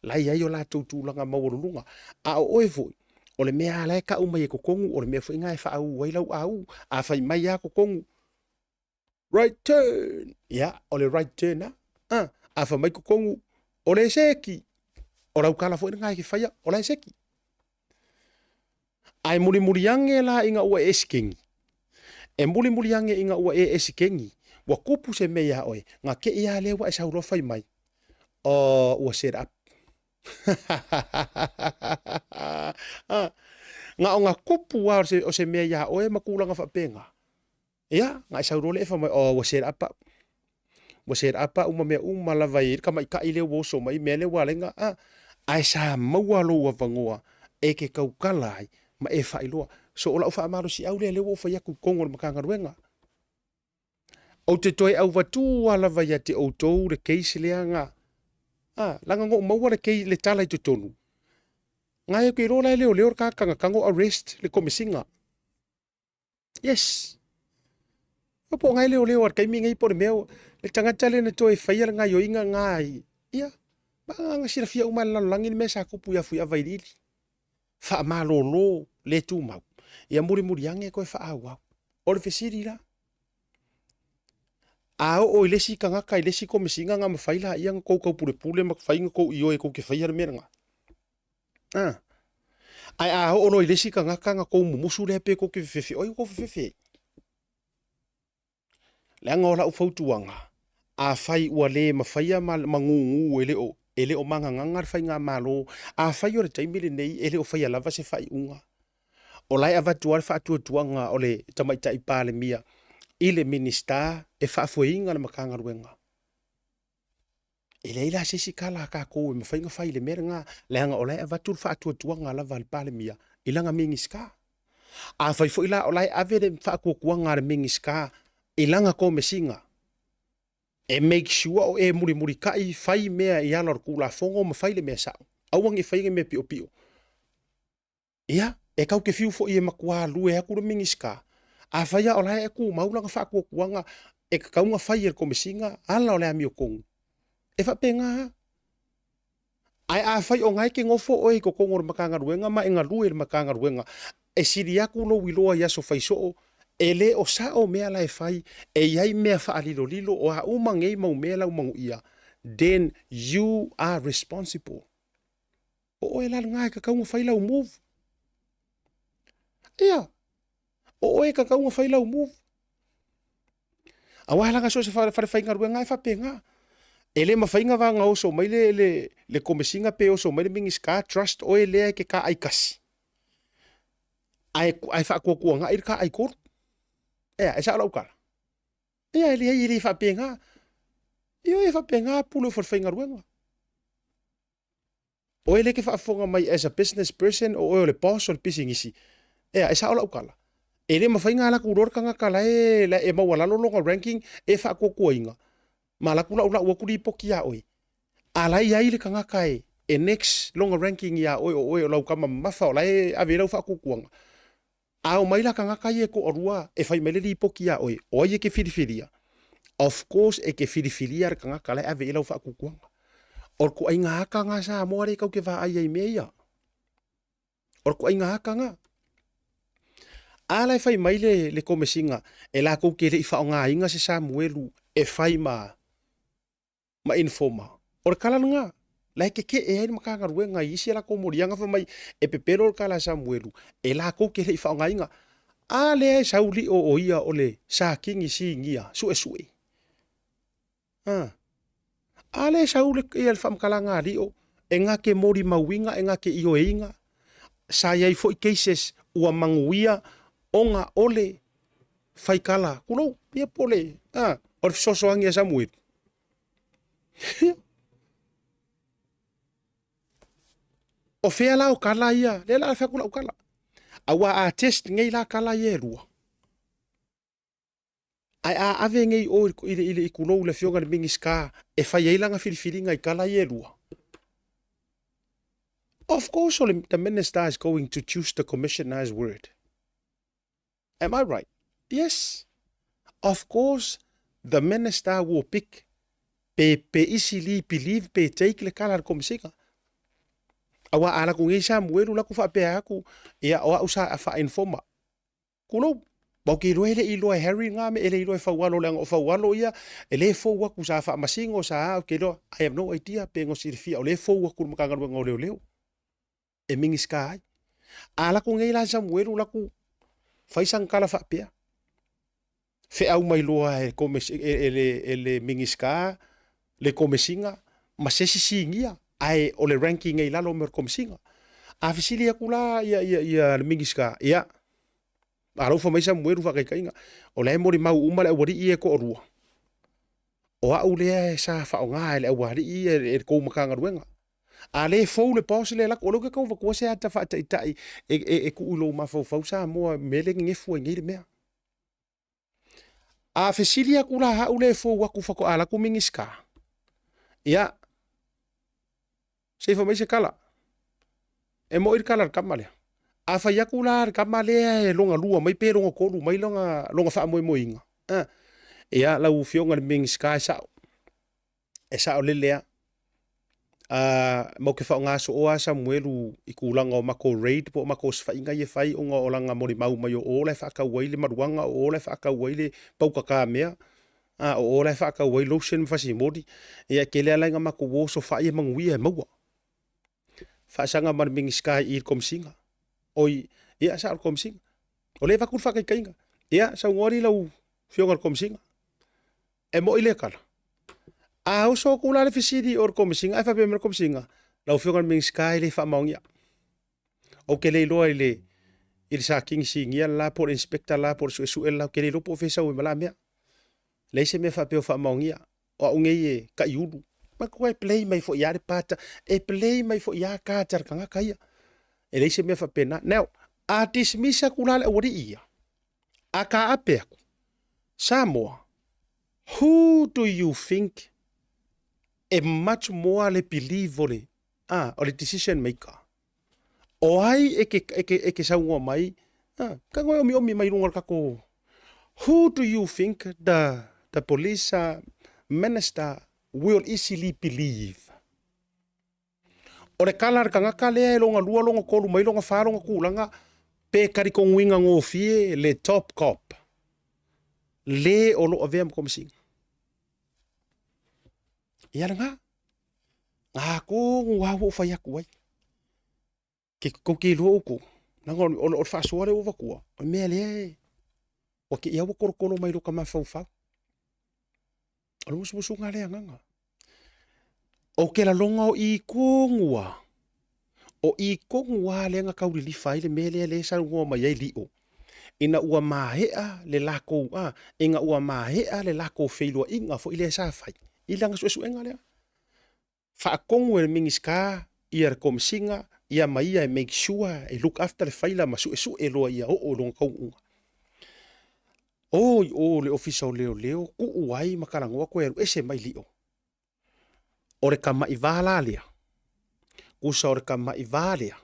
la e i ai o latou tulaga maualuluga. A o oe foi, o le mea lava la e tau mai e totonu, o le mea foi lena e faauu ai lau auu. A fai mai lava totonu, Right turn! Ia, o le right turn lava. A, a fai mai totonu, o le seki. O lau tala foi lena e te faia, o la e seki. Ae mulimuli ane la ina ua e esikeni. E mulimuli ane ina ua e esikeni, ua kupu se mea iā oe, na te i lava lea ua e sau loa fai mai, oh, ua set up. Na o na kupu lava o se mea iā oe ma tulaga faapena. Ia, na e sau loa le efa mai, oh, ua set up au. Ua set up au ma mea uma lava e i ai le tamaitai lea ua oso mai, mea lea ua ala ai ona, a, ae sa maua lou avanoa e te tautala ai ma e faailoa. So o lau faamalosiau lea, lea ua ou fai atu i totonu o le Matagaluega. Ou te toe auvatua lava ia te outou le case lea na, a, leaga na ou maua le case, le tala i totonu. Na e ou te iloa la e leoleo le tagata na tago arrest le Komesina. Yes. Po o ngai leoleo a le taimi nei po o le mea le tagata lea na toe faia le gaioiga na i ia ma na silafia uma e le lalolagi le mea sa tupu ia Fuiavailiili. Faamalolo le tumau. Ia mulimuli ane toe faaauau. O le fesili la, a oo i le isi tagata i le isi komesina na mafai laia ona tou taupulepule ma fai na tou ioe tou te faia le mea lena. A. Ae a oo loa i le isi tagata ona tou mumusu lea pe tou te fefefe, o ai ua tou fefefe ai? Leaga o lau fautuaga, afai ua le mafaia ma magugu e le o e le o magagaga le faigamalo, afai o le taimi lenei e le o faia lava se faaiuga, o la e avatu lava le faatuatuaga o le Tamaitai Palemia i le Minisita e faafoeina le Matagaluega. E leai la se isi tala a tatou e mafai ona fai i le mea lena, leaga o la e avatu le faatuatuaga lava a le Palemia i lana Minisita. Afai foi la o la e ave le faatuatuaga a le Minisita i lana Komesina e make sure o e mulimulitai fai mea i ala o le Tulafono ma fai le mea sao, aua ne i faia ni mea piopio. Ia, e tau te fiu foi e matua lue atu le Minisita, afai lava o la e tumau lana faatuatuaga e tatau ona fai e le Komesina ala o le amiotonu, e faapena lava. Ae afai o na e te nofo oe i totonu o le Matagaluega ma e galue i le Matagaluega, e sili atu lou iloa i aso fai soo, e le o sao mea la e fai, e i ai mea faalilolilo, o a uma nei mau mea la ua manuia, then you are responsible. O oe la lena e tatau ona fai lau move. Ia. O oe e tatau ona fai lau move. Aua leaga so o se falefaigaluega lava e faapena. E le mafai ona vaga oso mai le, le, le komesina pe oso mai le Minisita, trust oe lea e te taai tasi, ae, ae faatuatuanai le taai tolu. Ea, e sao lau tala? Ia, e leai, e le faapena. Ioe, e faapena pule o falefaigaluega. Oe lea e te faafofoga mai as a business person o oe o le boss o le pisinisi, ea, e sao lau tala? E le mafai ona alu atu loa le tagata la e, la e maualalo lona ranking e faatuatuaina ma alu atu laulau atu lipoti ia oe. A la e i ai le tagata e, e next lona ranking ia oe o oe o lau tama mamafa o la e ave i ai lau faatuatuaga. A omai la tagata ia e toalua e fai mai le lipoti ia oe, o ai e te filifilia? Of course e te filifilia le tagata la e ave i ai lau faatuatuaga. O le toaiga aka na Samoa lea tau te vaai ai i mea ia. O le toaiga aka na. A la e fai mai le, le komesina e latou te le i faaaogaina se Samuelu e fai ma ma informer. O le tala lena, la e tetee ai le Matagaluega i isi a latou moliaga fai mai e pepelo le tala a Samuelu e latou te le i faaaogaina. A lea e sau lio o ia o le Sakini Sinia suesue. A. A lea e sau le, ia le faamatalaga a lio e na te molimauina e na te ioeina sa i ai foi cases ua manuia ona o le faikala, tulou, ia po o le, a, o le fesoasoani a Samuelu. O fea la o kala ia? Lea la fai atu lau kala. Aua a test nei la kala ia e lua. Ae a ave nei o i le, i le, i kulou le afioga i le Minisita e fai ai lana filifiliga i kala ia e lua. Of course, the minister is going to choose the commissioner's word. Am I right? Yes. Of course, the minister will pick pe, pe easily believe pe take le kala le komesina. Aua a laku ngei Samuelu laku faapea aku, ia o au sa wha-informa. Kulou, Mau ke iloa e le iloa e Harry ngā me e le iloa e Faualo leaga o Faualo ia e le fou aku sa faamasino sa a ke iloa I have no idea pe ngo silafia o le fou aku le Matagaluega o Leoleo. e Minisita ai. A laku nei la Samuelu laku fai sana tala faapea, feau mai loa e, e, e, le, e le Minisita le komesina ma se isi sinia ae o le ranking e i lalo mai o le komesina. A fesili atu la ia, ia, ia le Minisita, ia, alofa mai Samuelu faataitaiga, o la e molimau uma le aualii ia e toalua. O au lea sa faaaoga e le aualii ia e le tou Matagaluega. A le fou le boss lea lako, o lea ou te tau avatua se ata faataitai e, e, e tuu i lou mafaufau Samoa mea lea e nenefu ai nei le mea. A fesili atu la au lea e fou atu faatoa alu atu Minisita, ia, se i fai mai se tala. E moi le tala a le tama lea. A fai atu la le tama lea e lona lua mai pe lona tolu mai lona, lona faamoemoeina, eh, ia lau Afioga i le Minisita e sao. E saolele a. Uh, mau ke whaonga sooa Samuelu i kūlanga o mako raid po o mako osofaiga ia e fai ona o lana molimau mai o o la e whaakau ai le maluaga, o o la e whaakau ai le paukakā mea, a o o la e whaakau ai lotion ma fasimoli. Ia e tele ala ina makou o osofai e manuia e maua. Faasaga ma le Minisita i le Komesina. Oi, ia sa o le Komesina. O lea e avatu le faataitaiga. Ia, saunoa alii lau Afioga i le Komesina. E moi lea tala. A oso atu la le fesili o le Komesina, ae faapea mai le Komesina, lau Afioga i le Minisita e le faamaonia. Ou te le iloa i le i le Sakini Sinia le la po o le Inspector la po o le Suesue la, ou te le iloa po o fea e sau ai ma la mea. Leai se mea faapea o faamaonia. O au nei e kaiulu. Matua e play mai foi lava le pata, e play mai foi lava cards a le tagata ia. E leai se mea faapena. Now, a dismiss atu la le aualii ia, a taape atu, Samoa, who do you think e much more le believe o le, ah, o le decision maker? O ai e ke, e ke, e ke saunoa mai, ah, ka ngoe omiomi mai lunga o le tatou, who do you think the, the police minister will easily believe? O le kala a le tagata lea e lona lua, lona tolu mai lona fa lona tulaga, pe talitonuina gofie le top cop le o lo o avea ma Komesina. Ia lena, ngā tonu lava ua ou fai atu ai. Ke kou te iloa outou, leaga o le faasoa lea ua avatua, o le mea lea e. Ua te i a ua kolokolo mai lo ka mafaufau. O le musumusuga a le Agaga. O ke lalonga o i tonu a, o i tonu a lea na tau lilifa ai le mea lea lea e saunoa mai ai Lio, ina ua maea le lakou a, ina ua maea le lakou feiloaiga foi lea sa fai i lana suesuega lea. Faatonu e le Minisita ia le Komesina ia ma ia e make sure e look after le faila ma suesue loa ia oo i lona taunuuga. O i o le Ofisa o Leoleo tuu ai ma talanoa toe alu ese mai Lio. O le tamai va la lea, tusa o le tamai va lea,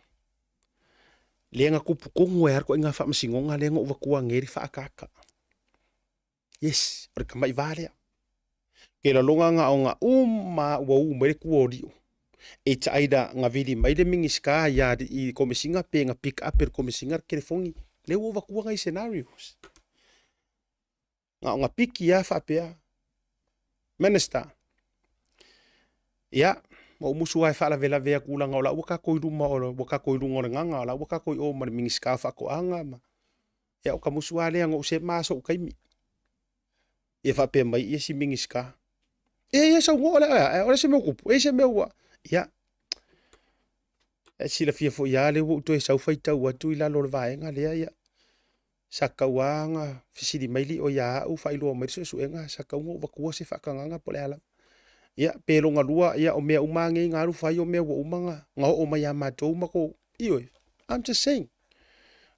lea na tupu tonu ai lava le ituaiga faamasinoga lea na ou avatua nei le faaataata. Yes, o le tamai va lea. Ke lalona na o na uma ua u mai le tua o Lio. It's either na vili mai le Minisita ia i Komesina pe na pick up e le Komesina le telefoni. Lea ua ou avatua nai scenarios. Na o na piki lava faapea, Minister, ia, ua ou musu lava e faalavelave atu leaga o la ua tatou i luma o ua tatou i luga o le gaga, o la ua tatou i o ma le Minisita o Faatoaga ma Ia, o ka musu lava lea na ou sema lava sou taimi. Ia faapea mai ia si Minisita, Ia, ia, saunoa o le a, o le a se mea ua tupu? E i ai se mea ua... Ia, e silafia foi lava lea ua ou toe sau faitau atu i lalo o le vaega lea, ia, sa tatau lava ona fesili mai Lio ia au, faailoa mai le suesuega, sa tatau ona ou avatua se faatagaga po o le a lava. Ia, pe lona lua, ia, o mea uma lava nei na alu fai, o mea ua uma ona oo mai ia matou ma tou... Ioe, I'm just saying.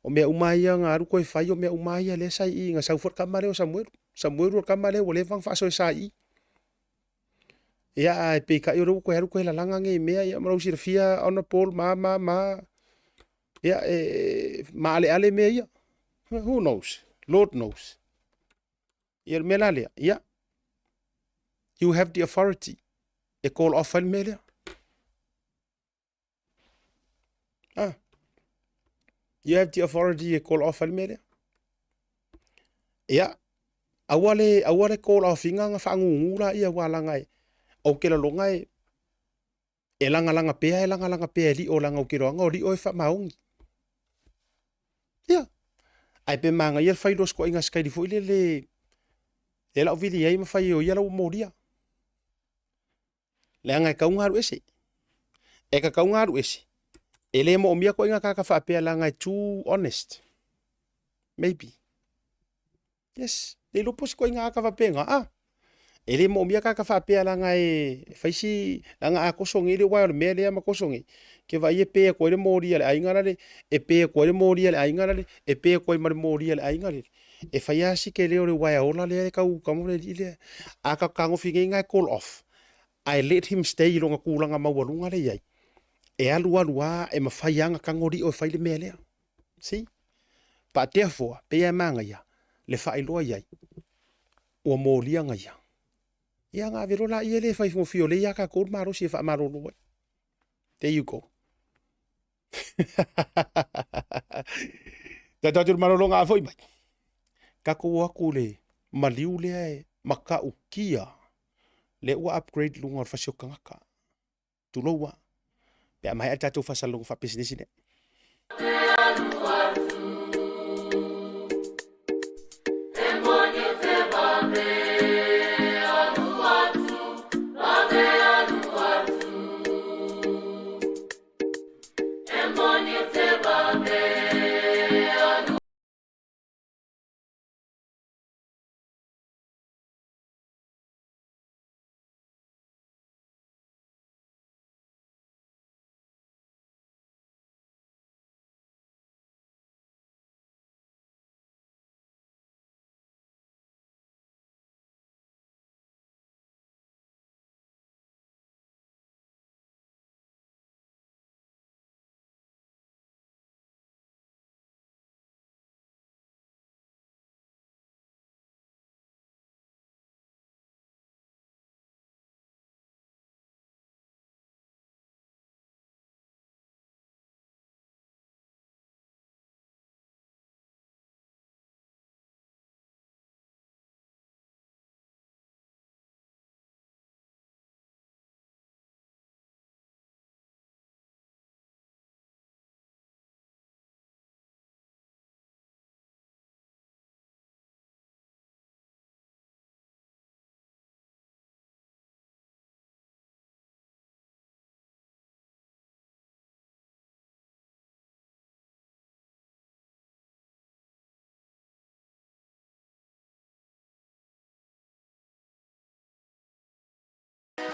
O mea uma lava ia na alu toe fai, o mea uma lava ia lea sa i i, na sau foi le tama lea o Samuelu. Samuelu o le tama lea ua leva ona faasoesa i i. Ia, ae peitai o lea ua toe alu toe lalaga nei mea, ia ma lou silafia Honourable ma, ma, ma, ia, e maaleale mea ia. Who knows? Lord knows. Ia, o le mea la lea, ia, you have the authority e call off ai le mea lea. Ah. You have the authority e call off ai le mea lea. Ia, aua le, aua le call off inga nga faangugu la ia ua langa e, ou te lalonga e, e lagalaga pea, e lagalaga pea e lio leaga ou te iloaga o lio e faamaoni. Ia, ae pe manaia le fai loa o se ituaiga sikaili foi lele e lau vili ai ma fai e o ia la ua molia. Leaga e tatau ona alu ese. E tatau ona alu ese. E le moomia ituaiga tagata faapea leaga e too honest. Maybe. Yes. Le iloa po o se ituaiga ata faapena. Ah. E le moomia tagata faapea leaga e fai si, leaga a toso nei le uaea o le mea lea ma toso nei, ke vaai e pe atu ai le moli a le aiga lale, e pe atu ai le moli a le aiga lale, e pe atu ai ma le moli a le aiga lele. E fai lava si tele o le uaea ola lea e tau tama le alii lea. A tatou fetagofi nei na e call off, ae let him stay i lona tulaga maualuga lea e i ai, e alu alu lava e mafai lava ona tago lio e fai le mea lea. See? But therefore, pei lava e manaia le faailoa i ai, ua molia na ia. Ia ona ave loa laia lea e faigofie o lea e ia tatou le malosi e faamalolo ai. There you go. Tatou atu i le malologa a foi mai. Tatou o atu i le maliu lea e matautia lea ua upgrade luga o le fasi o tagata. Tulou a. Pe a maea le tatou faasalalauga faapisinisi lea.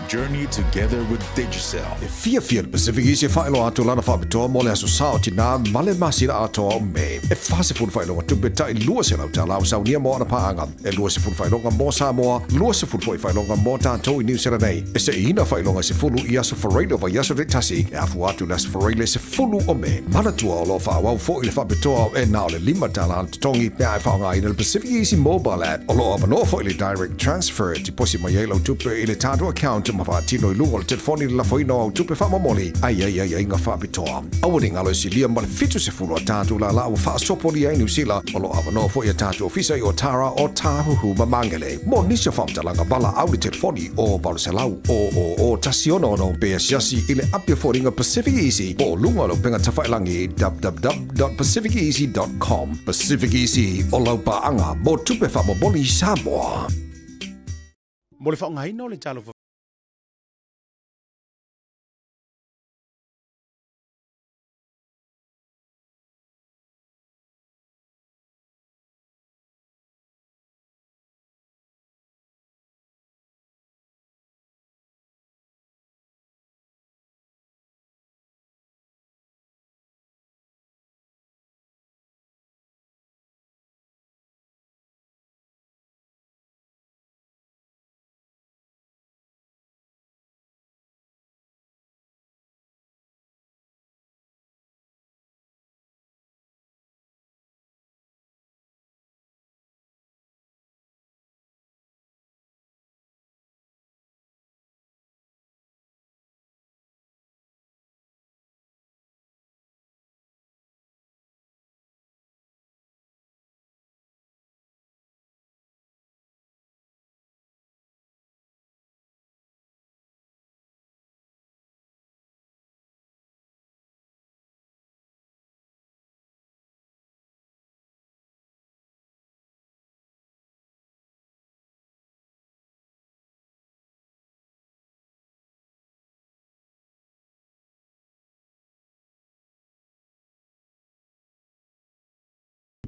Journey together with Digicel. E fiafia le Pacific Easy e faailoa atu lana faapitoa mo le Aso Sa o Tinā ma le masina atoa o Me. E 40 faailoga tupe tai 200 tala o saunia mo ana paaga, e 20 faailoga mo Samoa, 20 foi faailoga mo tatou i Niu Sila nei. E seiina faailoga e 10 i aso Faraile o vaiaso taitasi, e afua atu i le Aso Faraile 10 o Me. Manatua o lo o faaauau foi le faapitoa e na o le 5 tala le totogi pe a e faaaogaina le Pacific Easy Mobile App. O lo o avanoa foi le Direct Transfer e tiposi mai ai lau tupe i le tatou account ma faatino i luga o le telefoni le lafoina o au tupe faamomoli a i ai aiaiga faapitoa. Aua ne i galo e silia ma le 70 a tatou lālā ua faasopolia ai Niu Sila. O lo o avanoa foi a tatou ofisa i Otara, Otāhuhu ma Māngere. Mo nisi o faamatalaga valaau i le telefoni o 800 000 166 pe asiasi i le api o foliga Pacific Easy po o luga o le upega tafailagi www www.pacificeasy.com Pacific Easy, o lau paaga mo tupe faamomoli i Samoa. Mo le faaaogaina o le talofa.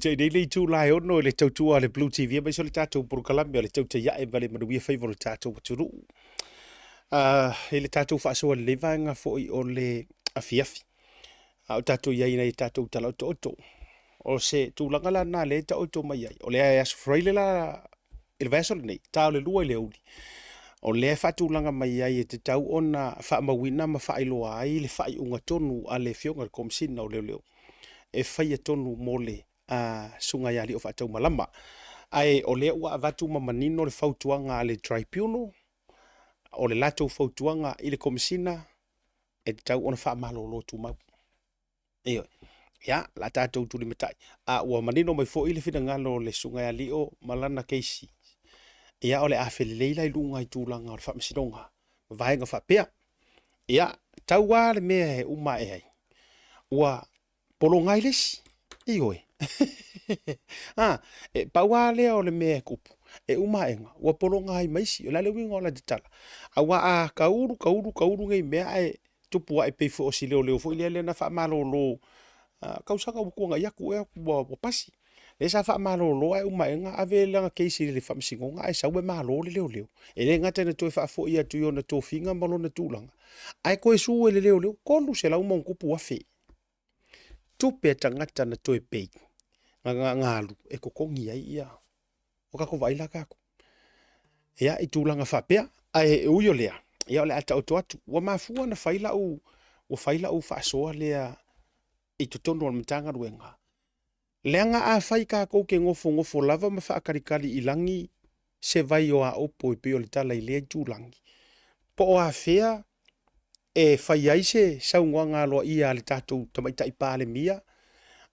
I nei le itula e 6 i le tautua a le Blue TV aemaise o le tatou polokalame o le Tautai Ae ma le Manuia Faiva o le tatou atunuu. I le tatou faasoa lelei vaega foi o le afiafi. A o tatou i ai i nai tatou tala otooto. O se tulaga la lena lea e taoto mai ai. O lea e Aso Faraile la i le vaiaso lenei, ta o le 2 i le aoauli. O lea e faatulaga mai ai e tatau ona faamauina ma faailoa ai le faaiuga tonu a le Afioga i le Komesina o Leoleo e faia tonu mo le Susuga ia Aliiofaataumalama. Ae o lea ua avatu ma manino le fautuaga a le Tribunal, o le latou fautuaga i le Komesina e tatau ona faamalolo tumau. Ioe. Ia, la tatou tulimatai. A ua manino mai foi le finagalo o le Susuga ia Lio ma lana keisi. Ia, o le a felelei la i luga i tulaga o le faamasinoga ma vaega faapea. Ia, tau lava le mea e uma ae ai. Ua pologa ai le isi. Ioe. A, e pau lava lea o le mea e kupu. E uma aega, ua pologa ai ma isi. O le a le uiga o la tatala? Aua a kaulu, kaulu, kaulu nei mea ae tupu ae pei foi o si leoleo foi lea lea na faamalolo tausaga ua tuanai atu ea ua pasi. Lea sa faamalolo ae uma aega ave lana case i le faamasinoga ae sau e malo le leoleo. E le gata ina toe faafoi atu i ona tofiga ma lona tulaga, ae toe sue e le leoleo 300 ma ono tupu afe tupe a tagata na toe pay, na alu e totogi ai ia o tatou vaai la tatou. Ia, i tulaga faapea, ae e ui o lea, ia o le a taoto atu. Ua mafua ona fai lau, ua fai lau faasoa lea i totonu o le Matagaluega, leaga afai tatou te nofonofo lava ma faatalitali i lagi se vai o aopo e pei o le tala i lea itulagi, po o afea e fai ai se saunoaga aloaia a le tatou Tamaitai Palemia,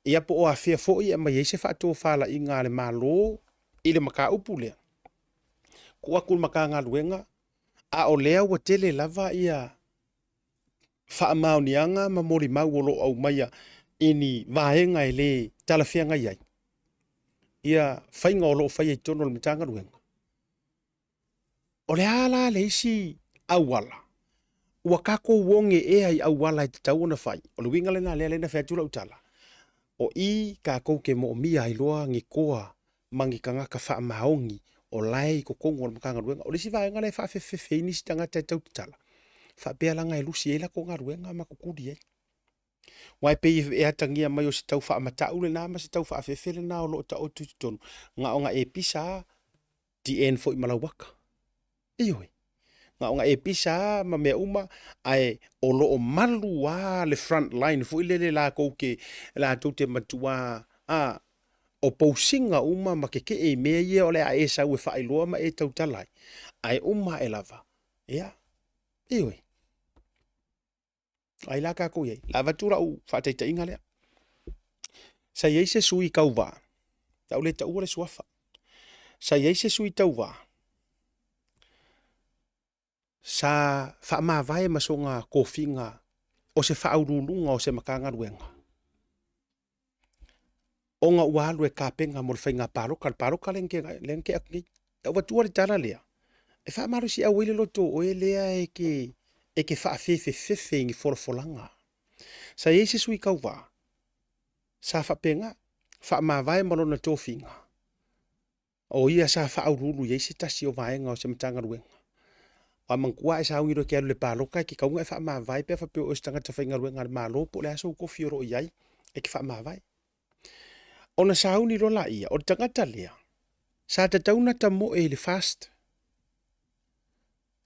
ia po o afea foi e aumai ai se faatofalaiga a le Malo i le mataupu lea. Tuu atu i le Matagaluega, a o lea ua tele lava ia faamaoniaga ma molimau o lo o aumaia i ni vaega e le talafeagai ai ia faiga o lo o faia i totonu o le Matagaluega. O le a la le isi auala? Ua tatou oge ea i auala e tatau ona fai? O le uiga lena lea na fai atu lau tala, o i tatou te moomia ai loa ni toa ma ni tagata faamaoni. O la e i totonu o le Matagaluega. O le isi vaega lea e faafefefe ai nisi tagata e tau tatala, faapea leaga e lusi ai latou galuega ma tutuli ai. Aua e pei e atagia mai o se tau faamatau lena ma se tau faafefe lena o lo o taoto i totonu, na ona e pisa lava, the end foi ma lau aka. Ioe. Na ona e pisa lava ma mea uma, ae o lo o malu lava le front line foi lele latou te, latou te matua a, o pousiga uma ma tetee i mea ia o le a e sau e faailoa ma e tautala ai, ae uma ae lava, ia, ioe. Ai la tatou i ai. La avatu lau faataitaiga lea. Sa i ai se sui tauva, lau le taua le suafa. Sa i ai se sui tauva, sa faamavae ma sona tofiga o se faauluuluga o se Matagaluega, ona ua alu e tapena mo le faiga palota, le palota lea na tea atu nei. Na ou avatua le tala lea, e faamalosiau ai le loto o oe lea e te, e te faafefefefe i ni folafolaga. Sa i ai se sui tauva, sa faapena, faamavae ma lona tofiga, O ia sa faauluulu i ai se tasi o vaega o se Matagaluega. Ua manatua a e sauni loa e te alu i le palota e te tatau ona e faamavae pe a faapea o oe o se tagata faigaluega a le Malo po o le a sou tofi o lo o i ai e te faamavae. Ona sauni loa laia, o le tagata lea sa tatau ona tamoe i le FAST.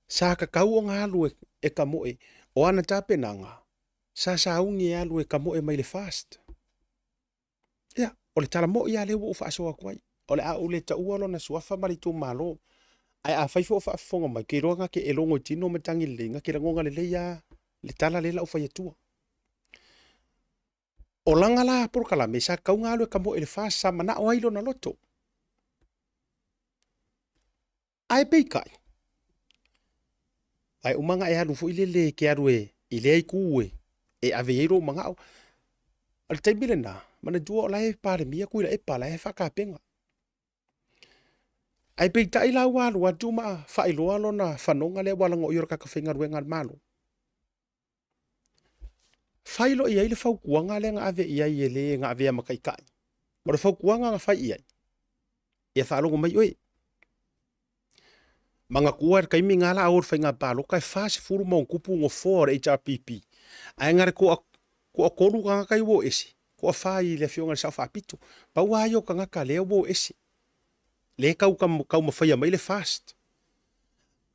Sa tatau ona alu e tamoe. O ana tapenaga, sa sauni e alu e tamoe mai le FAST. Ia, o le tala moi lava lea ua ou faasoa atu ai. O le a ou le taua lona suafa ma le itumalo. Ae afai foi o faafofoga mai, ou te iloa na te e logo i tino matagi lelei, na te lagona lelei lava le tala lea la ou fai atua. O lana la polokalame, sa tatau ona alu e tamoe i le FAST, sa manao ai lona loto. Ae peitai, ae uma ona e alu foi lele e te alu e, i lea itu e, e ave i ai lou manao. O le taimi lena, manatua o la e Palemia Tuilaepa, o la e faatapena. Ae peitai la ua alu atu ma faailoa lona fanoga lea ua lagoia o le tagata faigaluega a le Malo. Fai loa i ai le fautuaga lea na ave i ai e le na avea ma taitai. O le fautuaga na fai i ai, ia faalogo mai oe. Manatua le taimi na la o le faiga palota e 40 ma ona tupu nofoa o le HRPP. Ae na le toa, toa tolu tagata i ua o ese, toa fa i le afioga i le Sao Faapito. Pau lava ia o tagata lea ua o ese. Lea e tau taumafaia mai le FAST.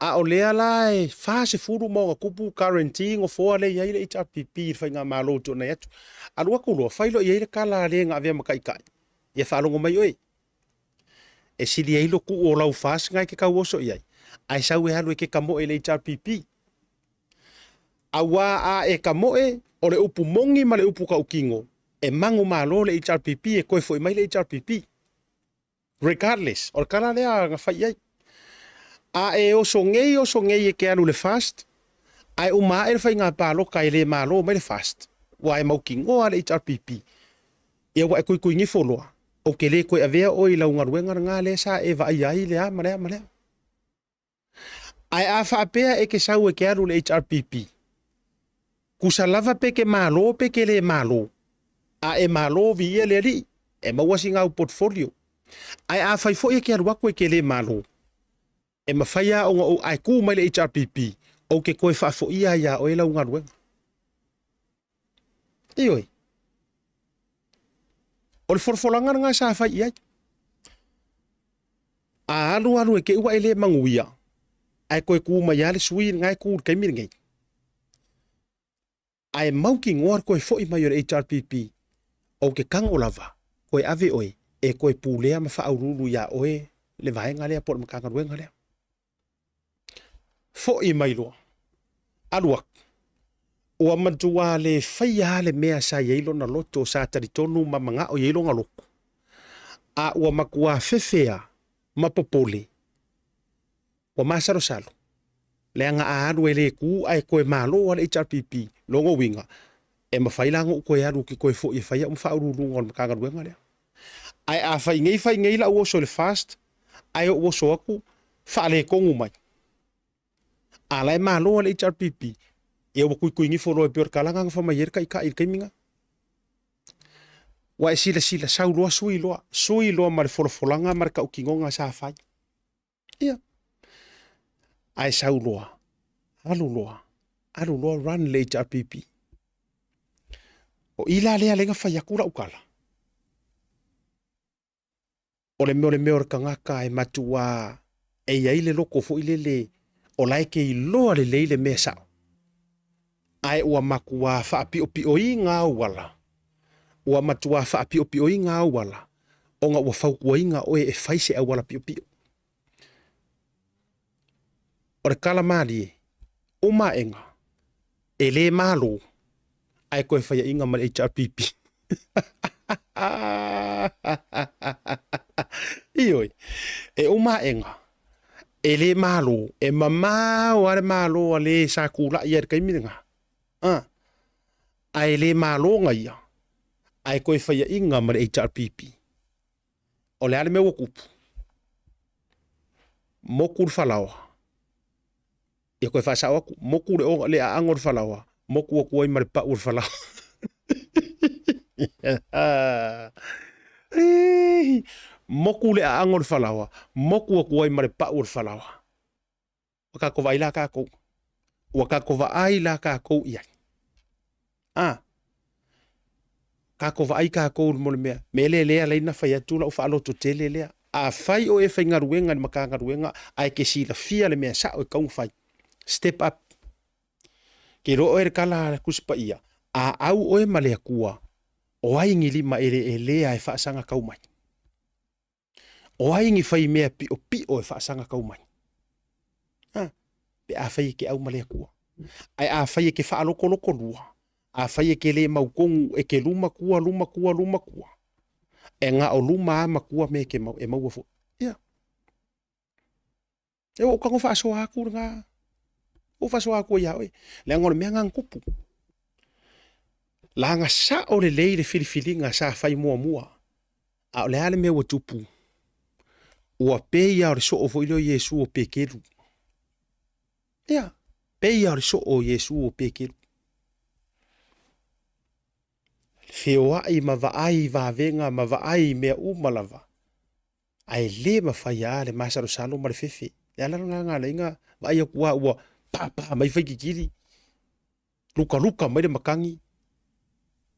A o lea la e 40 ma ona tupu guarantee nofoa lea e i ai le HRPP i le faigamalo ua tuanai atu. Alu atu loa, fai loa i ai le tala a le na avea ma taitai. Ia faalogo mai oe. E sili ai lo tuu o lau FAST na e te tau oso i ai, ae sau e alu e te tamoe i le HRPP. Auā a e tamoe, o le upu moni ma le upu tautino, e manumalo le HRPP e toe foi mai le HRPP. Regardless, o le tala lea na fai i ai. A e oso nei, oso nei e te alu i le FAST, ae uma ae le faiga palota e le malo mai le FAST, ua e mautinoa le HRPP, ia ua e tuituigifo loa, ou te le toe avea oe i lau galuega lena lea sa e vaaia ai le a ma le a ma le a. Ae a faapea e te sau e te alu i le HRPP, tusa lava pe te malo pe te le malo, a e malo viia le Alii, e maua sina au portfolio. Ae afai foi e te alu atu e te le malo, e mafai lava ona ou ae tu mai le HRPP, ou te toe faafoia ai ia oe lau galuega. Ioe. O le folafolaga lena sa fai i ai. A alu alu e te i ua e le manuia, ae toe tu mai lava le sui lena e tu i le taimi lenei. Ae mautinoa le toe foi mai o le HRPP, ou te tago lava, toe ave oe e toe pulea ma faauluulu iā oe le vaega lea po o le Matagaluega lea. Foi mai loa, alu atu, ua matua le faia lava le mea sa i ai lona loto, sa talitonu ma manao i ai lona loto, a ua matua fefe lava ma popole, ua masalosalo, leaga a alu e le tu ae toe malo lava le HRPP, lona uiga, e mafai la ona ou toe alu ou te toe foi e fai au ma faauluuluga o le Matagaluega lea. Ae a fai nei fai nei lau oso i le FAST, ae ou oso atu faaletonu mai, a la e malo lava le HRPP, ia ua tuituigifo loa e pei o le tala lena na fai mai ai le taitai i le taimi lena. Ua e silasila, sau loa sui loa, sui loa ma le folafolaga ma le tautinoga sa fai. Ia. Ae sau loa, alu loa, alu loa run le HRPP. O i la lea lea na fai atu lau tala. O le mea o le mea o le tagata e matua e i ai le loto foi lele o la e te iloa lelei le mea sao. Ae ua matua faapiopioina auala, ua matua faapiopioina auala ona ua fautuaina oe e fai se auala piopio. O le tala malie, uma aega, e le malo, ae toe faiaina ma le HRPP. Ioe, e uma aega, e le malo, e mamao lava le malo a le sa tulai ai i le taimi lena, a, ae le malo na ia, ae toe faiaina ma le HRPP. O le a le mea ua tupu? Motu le falaoa, ia toe faasao atu, motu le, le aano o le falaoa, motu atu ai ma le pau o le falaoa. Motu le aano o le falaoa, motu atu ai ma le pau o le falaoa. Ua tatou vaai la tatou. Ua tatou vaai la tatou i ai. A, tatou vaai tatou mo le mea. Mea lea lea alai na fai atu lau faaloto tele lea. Afai o e faigaluega i le Matagaluega ae ke silafia le mea sao e tatau ona fai, step up. Ke iloa oe le tala a le Tusi Paia, a au oe ma le Atua, o ai ni lima eleelea e faasaga tau mai? O ai ni fai mea piʻopiʻo e faasaga kau mai? Ha, pe afai e ke au ma le Atua. Ae afai e ke faalokoloko lua, afai e ke le mautonu e ke luma tua, luma tua, luma tua, e na o luma a matua me ke mau, e maua foi. Ia. E ua ou tago faasoa atu lena, ua ou faasoa atu ai ia oe, leaga o le mea lena na tupu. Laga sao lelei le filifiliga sa fai muamua, a o le a le mea ua tupu? Ua pei lava o le soo foi lea o Iesu o Pekelu. Ia, pei lava o le soo o Iesu o Pekelu. Feoai ma vaai i vavega ma vaai i mea uma lava. Ae le mafai lava le masalosalo ma le fefe. Le ala lena na ala ai na vaai atu lava ua papa mai faititili, lukaluka mai le matagi,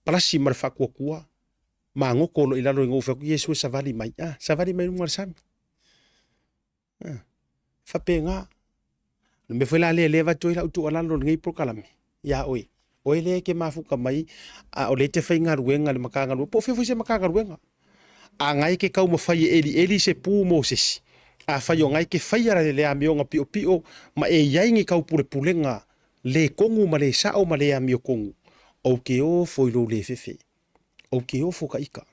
palasi ma le faatuatua, magoto loa i lalo ina ua fai atu Iesu e savali mai, ah, savali mai luga o le sami. Ah, faapena. O le mea foi la lea lea e avatu ai lau tuualalo i lenei polokalame ia oe, oe lea e te mafuta mai a o lea e te faigaluega i le Matagaluega, po o fea foi se Matagaluega. A na e te taumafai e elieli se pu mo se isi, afai o na e te faia le amioga piopio ma e i ai ni taupulepulega le tonu ma le sao ma le amiotonu, ou te ofo i lou le fefe. Ou te ofo ka ika.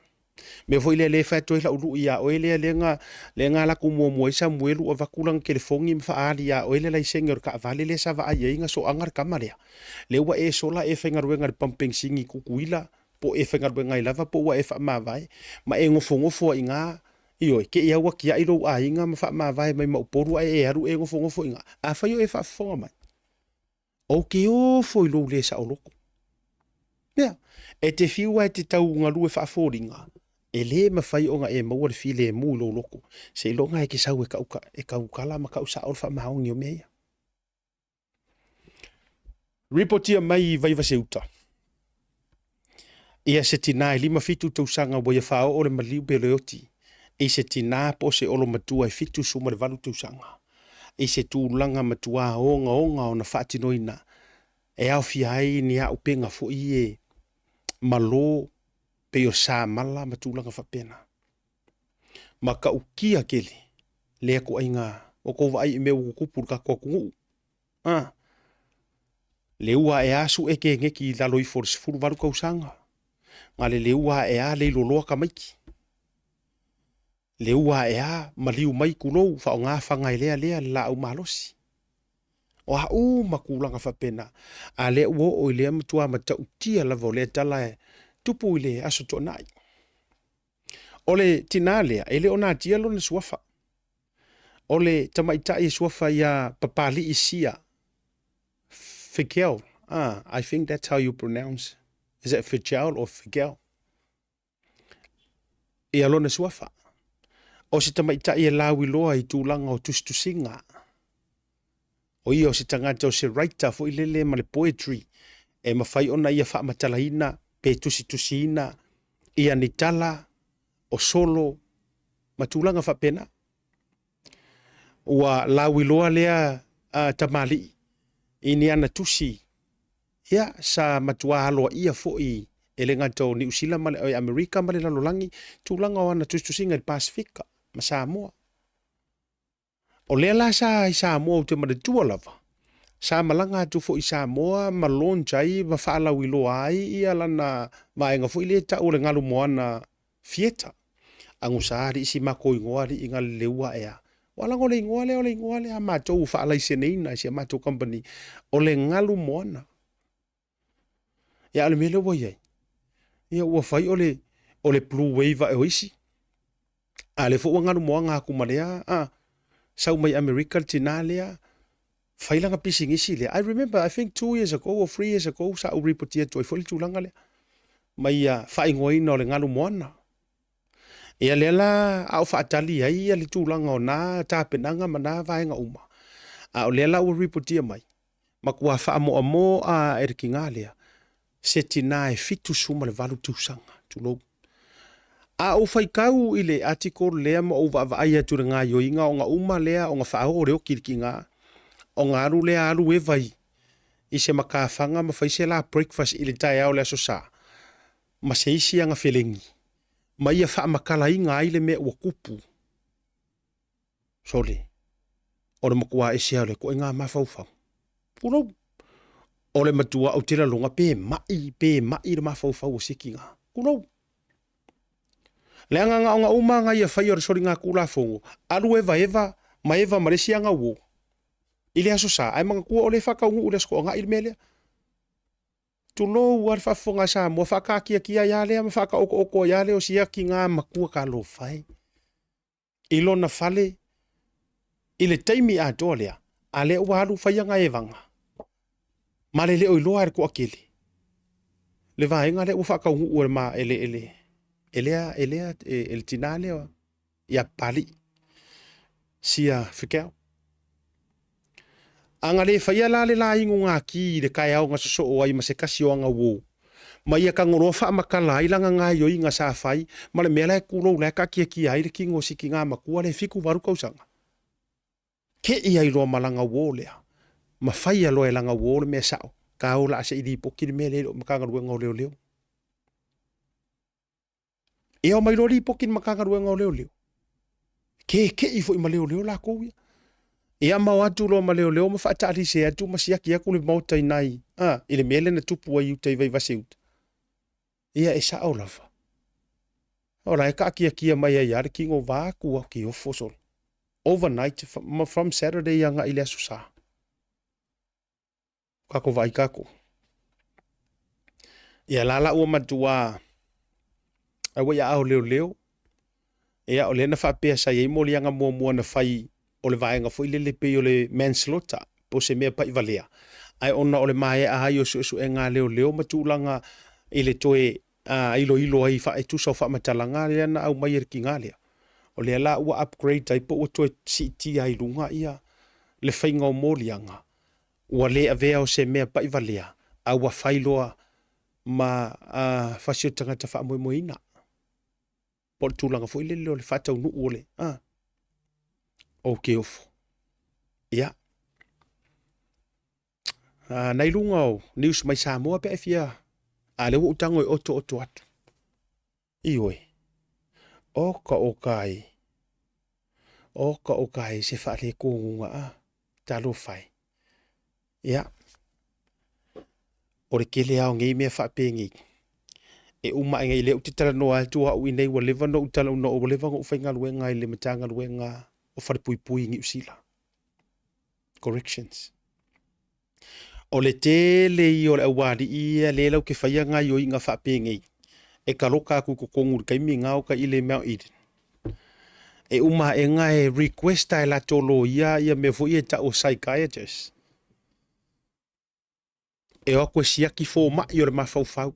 Mea foi lea lea e fai atu ai lau lui ia oe lea lea na lea na alu atu muamua ai Samuelu avatu lana telefoni ma faaali ia oe le laisene o le taavale lea sa vaai ai na soaga le tama lea. Lea ua e sola e faigaluega i le pamu penisini i Tutuila po o e faigaluega ai lava po ua e faamavae ma e nofonofo ai i ina, ioe, te i a ua tiai lou aiga ma faamavae mai ma Upolu ae e alu e nofonofo i ina. Afai o e faafofoga mai, Ou te ofo i lou le saoloto. Mea, e te fiu a e te tau galue faafoliga, e le mafai ona e maua le filemu i lou loto, seiloga e te sau e kau, e kaukala ma kau sao le faamaoni o mea ia. Ripotia mai i Vaivase-uta. Ia se tinā e 57 tausaga ua ia faaoo le maliu pe le oti i se tinā po o se olomatua e 78 tausaga i se tulaga matuā ogaoga ona faatinoina e aofia ai ni auupega foi e malo pei o samala ma tulaga faapena. Matautia tele lea ituaiga ua tou vaai i mea ua tutupu i le tatou atunuu. A, le ua ae a sue keneti i lalo ifo o le 18 tausaga, na le le ua ae a leiloloa tamaiti, le ua ae a maliu mai tulou faaaoga faga e lea lea le laau malosi. O a uma tulaga faapena, a lea ua oo i lea matua matautia lava o lea tala e tupu i le Aso Toonai. O le tinā lea, e le o natia lona suafa. O le tamaitai e suafa ia Papali'i Sia Figel. Ah, I think that's how you pronounce. Is it Figel or Figel? Ia lona suafa. O se tamaitai e lauiloa i tulaga o tusitusiga. O ia o se tagata o se writer foi lele ma le poetry e mafai ona ia faamatalaina pe tusitusiina ia ni tala o solo ma tulaga faapena. Ua lauiloa lea tamalii i ni ana tusi ia sa matua aloaia foi e le gata o Niu Sila ma le Amerika ma le lalolagi tulaga o ana tusitusiga i le Pasefika ma Samoa. O lea la sa i Samoa ou te manatua lava, sa malaga atu foi i Samoa ma launch ai ma faalauiloa ai ia lana vaega foi lea e tau o le Galu Moana Theatre. Agusa alii si makou igoa alii Galileu ae a. Ua lago le igoa lea o le igoa lea a matou ua faalaiseneina e si a matou company o le Galu Moana. Ia a o le mea lea ua i ai, ia ua fai o le, o le blue wave ae o isi. A lea foi ua galu moaga atu ma lea, a, sau mai Amerika le tina lea, fai lana pisinisi lea. I remember, I think 2 years ago or 3 years ago, sa ou ripotia atu ai foi le tulaga lea, mai ia faaigoaina o le galu moana. Ia lea la a o faatali ai ia le tulaga o na tapenaga ma na vaega uma. A o lea la ua ripotia mai, matua faamoamoa e le tiga lea, se tina e 78 tausaga, tulou. A ou faitau i le article lea ma ou vaavaai atu i le gaioiga ona uma lea ona faaoo le oti i le tiga, ona alu lea alu eva i se matafaga ma fai se la breakfast i le taeao o le Aso Sa ma se isi aga felegi ma ia faamatalaina ai le mea ua tupu. Sole, o le matua ese lava o le ituaiga mafaufau. Pulou. O le matua ou te lalona pe mai, pe mai le mafaufau o se tiga. Pulou. Leaga na ona uma aga ia fai o le soligatulafono, alu eva eva ma eva ma le isi aga uo i le Aso Sa, ae manatua o lea e faataunuu i le Aso Toonai le mea lea. Tulou lava le faafofoga a Samoa, faataatiatia ai lava lea ma faataotooto ai lava lea o sia tiga matua talofa e. i lona fale i le taimi atoa lea, a lea ua alu fai ana evaga, ma le le o iloa e le toatele le vaega lea ua faataunuu e le ma e le e le e lea e lea e le tinā lea ia Papalii sia Fekau. A na le faia la le laigugati i le taeao na sosoo ai ma se tasi o ana uo, ma ia tagoloa faamatala ai lana gaoioiga sa fai ma le mea la e tulou la e taatiatia ai le tino o si tina matua lea e 78 tausaga, kei ai loa ma lana uo lea, ma faia loa e lana uo le mea sao, ka o laa se i lipoti le mea lea i lou Matagaluega o Leoleo. E ao mai loa lipoti i le Matagaluega o Leoleo. Keke'i foi ma leoleo lakou ia. Ia ma o atu loa ma leoleo ma faataalise atu ma siaki atu le maota i nai, a, i le mea lea na tupu ai i uta i Vaivase uta. Ia e sao lava. O la e taatiatia mai ai lava le tino vaeatu au ke ofo solo. Overnight from Saturday agai i le Aso Sa. Kako vaai kako. Ia la la ua matua ai ua ia ao leoleo. Ia o lea na faapea sa i ai moliaga muamua na fai o le vaega foi lele pei o le manslaughter po o se mea pai valea. Ae ona o le maea ai o suesuega a leoleo ma tulaga i le toe iloilo ai e tusa o faamatalaga lea na aumai e le tiga lea. O lea la ua upgrade ai po ua toe siitia ai i luga ia le faiga o moliaga ua le avea o se mea pai valea, a ua fai loa ma fasi o tagata faamoemoeina. Po o le tulaga foi lele o le faataunuu o le a ou te ofo. Ia. Nai luga o news mai Samoa pe a e fia, a lea ua ou tago e otooto atu. Ioe. Oka oka e. Oka oka e se faaletonuga a. Talofa e. Ia. O le tele lava o nei mea faapenei, e uma ae nei, lea ou te talanoa atu au i nei ua leva ona ou talanoa, ua leva ona ou faigaluega i le Matagaluega o Falepuipui i Niu Sila. Corrections. O le tele ia o le aualii ia lea latou te faia gaoioiga faapenei e taloka atu i totonu i le taimi lena o tai i le Mount Eden. E uma aega e request lava e latou loia ia mea foi ia e tau o psychiatrist e o atu e siaki fomai o le mafaufau.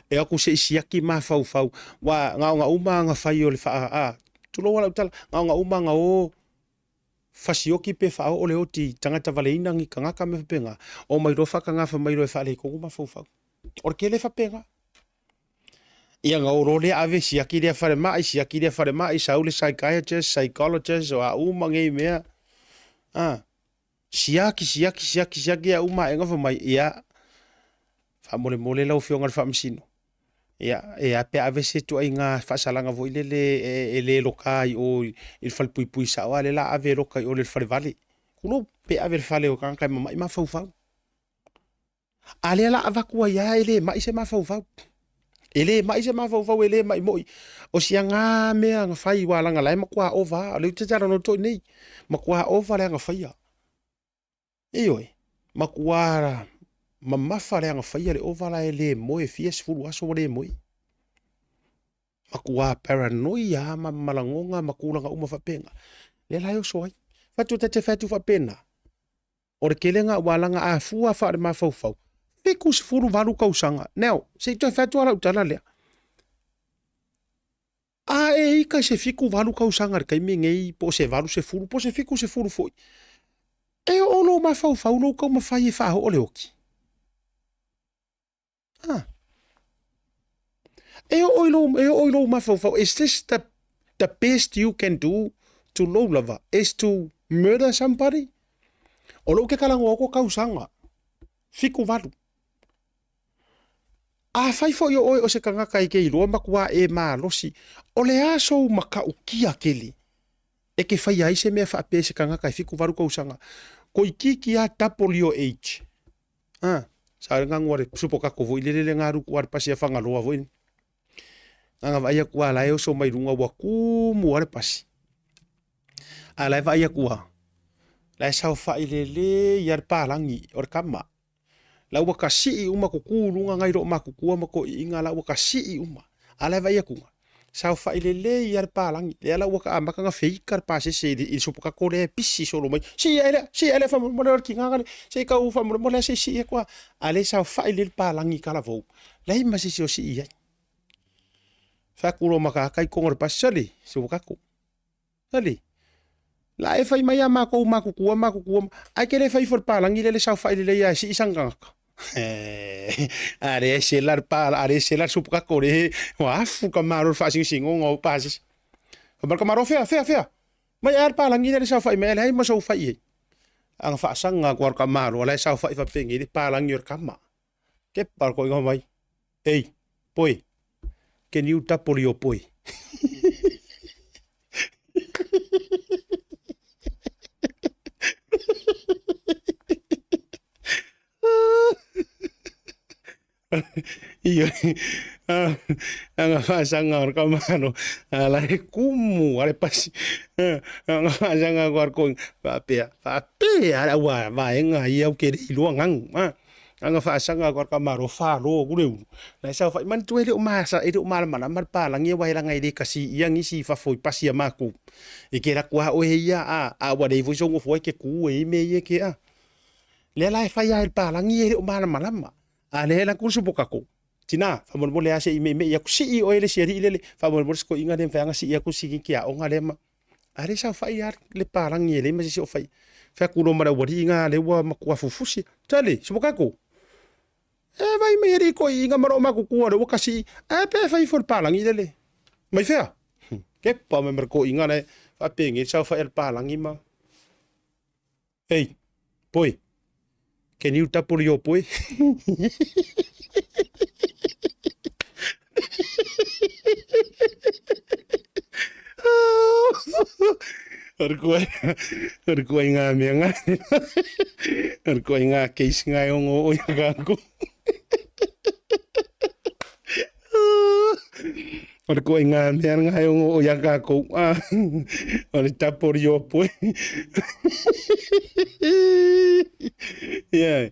E o atu se i siaki mafaufau, aua na ona uma lava ona fai o le faa, a, Tulou a lau tala, gaoga uma ga o fasioki pe faaoo le oti i tagata valeina ni kagaka ma mea faapena, omai loa faakagafa mai loa e faaletonu mafaufau. O le tele faapena. Ia na o loa lea ave siaki lea falemai, siaki lea falemai, sau le psychiatrist, psychologist, o a uma nei mea. A, siaki, siaki, siaki, siaki a uma aega fai mai, ia, faamolemole lau Afioga i le Faamasino, ia, e a pe a ave se ituaiga faasalaga foi lele e le loka ai i o i le falepuipui sao, a o lea o le a ave e loka i o i le falevale. Tulou, pe ave i le fale o tagata e mamai mafaufau. A lea la avatu ai lava e le mai se mafaufau. E le mai se mafaufau, e le mai moi. O si aga mea na fai ua laga la e matua ova, o lea ou te talanoa atu ai nei, matua ova le aga faia. Ioe, matua mamafa le aga faia le ova la e le moe fia sefulu aso ua le moe. Matua paranoia ma lagona ma tulaga uma faapena. Lea la e oso ai. Fatu ta te fai atu faapena. O le kelega ua alaga afua faale-mafaufau, 78 tausaga. Now, se i toe fai atu lava lau tala lea. A e ika i se 78 tausaga i le taimi lenei, po o se 80, po o se 70 foi, e oo lou mafaufau lou taumafai e faaoo le oti. Ah. E oo i lou, e oo i lou mafaufau, is this the, the best you can do to lou lava, is to murder somebody? O lou ke talanoa atu o tausaga, 78. Afai foi o oe o se tagata e te iloa matua e malosi, o le a sou matautia tele e te faia ai se mea faapea i se tagata e 78 tausaga, toeitiiti lava double your age. A, sa le ganu a le supokako foi lele le galu ku a le pasi a Fagaloa foi. Nanga vaai atu a la e oso mai luga ua tumu a le pasi. A la e vaai atu a, la e saofai lelei a le palagi o le kama. La ua kasii uma kuku luga ngai loo makutua ma toiiga la ua kasii uma. A la e vaai atu saofai lelei lava le palagi, lea la ua amata ona feika le pasese i le sopokako lea e pisi solo mai, sii ae lea, sii ae lea faamolemole o le tiga lea, se i tau faamolemole lava se i sii atu lava. A lea e saofai lelei le palagi i talavou, leai ma se isi o sii i ai. Fai atu loa ma ka i totonu o le pasi, sole, sopokako. Sole, la e fai mai a matou matutua, matutua, ae ke le fai ifo le palagi lea le saofai lelei lava e sii sana tagata. A lea e sela le pala, a lea e sela le supukako le ua afu ka malo le faasinosinoga o pasese. Fai mai le tamaloa, fea, fea, fea, mai ae le palagi lea le saofai mai, a leai ma sou fai i ai. A na faasaga atu lava le tamaloa la e saofai faapenei le palagi o le tama. Kepa le koiga mai, Ei, poi, can you double your poi? Ioe, anga faasaga o le kamalo, a la e kumu a le pasi, anga faasaga ko ar koiga, faapea, faapea le au vaega ia ou te le iloa ganu, Anga faasaga ko ka maro falo ku le ulu. Na sa fa man tu ele o masa ele o malamalama le palangi wa elanga ele kasi ia ngisi fa foi pasi a maku. E ke la kua o ia a a wa le foi songo foi ke ku e me ia ke a. Le la e fai a le palangi ele o malamalama. A le la kursu pokako. Tina, fa mo le ase i me me ia ku si o ele si ari le fa mo mo sko inga le fa nga si ia ku si ki a o nga le ma. A le saofai lava le palagi e leai ma se isi o fai. Fai atu loa ma le aualii na lea ua matua fufusi. Tali, Sumokako, e vai mai alii toeaiina ma loo matutua lea ua kasii, ae pe fai ifo le palagi lele. Mai fea? Kepa mai ma le toeaiina la e faapenei le saofai a le palagi ma. Ei, poi, can you double your poi? Ore koe ngā mea ngā, ore koe ngā case ngā e ongo o ia kākou. O le koʻiga mea ngā e ongo o ia kākou, a, o le tapori o poe. Yeah.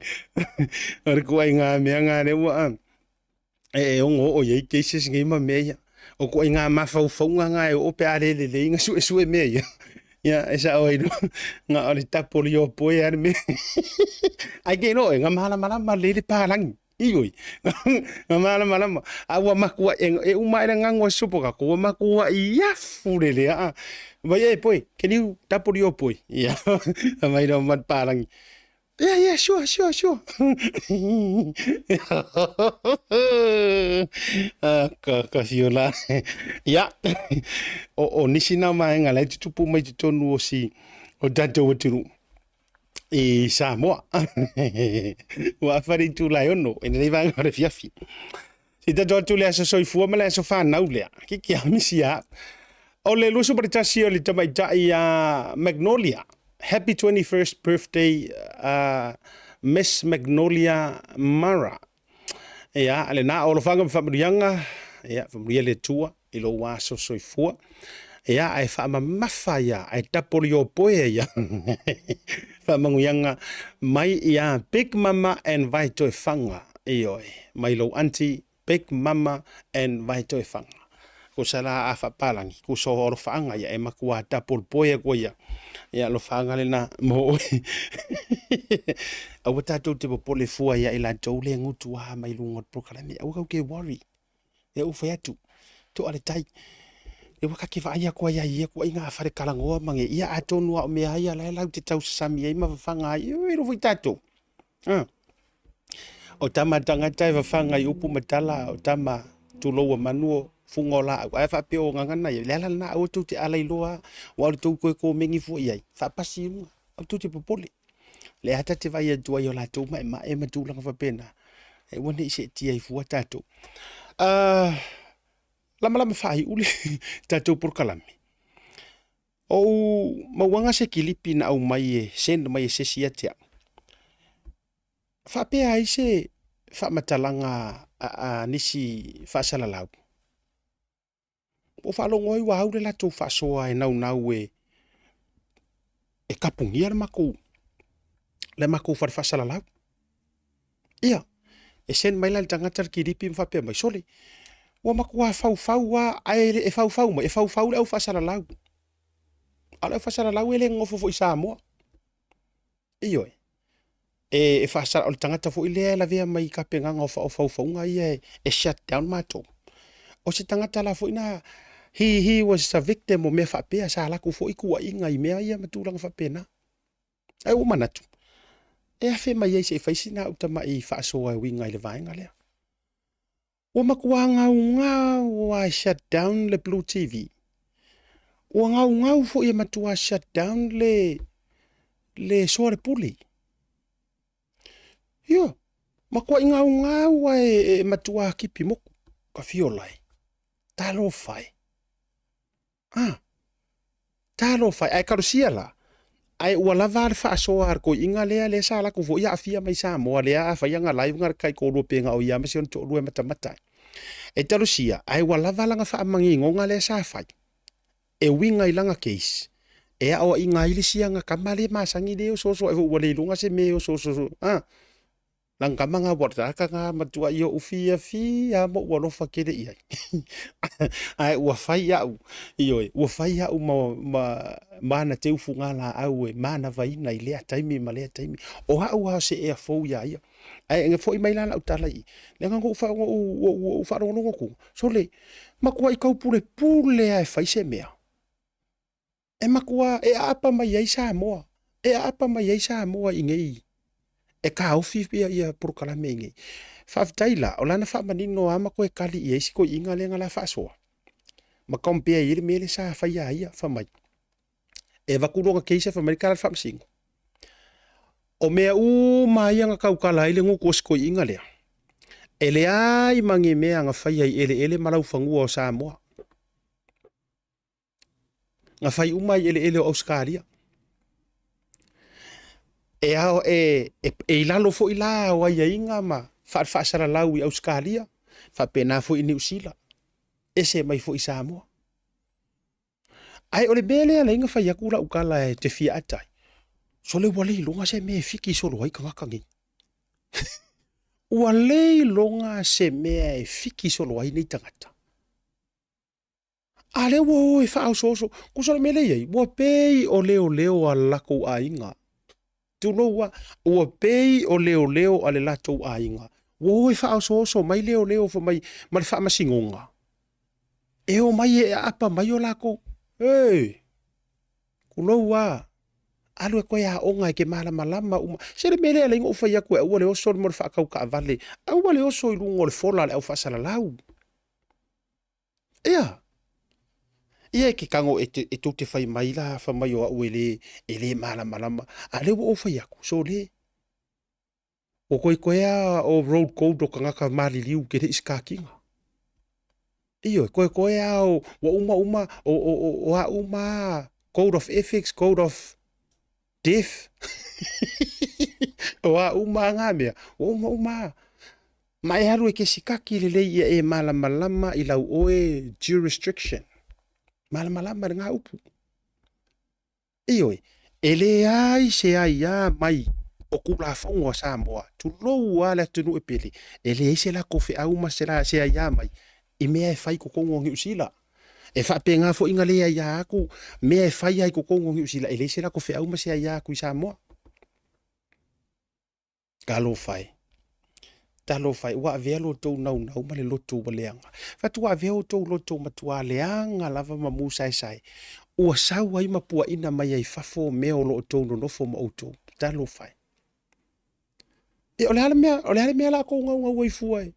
O le koʻiga mea ngā le ua, e e ongo o iai cases nei ma mea ia. O koʻiga mafaufauga ngā e oo pe a le lelei nga suesue mea ia. Ia, e sao ai loa, nga o le tapori o poe a le mea. Ai ke no e, nga malamalama lelei le palagi. Ioi, na malamalama. A ua makua e, e uma ele ngango e supo ka ua makua i afu le le a. Vai e poi, can you double your poi? Ia, mai no mat palangi. Yeah, yeah, sure, sure, sure. Ah, ka, ka fiola. Ia, o, o nisi nā maenga lai tutupu mai totonu o si o tātou atunuu i Samoa. Ua afa le itula e ono, e nei vaega o le fiafi. Se tatou atu le aso soifua ma le aso whanau lea. Ki kia misi a. O le 21 o le tamaitai a Magnolia. Happy 21st birthday uh, Miss Magnolia Mara. Ia, le na o alofaga ma faamanuiaga, ia, faamanuia le Atua i lou aso soifua. Ia, ae faamamafa ia, ae tapoli o poe ia. Faamanuiaga mai ia Big Mama and Vaitoefaga. Ioe, mai lou auntie Big Mama and Vaitoefaga. Ko sa la a faapalangi, ko so alofaaga ia e matua tapoli poe aku ia. Ia alofaaga lena mo oe. Aua tatou te popole fua ia i latou le gutu a mai luga o le polokalame. Aua kau ke worry. Ia ua fai atu, toa le tai. E ua kake vaai aku ai ai ia kuai ngā whare karangoa mange. Ia atonu a o mea ai ala e lau te tau sasami ai ma whawhanga ai. E rofo i tātou. Ah. O tama tangata e whawhanga i upu matala, o tama tuloua manu o funga o laau. Ae whaapea o ngangana ia. Le ala na aua tou te alai loa, wa o le tou koe kōmengi fua i ai. Whaapasi i runga, au tou te popole. Le ata te vai atu ai o latou maemae ma tulaga faapena. E ua nei seetia ai fua tatou. Uh, lamalama faaiu le tatou polokalame. Ou mauaga se kilipi na aumai e send mai e se isi ia te au. Faapea ai se faamatalaga a, a nisi faasalalau. Ua faalogo ai ua au le latou faasoa e naunau e e kapugia le makou le makou fale faasalalau. Ia, e send mai la le tagata le kilipi ma faapea mai, sole, ua matua faufau lava, ae e faufau mai, e faufau le au faasalalau. A o le au faasalalau e le nonofo foi i Samoa. Ioe. E, e faasala, o le tagata foi lea e lavea mai i tapenaga o, o faufauga ia e, e shut down matou. O se tagata la foi na, he, he was a victim o mea faapea, sa latou foi tuuaiga i mea ia ma tulaga faapena. Ae ua manatu, e afe mai ai se i fai sina au tamai faasoa e uiga i le vaega lea. Ua matua gaugau lava e shut down le Blue TV. Ua gaugau foi e matua shut down le, le Soalepule. Io, matuai gaugau lava e, e matua kipi moku, ka fiola e. Talofa e. Ah, talofa e, ae kalosia la, ae ua lava le faasoa a le toeaina lea, lea sa latou foi aafia mai Samoa, lea a fai ana live na kai toalua pe na o ia ma si ona toalua e matamata ai. E talosia, ae ua lava lana faamaninoga lea sa fai, e uiga i lana case, e aoaiga ai le isi ana tama le masani le osooso ai foi ua le iloga se mea e osooso, ah. Lana tama na ua taka na matua i oʻu fiafia ma ou alofa tele i ai. Ae ua fai au, ioe, ua fai au ma, ma, ma ana teu fugalaau e manavaina i lea taimi ma lea taimi. O au lava o se ea fou iā ia. Ae na foi mai la lau tala i i, leaga na ou, ou, ou, ou faalogologo atu, sole, matuai taupulepule lava e fai se mea. E matua e aapa mai ai Samoa, e aapa mai ai Samoa i nei, e taofi ia, ia polokalame i nei. Faafetai la, o lana faamanino lava ma toe tali i ai si toeaina lea na la faasoa, ma compare i ai le mea lea sa fai ia ia, fai mai, e avatu lona case fai mai le tala a le faamasino. O mea uma ia na tautala ai le gutu o si toeaina lea, e leai ma ni mea na faia i eleele ma laufanua o Samoa. Na fai uma i eleele o Ausetalia. E, ao, e, e, e i lalo foi la o aiaiga ma faafasalalau i Ausetalia, faapena foi i Niu Sila, ese mai foi i Samoa. Ae o le mea lea la na fai atu lau tala e te fia ata ai, sole ua le iloga se mea e fiki solo ai tagata nei. Ua le iloga se mea e fiki solo ai nei tagata. A lea ua o e faaosooso, tusa o le mea lea e i ai, ua pei o leoleo a le latou aiga. Tulou a, ua pei o leoleo a le latou aiga. Ua o e faaosooso mai leoleo fai mai ma le faamasinoga, e omai e aapa mai o lakou, Ee! Tulou a, alu e toe aoga e te malamalama uma. Se le mea lea e ala ai ona ou fai atu e aua le oso le mea o le faatau taavale, aua le oso i luga o le fola a le au faasalalau. Ia, ia e te tago e, te, e tou te fai mai la, fai mai o au e le, e le malamalama. A lea ua ou fai atu, sole, Ua koekoe a o road code o tagata maliliu ke leʻi sikakiga. Ioe, koekoe a o ua uma uma o o o o a uma a code of ethics, code of death. O a uma a ngā mea, ua uma uma a. Ma e alu e ke sikaki lelei ia e malamalama i lau oe jurisdiction. Malamalama i le ngā upu. Ioe, e leai se aiā mai o Tulafono a Samoa, tulou lava le atunuu e pele, e leai se latou feau ma se se aiā mai i mea e fai i totonu o Niu Sila. E faapena foi na le aiā atu mea e fai ai i totonu o Niu Sila, e leai se latou feau ma se aiā atu i Samoa. Talofa e. Talofa e, ua avea lo outou naunau ma le loto ua leaga. Fai atu ua avea outou loto matua leaga lava ma musaesae, ua sau ai ma puaina mai ai fafo mea o lo outou nonofo ma outou. Talofa e. Ia, o le a le mea, o le a le mea la kou naunau ai fua e?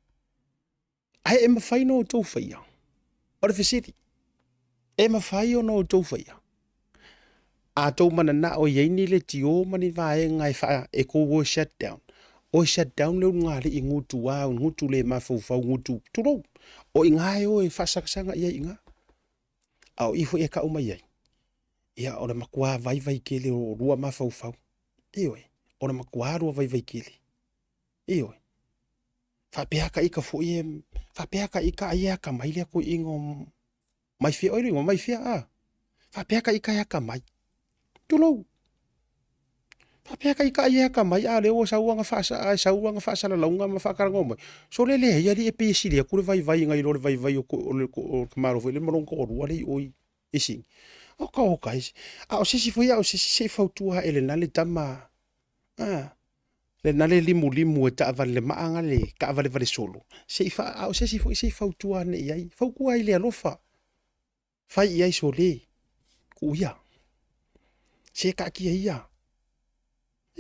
Ae e mafai ona outou faia? O le fesili, e mafai ona outou faia? A tou mananao e i ai ni leitio ma ni vaega e faa, e kou oe shut down, oe shut down le ulugalii gutu a, gutu le mafaufau, gutu, tulou, o i ina e o e faasagasaga i ai i ina. A o i foi e kau mai ai, ia o le matua vaivai tele o lua mafaufau. Ioe, o le matua lua vaivai tele. Ioe. Faapea ka ika foi e, faapea ka ika ai e akamai le akoiʻiga o mai fea, oi le igoa mai fea a. Faapea ka ika e akamai. Tulou. Faapea ka ika ai e akamai a o lea ua sau ana faasa, a sau ana faasalalauga ma faatalanoa mai. Sole leai alii e pei e sili atu le vaivai nai lo le vaivai o o le o le tamaloa foi lea ma lona toalua lea i o i Sini. Oka oka e, a o se isi foi a o se isi se i fautua aʻe lena le tama, a. Lena le limulimu e taavale le maa nga le taavalevale solo, se i fa, a o se isi foi se i fautua ane i ai, fautua ai le alofa, fai i ai sole, kuu ia, se taatia ia,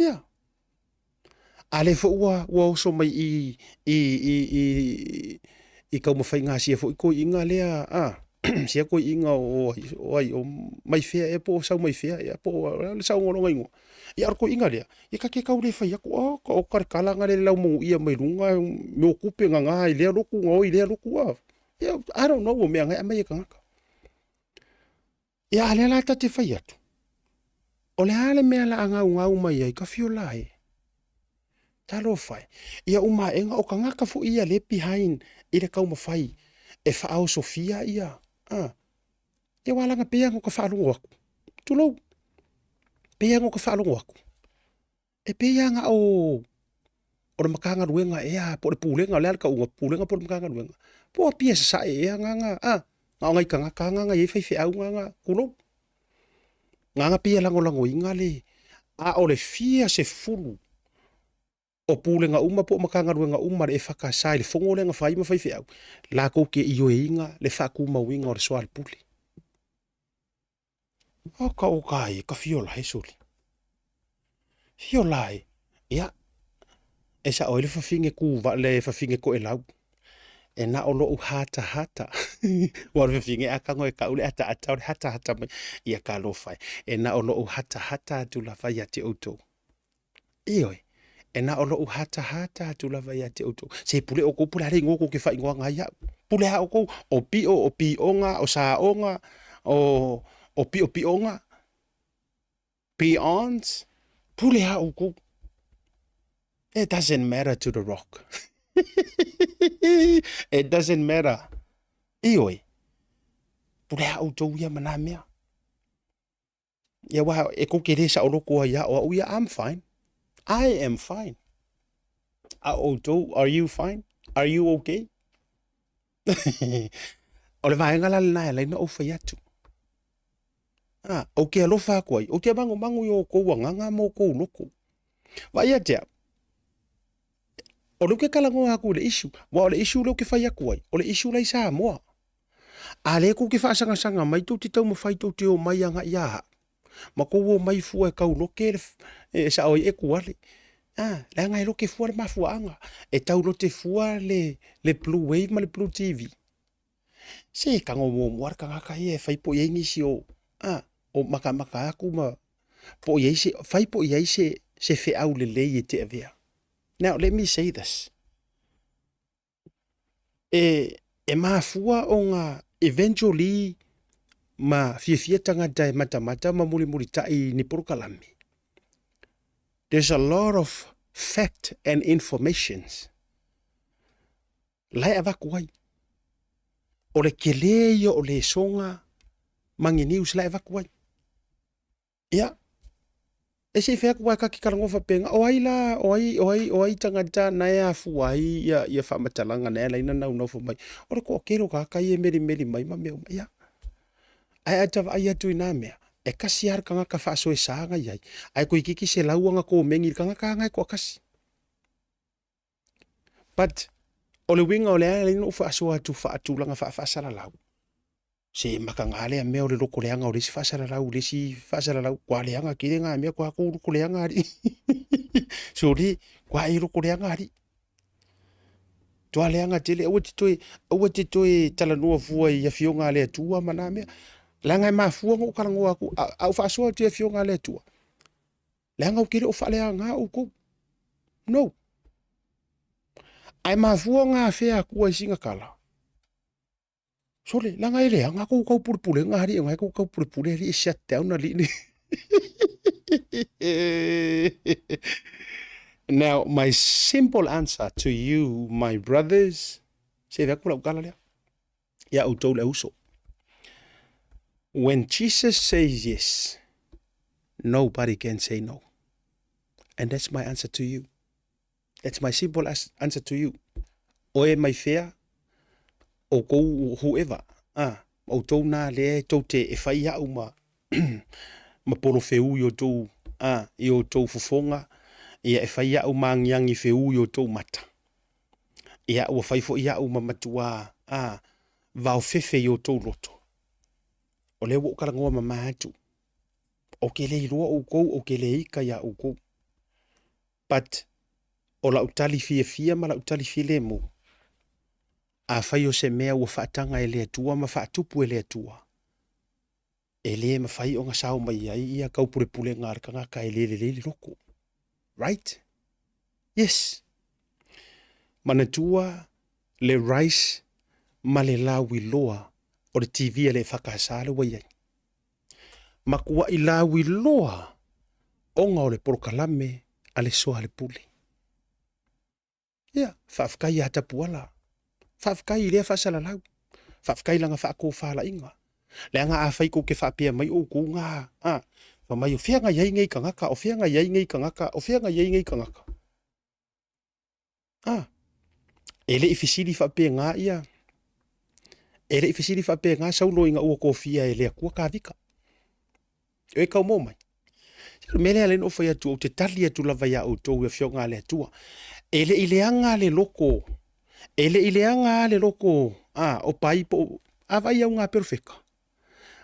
ia. A lea foi ua, ua oso mai i, i, i, i, i taumafaiga a sia foi toeaiina lea, a, sia toeaiina o ai, o ai, o mai fea ea po o sau mai fea ea po o le saoga o lona igoa. Ia a o le toeaina lea, ia ta te tau le fai atu, oka oka le tala na le laumanuia mai luga, mea o tupe na na i lea lotu na o i lea lotu, a. Ia, I don't know o mea na e aumai e tagata. Ia a lea la ta te fai atu, o le a le mea la a gaugau mai ai ka fiola e? Talofa e. Ia uma aʻega o tagata foi ia lea behind i le taumafai e faaosofia ia, a. Ia ua alaga pei lava ona ta faalogo atu, tulou, pei lava ona ta faalogo atu, e pei lava na o o le Matagaluega ea po o le Pulega, o le a le tauga, Pulega po o le Matagaluega, po o Apia Sasae ea na na, a, na o nai tagata na na i ai faifeau na na, tulou. Na na pei e lagolagoina le, a o le fia sefulu o Pulega uma po o Matagaluega uma a le EFKS i le fono lea na fai ma faifeau, latou te ioeina le faatumauina o le soalepule. Oka oka ai, ka fiola e sole. Fiola e. Ia, e sao ai le fafine ku va le fafine toelau. E na o lou hatahata. Ua o le fafine a tago e kau le ataata o le hatahata mai. Ia talofa e. E na o lou hatahata atu lava ia te outou. Ioe, e na o lou hatahata atu lava ia te outou. Se pule outou po o le a le igoa tou te faaigoaina ai au. Pule lava outou, o pio, o pioga, o saoga, o, o piopioga, peons, pule lava outou. It doesn't matter to the rock. It doesn't matter. Ioe, pule lava outou ia ma nā mea. Ia aua e kou te le saoloko ai ia o au ia, I'm fine. I am fine. A o outou, are you fine? Are you okay? O le vaega la lena e ala ai ona ou fai atu. Ah, ou te alofa atu ai, ou te magumagu i o outou agaga ma outou loto. Vaai ia te au, O lea ou te talanoa atu i le issue, aua o le issue lea ou te fai atu ai, o le issue la i Samoa. A lea tou te faasagasagamai tou te taumafai tou te omai agai ia au, ma tou omai fua e taulote le, e sao ai Etuale. A, leaga e lote fua le mafuaaga, e taulote fua le, le blue wave ma le blue TV. Se tago muamua le tagata ia e fai po o i ai nisi o, a, o matamata atu ma po o i ai se, fai po o i ai se, se feau lelei e te avea. Now, let me say this. E, e mafua ona eventually ma fiafia tagata e matamata ma mulimulitai i ni polokalame. There's a lot of fact and informations la e avatu ai. O le tele ia o lesoga ma ni news la e avatu ai. Ia, e se i fai atu ae ta te talanoa faapena, o ai la, o ai, o ai, o ai tagata na e afua ai ia, ia faamatalaga na e ala ai ona naunau fai mai, o le toatele o tagata ia e melimeli mai ma mea uma. Ia, ae a ta vaai atu i na mea, e kasi lava le tagata faasoesa na i ai, ae toeitiiti 100 ana komeni i le tagata lava na e toatasi. But, o le uiga o le ala ai ona ou faasoa atu faatulaga faa-faasalalau, se mataga lea mea o le loko leaga o le isi faasalalau i le isi faasalalau, kua leaga tele na mea kua kou loko leaga alii. Sole, kua e loko leaga alii. Toa leaga tele, aua te toe, aua te toe talanoa fua i afioga a le Atua ma na mea. Leaga e mafua ona ou talanoa atu, a, a ou faasoa atu i afioga a le Atua, leaga ou te le o faaleaga outou. No. Ae mafua ona afea atua i sina tala, Sole, leaga e leaga kou taupulepulega alii o kou taupulepule alii e shut down alii nei. Now, my simple answer to you, my brothers, se vea lau tala lea, ia outou le auso. When Jesus says yes, nobody can say no. And that's my answer to you. That's my simple answer to you. Oe mai fea, outou whoever, ah, outou nā lea e tou te e whai au ma, ma polo wheū i outou, ah, i outou fofoga, ia e whai au ma angiangi wheū i outou mata. Ia ua whai fo i au ma matua, ah, vaofefe i outou loto. O lea ua ou talanoa mama atu. Ou te le iloa outou, ou te le ika iā outou. But, o lau tali fiafia ma lau tali filemu, afai o se mea ua faataga e le Atua ma faatupu e le Atua, e le mafai ona sao mai ai ia taupulepulega a le tagata e le lelei le loko. Right? Yes. Manatua le rice ma le lauiloa o le TV a le EFKS le ua i ai. Makuaʻi lauiloa ona o le polokalame a le Soalepule. Ia, faafetai iā Tapuala. Faafetai i lea faasalalau. Faafetai i lana faatofalaiga. Leaga afai tou te faapea mai outou na, a, fai mai o fea na i ai nei tagata, o fea na i ai nei tagata, o fea na i ai nei tagata. A, e le i fesili faapena ia, e le i fesili faapena Saulo ina ua tofia e le Atua Kavika. E kau mo mai. Se le mea lea lea na ou fai atu, ou te tali atu lava iā outou i afioga a le Atua. E le i leaga le loko, e le i leaga le loko, a, o pai po o, a vaai au ngā perofeka.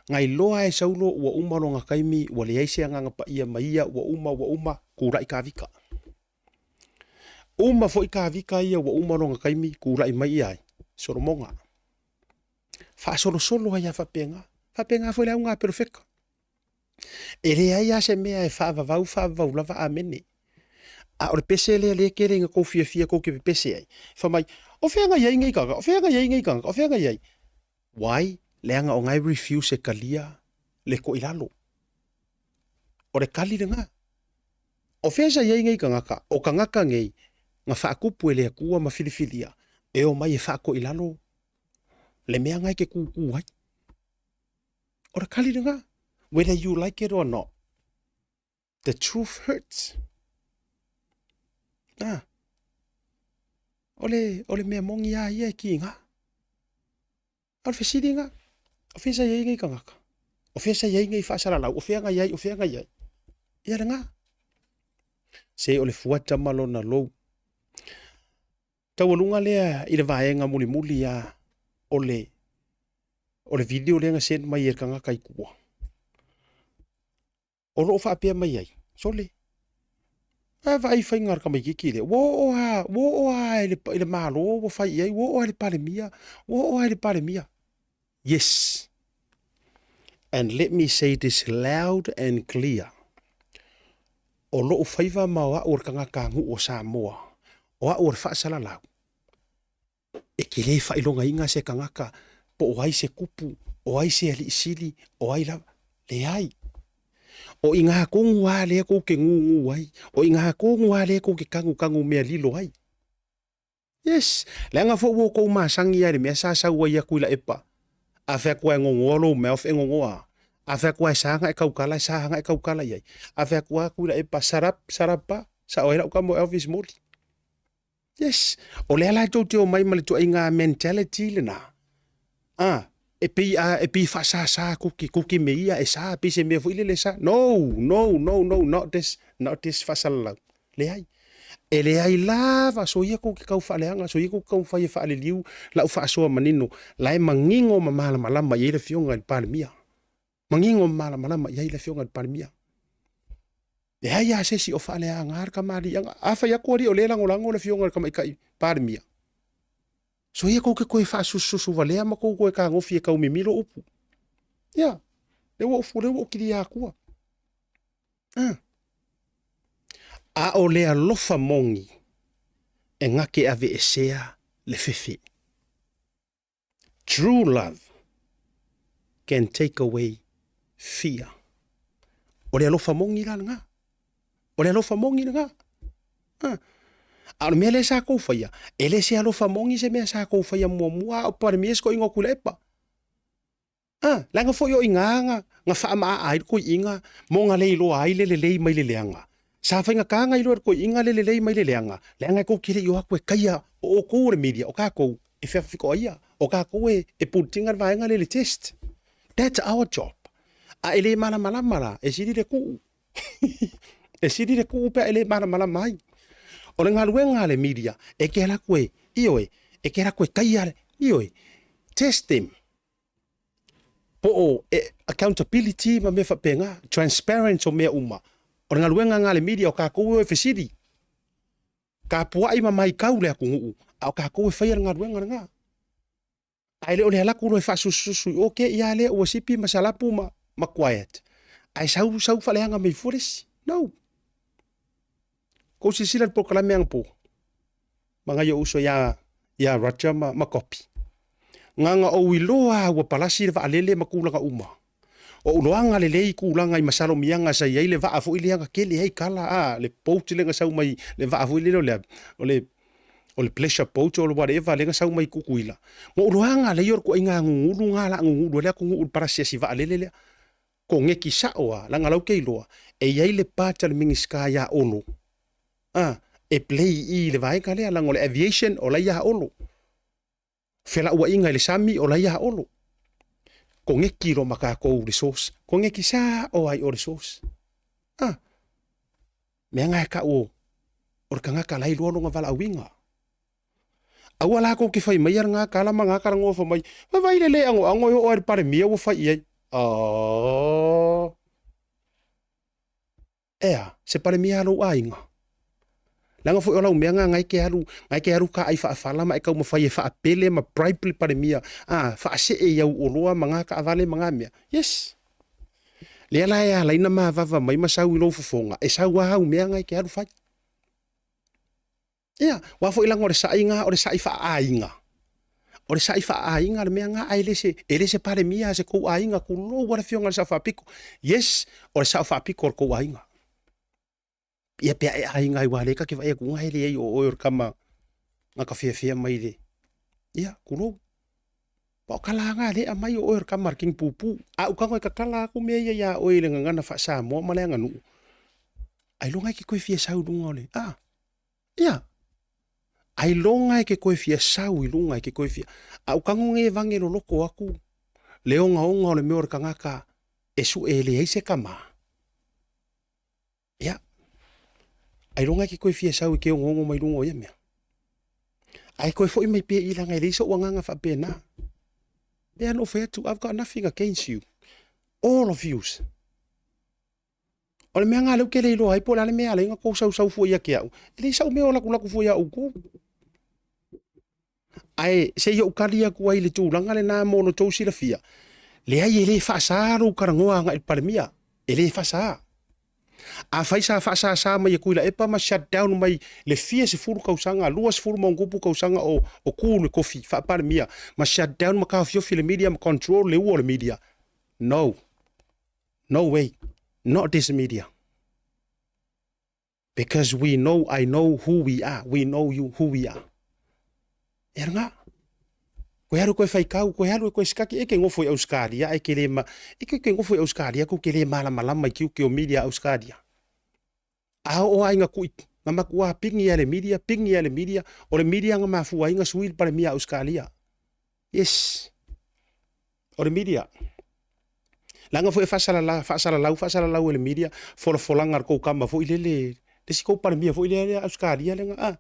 Ngai loa e Saulo ua uma lona taimi, ua leai se agaga paia ma ia, ua uma, ua uma, kula'i Kavika. Uma foi Kavika ia ua uma lona taimi, kula'i mai ia ai, Solomoga. Faasolosolo ai a faapena. Faapena foi le auga a perofeka. E leai lava se mea e faavavau, faavavau lava amene. A o le pese lea lea e tele ina tou fiafia tou te pepese ai, fai mai, o fea na i ai nei tagata, o fea na i ai nei tagata, o fea na i ai. Why? Leaga o na e refuse e talia le toilalo. O le kali lena. O fea sa i ai nei tagata? O tagata nei na faatupu e le Atua ma filifilia e omai e faatoilalo le mea na e te kūkū ai. O le kali lena. Whether you like it or not, the truth hurts. Ah. O le, o le mea moni a ia e ki ngā. A o le fesili ngā, o fea sa i ai nei tagata? O fea sa i ai nei faasalalau? O fea na i ai, o fea na i ai? Ia le ngā. Se o le fuata ma lona lou. Taualuga lea i le vaega mulimuli a o le o le video lea na send mai e le tagata i tua. O lo o faapea mai ai, sole, a vaai faiga a le tamaititi lea, ua oo lava, ua oo lava i le, i le Malo ua fai i ai, ua oo lava i le Palemia, ua oo lava i le Palemia. Yes. And let me say this loud and clear. O lou faiva ma o au o le tagatanuu o Samoa, o au o le faasalalau, e te le faailogaina se tagata po o ai se tupu, o ai se alii sili, o ai lava. Leai. O i ngā tonu lava lea tou te nūnū ai, o i ngā tonu lava lea tou te tanutanu mea lilo ai. Yes, leaga foi ua outou masani lava i le mea sa sau ai atu i Laepa. A fai atu lava e gogoa lou mouth e gogoa lava. A fai atu lava e sa ona e tautala e sa ona e tautala i ai. A fai atu lava Tuilaepa shut up, shut up pa, sao ai lau tama o Elvis Moli. Yes, o lea la tou te omai ma le tuaiga mentality lena. Ah, e pei a e pei faasasa kuki kuki me ia e sa pei se mea foi lele sa. No, no, no, no, not this, not this faasalalau. Leai. E leai lava soia kou ke kau faaleaga, soia kou ke taumafai e faaliliu lau faasoa manino, la e manino ma malamalama i ai le Afioga i le Palemia. Manino ma malamalama i ai le Afioga i le Palemia. Leai lava se isi o faaleaga le kamaliiaga. A fai atu alii o lea e lagolago le Afioga i le Tamaitai Palemia, soia kou ke toe faasusususu valea ma kou toe tagofi e tau mimilo upu. Ia, lea ua ou, lea ua ou kilia atua. Ah. A o le alofa moni e gake aveesea le fefe. True love can take away fear. O le alofa moni la lena. O le alofa moni lena. Ah. A o le mea lea sa kou faia, e le se alofa moni se mea sa kou faia muamua, a o Palemia se koʻiga o Tuilaepa. A, leaga foi o i ina na, na faamaaa ai le toeaina mo na le iloa ai le lelei mai le leaga. Sa faigata na iloa e le toeaina le lelei mai le leaga, leaga e tou te le i o atu e taia o outou o le media, o tatou e feafioai, o tatou e, e put ina le vaega lea i le test. That's our job. A e le malamalama la, e sili le tuu. E sili le tuu pe a e le malamalama ai. O le galuega a le media, e te alu atu e, ioe, e te alu atu e taia, ioe, test them. Po o accountability ma mea faapena, transparent o mea uma. O le galuega lena a le media o tatou e o e fesili. Tapuai ma maitau le atunuu, a o tatou e faia le galuega lena. Ae le o le alu atu loa e faasusususu i o, ke ia lea ua sipi ma salapu ma, ma quiet. Ae sau, sau faaleaga mai fua le isi. No. Kou silasila i le polokalame anapo ma nai ou uso ia, ia Roger ma, ma Kopi. Na ona ou iloa lava ua palasi le vaalele ma tulaga uma. O ou loaga lelei i tulaga i masalomiaga sa i ai le vaa foi lea na tele ai kala, a, le boat lea na sau mai, le vaa foi lele o le, o le, o le pleasure boat or whatever lea na sau mai Tutuila. Na ou loaga lelei o le ituaiga gugulu na o le a gugulu ai le atunuu i le palasi o si vaalele lea. Koneki sao lava, leaga o la ou te iloa, e i ai le part a le Minisita ia Olo, a, e play i i i le vaega lea, leaga o le aviation o la e ia Olo. Felauaiga i le sami o la e ia Olo. Koneki loa ma tatou le source. Koneki sao lava i o le source. A, mea na e tau o, o le tagata la e iloa lona valaauina. Aua la kou ke fai maia lena tala ma na talanoa fai mai, vaai le le agoago e oo lava i le Palemia ua fai i ai. Aa. Ea, se Palemia a lou aiga. Leaga foi o lau mea na, na e te alu, na e te alu ka ai faafala ma e taumafai e faapele ma bribe le Palemia, a, faasee i au oloa ma na taavale ma na mea. Yes. Lea la e ala ai na mavava mai ma sau i lou fofoga, e sau lava au mea na e te alu fai. Ia, aua foi leaga o le saʻi na, o le saʻi faaaiga. O le saʻi faaaiga le mea na, ae le se, e le se Palemia a se tou aiga, tulou lava le Afioga i le Sao Faapito. Yes, o le Sao Faapito o le tou aiga. Ia pe a e aiga ai, aua o lea ta te vaai atu e leai o oe o le tama na ka feafea mai le, ia, tulou. Ma o ka laga lea e aumai o oe o le tama a le King Pupu. A ou tago e tatala atu mea ia iā oe i le gagana faa-Samoa ma le aganuu, ailoga e te toe fia sau i luga o le, a, Ia, ailoga e ke koe fia sau i luga e ke koe fia. A u kago nge vange loloko aku le ogaoga o le mea o le kangaka e sue e leai se kama. Ia, ailoga e ke koe fia sau i ke ogaoga mai luga o ia mea. Ae koe foi mai pea i leaga e leai so'u agaga faapena. Lea na ou fai atu, I've got nothing against you. All of yous. O le mea lena lea ou te le iloa ai po o le a le mea e ala ai ona tou sausau fua ia te au. E leai sau mea o lakulaku fua ia outou. Ae se i ou tali atu ai i le tulaga lena mo lo tou silafia, leai e le faasa lou talanoa agai i le Palemia. E le faasa. Afai sa faasasa mai e Tuilaepa ma shut down mai le fia sefulu tausaga, 20 ma ona tupu tausaga o, o tu le tofi faa-Palemia, ma shut down ma taofiofi le media ma control le ua o le media. No. No way. Not this media. Because we know, I know who we are. We know you who we are. E ranga. Koe alu koe whaikau, koe alu koe sikaki, e ke ngofo i Australia, e ke le ma, e ke ke ngofo i Australia, ku ke le malamalama i kiu ke o media Australia. A o ai nga kui, nga makua pingi a le media, pingi a le media, o le media nga mafua ai nga sui le palemia Australia. Yes. O le media. Leaga foi e faasalala, faasalalau, faasalalau e le media, folafolaga a le tou kama foi lele, le isi tou palemia foi lea, lea Australia lea, ah.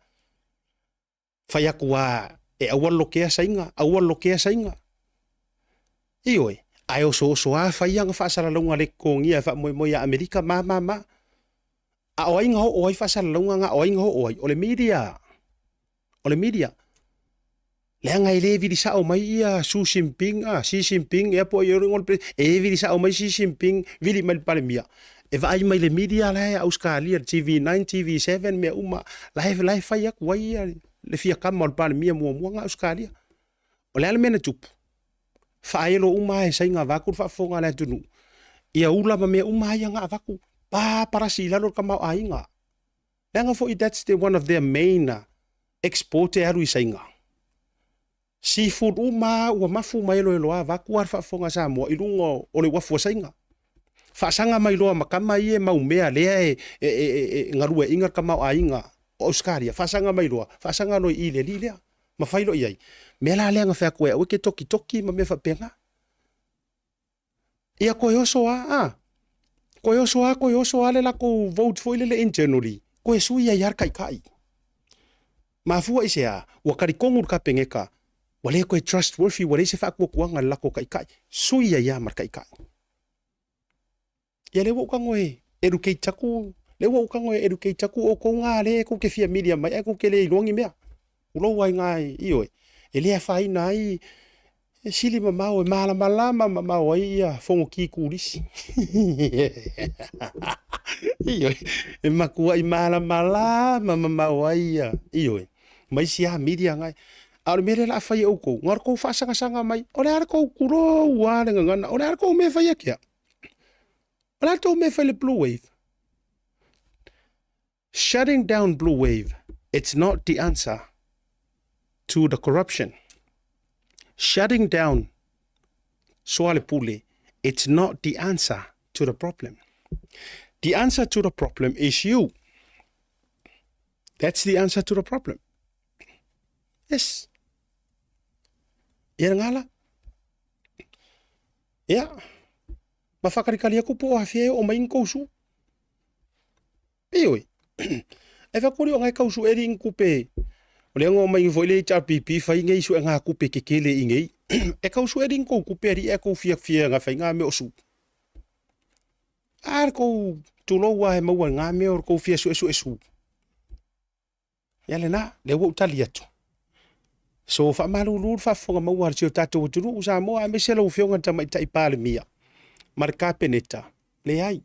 Fai atu a, e aua le lokea Saina, aua le lokea Saina. Ioe, ae osooso lava fai ana faasalalauga le totogia e faamoemoe ia Amerika ma, ma, ma. A o ai na oo ai faasalalauga na, o ai na oo ai? O le media. O le media. Leaga e le vili sao mai ia Xi Jinping, ah, Xi Jinping, ea po o le igoa o le e le vili sao mai Xi Jinping, vili mai le Palemia. E vaai mai le media la e Ausetalia, le TV9, TV7, mea uma, la e, la e fai atu ai ia le fia kama o le Palemia muamua na Ausetalia. O le a le mea na tupu? Faaelo uma lava e Saina vaeatu le faafofoga a le atunuu, ia ula ma mea uma lava ia na avatu, pa palasi i lalo le tamaoaiga. Leaga foi that's the one of their main export e alu i Saina. Seafood uma ua mafu ma eloeloa vaeatu lava le faafofoga a Samoa i luga o le uafu a Saina. Faasaga mai loa ma kama ia e mau mea lea e, e, e, e, e galueaiina le tamaoaiga o Ausetalia. Faasaga mai loa, faasaga loa i i le alii lea. Ma fai loa i ai. Mea la lea na fai atu ai aua e te tokitoki ma mea faapena. Ia koe oso a, a. Koe oso a, koe oso a le lakou vote foi lele internally. Koe sui ai a le taitai. Mafua i se a, ua talitonu le Kapeneta, ua le toe trustworthy, ua leai se faatuatuaga i le latou taitai. Sui ai a ma le taitai. Ia lea ua ou tago e educate atu, lea ua ou tago e educate atu outou nga lea tou te fia milia mai ae tou te le iloa ni mea. Tulou ai nga ioe, e le afaina ai e sili mamao e malamalama mamao ai ia Fonoti Turisi. Ioe, e matuai malamalama mamao ai ia, ioe, ma isi lava media nga. A o le mea lea o le a fai e outou, na o le tou faasagasaga mai, o le a le tou, tulou lava le gagana, o le a le tou mea e fai ake au? O le a le tou mea e fai i le Blue Wave? Shutting down Blue Wave, it's not the answer to the corruption. Shutting down Soalepule, it's not the answer to the problem. The answer to the problem is you. That's the answer to the problem. Yes. Ia ngala. Ia. Ma whakalikali aku po o hawhia e o mai ni kousu. Ioe. Ai whakori o ngai kausu e ring kupe. O le ngo mai foi le HRPP fai ngei su e ngā kupe ke kele i ngei. E kausu e ring kou kupe ari e kou fia fia ngā whai ngā mea o su. A kou tulou a he maua ngā mea o kou fia su e su e su. Ia lena, lea ua ou tali atu. So faamalulu le faafofoga maua a si o tatou atunuu Samoa aemaise lau Afioga i le Tamaitai Palemia ma le Kapeneta. Leai.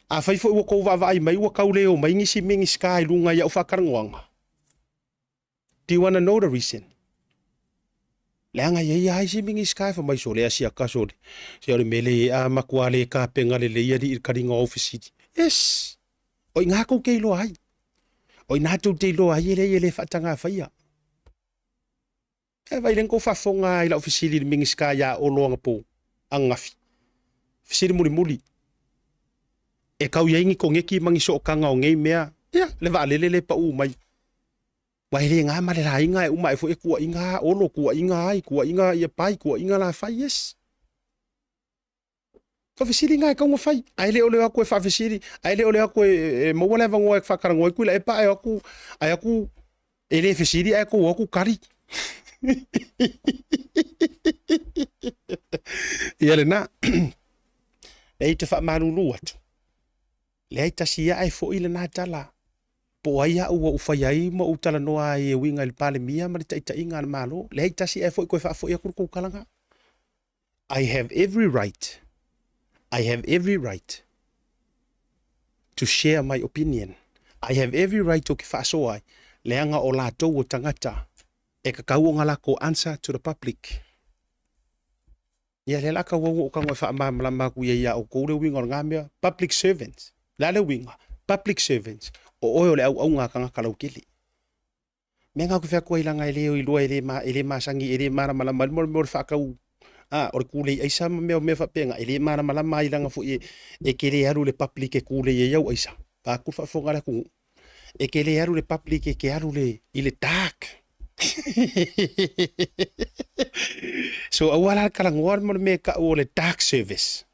Afai foi ua tou vaavaai mai ua tau le omai nisi Minisita i luga i au faatalanoaga, Do you wanna know the reason? Leaga e i ai lava isi Minisita e fai mai, sole asiaka sole, se o le mea lea a matua le tapena lelei alii i le taliga o au fesili. Yes! O i ina tou te iloa ai. O i ina tou te iloa ai e leai e le faataga faia. E vaai lea na tou faafofoga i lau fesili i le Minisita ia Olo anapo, ananafi. Fesili mulimuli. E tau i ai ni koneki ma ni sootaga o nei mea, ia, le vaalele lea e pau mai. Ua e le gā ma le laiga e uma ae foi e kuaʻiga Olo, kuaʻiga ai, kuaʻiga ia Pai, kuaʻiga Lafai, yes. O fesili ngā e kau fai, ae le o le o atu e faafesili, ae le o le o atu e maua le avanoa e faatalanoa ai Tuilaepa ae o atu, ae atu. E le fesili ae kou aku kali. Ia lena. Leai te faamalulu atu. Leai tasi ae foi lena tala. Po o ai au ua ou faia ai ma ou talanoa ai e uiga i le Palemia ma le taitaiga a le Malo. Leai tasi ae foi koe faafoi atu le kou tala nga. I have every right, I have every right to share my opinion. I have every right o ke faasoa ai, leaga o latou o tagata e kakau ona lako answer to the public. Ia lea la kau au o kango e faamalamalama atu ia ia outou le uiga o lena mea, public servants. Le a le uiga? Public servants, o oe o le auauna a tagata lautele. Mea nga ou te fai atu ai leaga e le iloa e le ma e le masani e le malamalama ai le mea o le faatau a o le kule aisa ma mea o mea faapena e le malamalama ai leaga foi e e te le alu i le public e kule ai au aisa vaeatu le faafofoga a le atunuu e te le alu i le public e te alu i le i le dark so aua la le talanoa mo le mea e tau o le dark service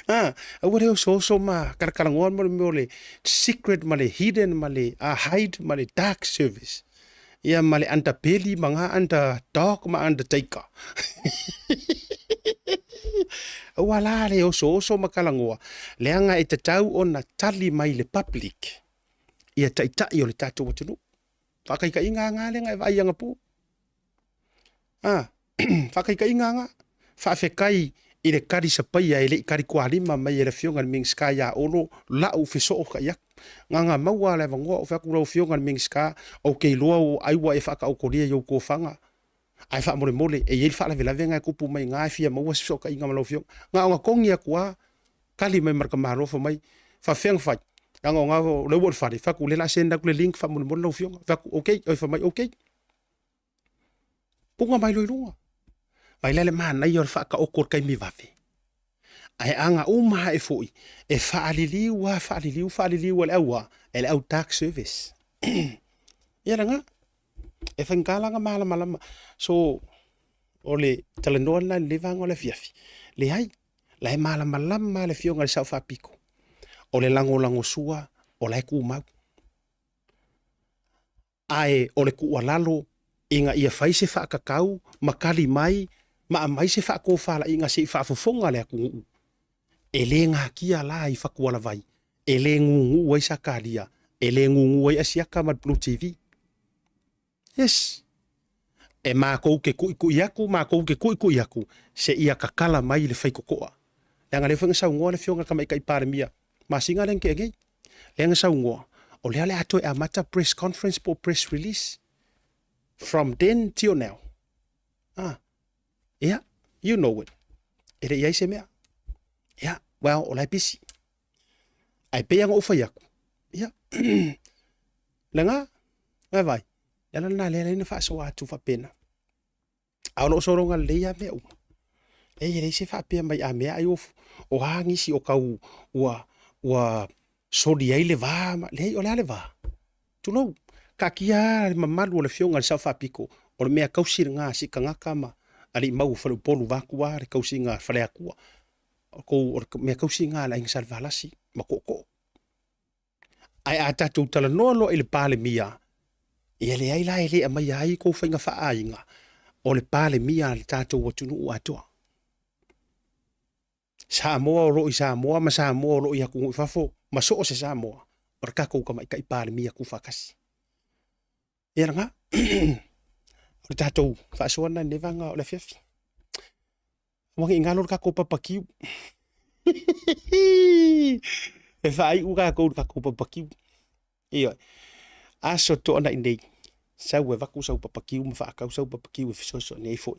Ah, aua le osooso ma kalakalanoa mo le mea o le secret ma le hidden ma le hide ma le dark service. Ia ma le underbelly ma ngā underdog ma undertaker. Aua la le osooso ma kalanoa, leaga e tatau ona tali mai le public ia taitai o le tatou atunuu. Faataitaiga lava lea e vaai anapo. A, faataitaiga lava, faafetai i le tali sapaia e le i tali tualima mai e le Afioga i le Minisita ia Olo la'u fesootai atu. Na ona maua lava le avanoa ou fai atu, lau Afioga i le Minisita, ou te iloa ua ai ua e faataotolia i ou tofaga, ae faamolemole, e i ai le faalavelave na e tupu mai i ina e fia maua se fesootaiga ma lau Afioga. Na ona togi atu lava, tali mai ma le tamaloa fai mai, faapefea ona fai? Leaga o na o lea ua i le fale, fai atu, o lea o le a send atu le link faamolemole lau Afioga. Fai atu, okay, oi fai mai, okay. Puga mai loa i luga. Vai la le manaia o le faataoto o le taimi vave. Ae aga uma ae foi, e faaliliu lava, faaliliu, faaliliu e le au a, e le au dark service. Ia lena, e faigata la ona malamalama. So, o le talanoa lena i lenei vaega o le afiafi. Leai, la e malamalama lava le Afioga i le Sao Faapito, o le lagolagosua o la e tumau. Ae o le tuualalo ina ia fai se faatatau ma tali mai ma aumai se faatofalaiga se i faafofoga le atunuu, e le natia la i Fatualavai, e le gugu ai Sakaria, e le gugu ai Asiata ma le Blue TV. Yes. E makou ke kuʻikuʻi atu, makou ke kuʻikuʻi atu, seia tatala mai le faitotoa. Leaga lea foi na saunoa le Afioga i le Tamaitai Palemia, masina lea na tea nei, lea na saunoa, o lea o le a toe amata press conference po o press release from then till now. Ah, yeah, you know it. E le i ai se mea. Yeah, well, o la e pisi. Ae pei lava ona ou fai atu, ia, lena, vaevae, le ala lena lea e ala ai ona faasoa atu faapena. A o loo sologa lelei lava mea uma. Leai e leai se faapea mai a mea ai o a nisi o tau ua ua soli ai le va ma leai o le a le va? Tulou, taatia lava le mamalu o le Afioga i le Sao Faapito, o le mea tausi lena a si tagata ma alii mau o Faleupolu vaeatu lava le tausiga a Faleatua. O kou o le mea tausi lena a le Aiga Salevalasi ma Tootoo. Ae a tatou talanoa loa i le Palemia, ia leai la e le aumaia ai kou faiga faaaiga, o le Palemia a le tatou atunuu atoa. Samoa o lo o i Samoa ma Samoa o lo o i atunuu i fafo ma so o se Samoa, o le tatou tamaitai Palemia tuufaatasi. Ia lena, o le tatou faasoa lena i lenei vaega o le afiafi. Ua ne i galo le tatou papakiu. E faaiu tatou i le tatou papakiu. Ioe. Aso toanai nei, sau e avatu sau papakiu ma faatau sau papakiu e fesoasoani ai foi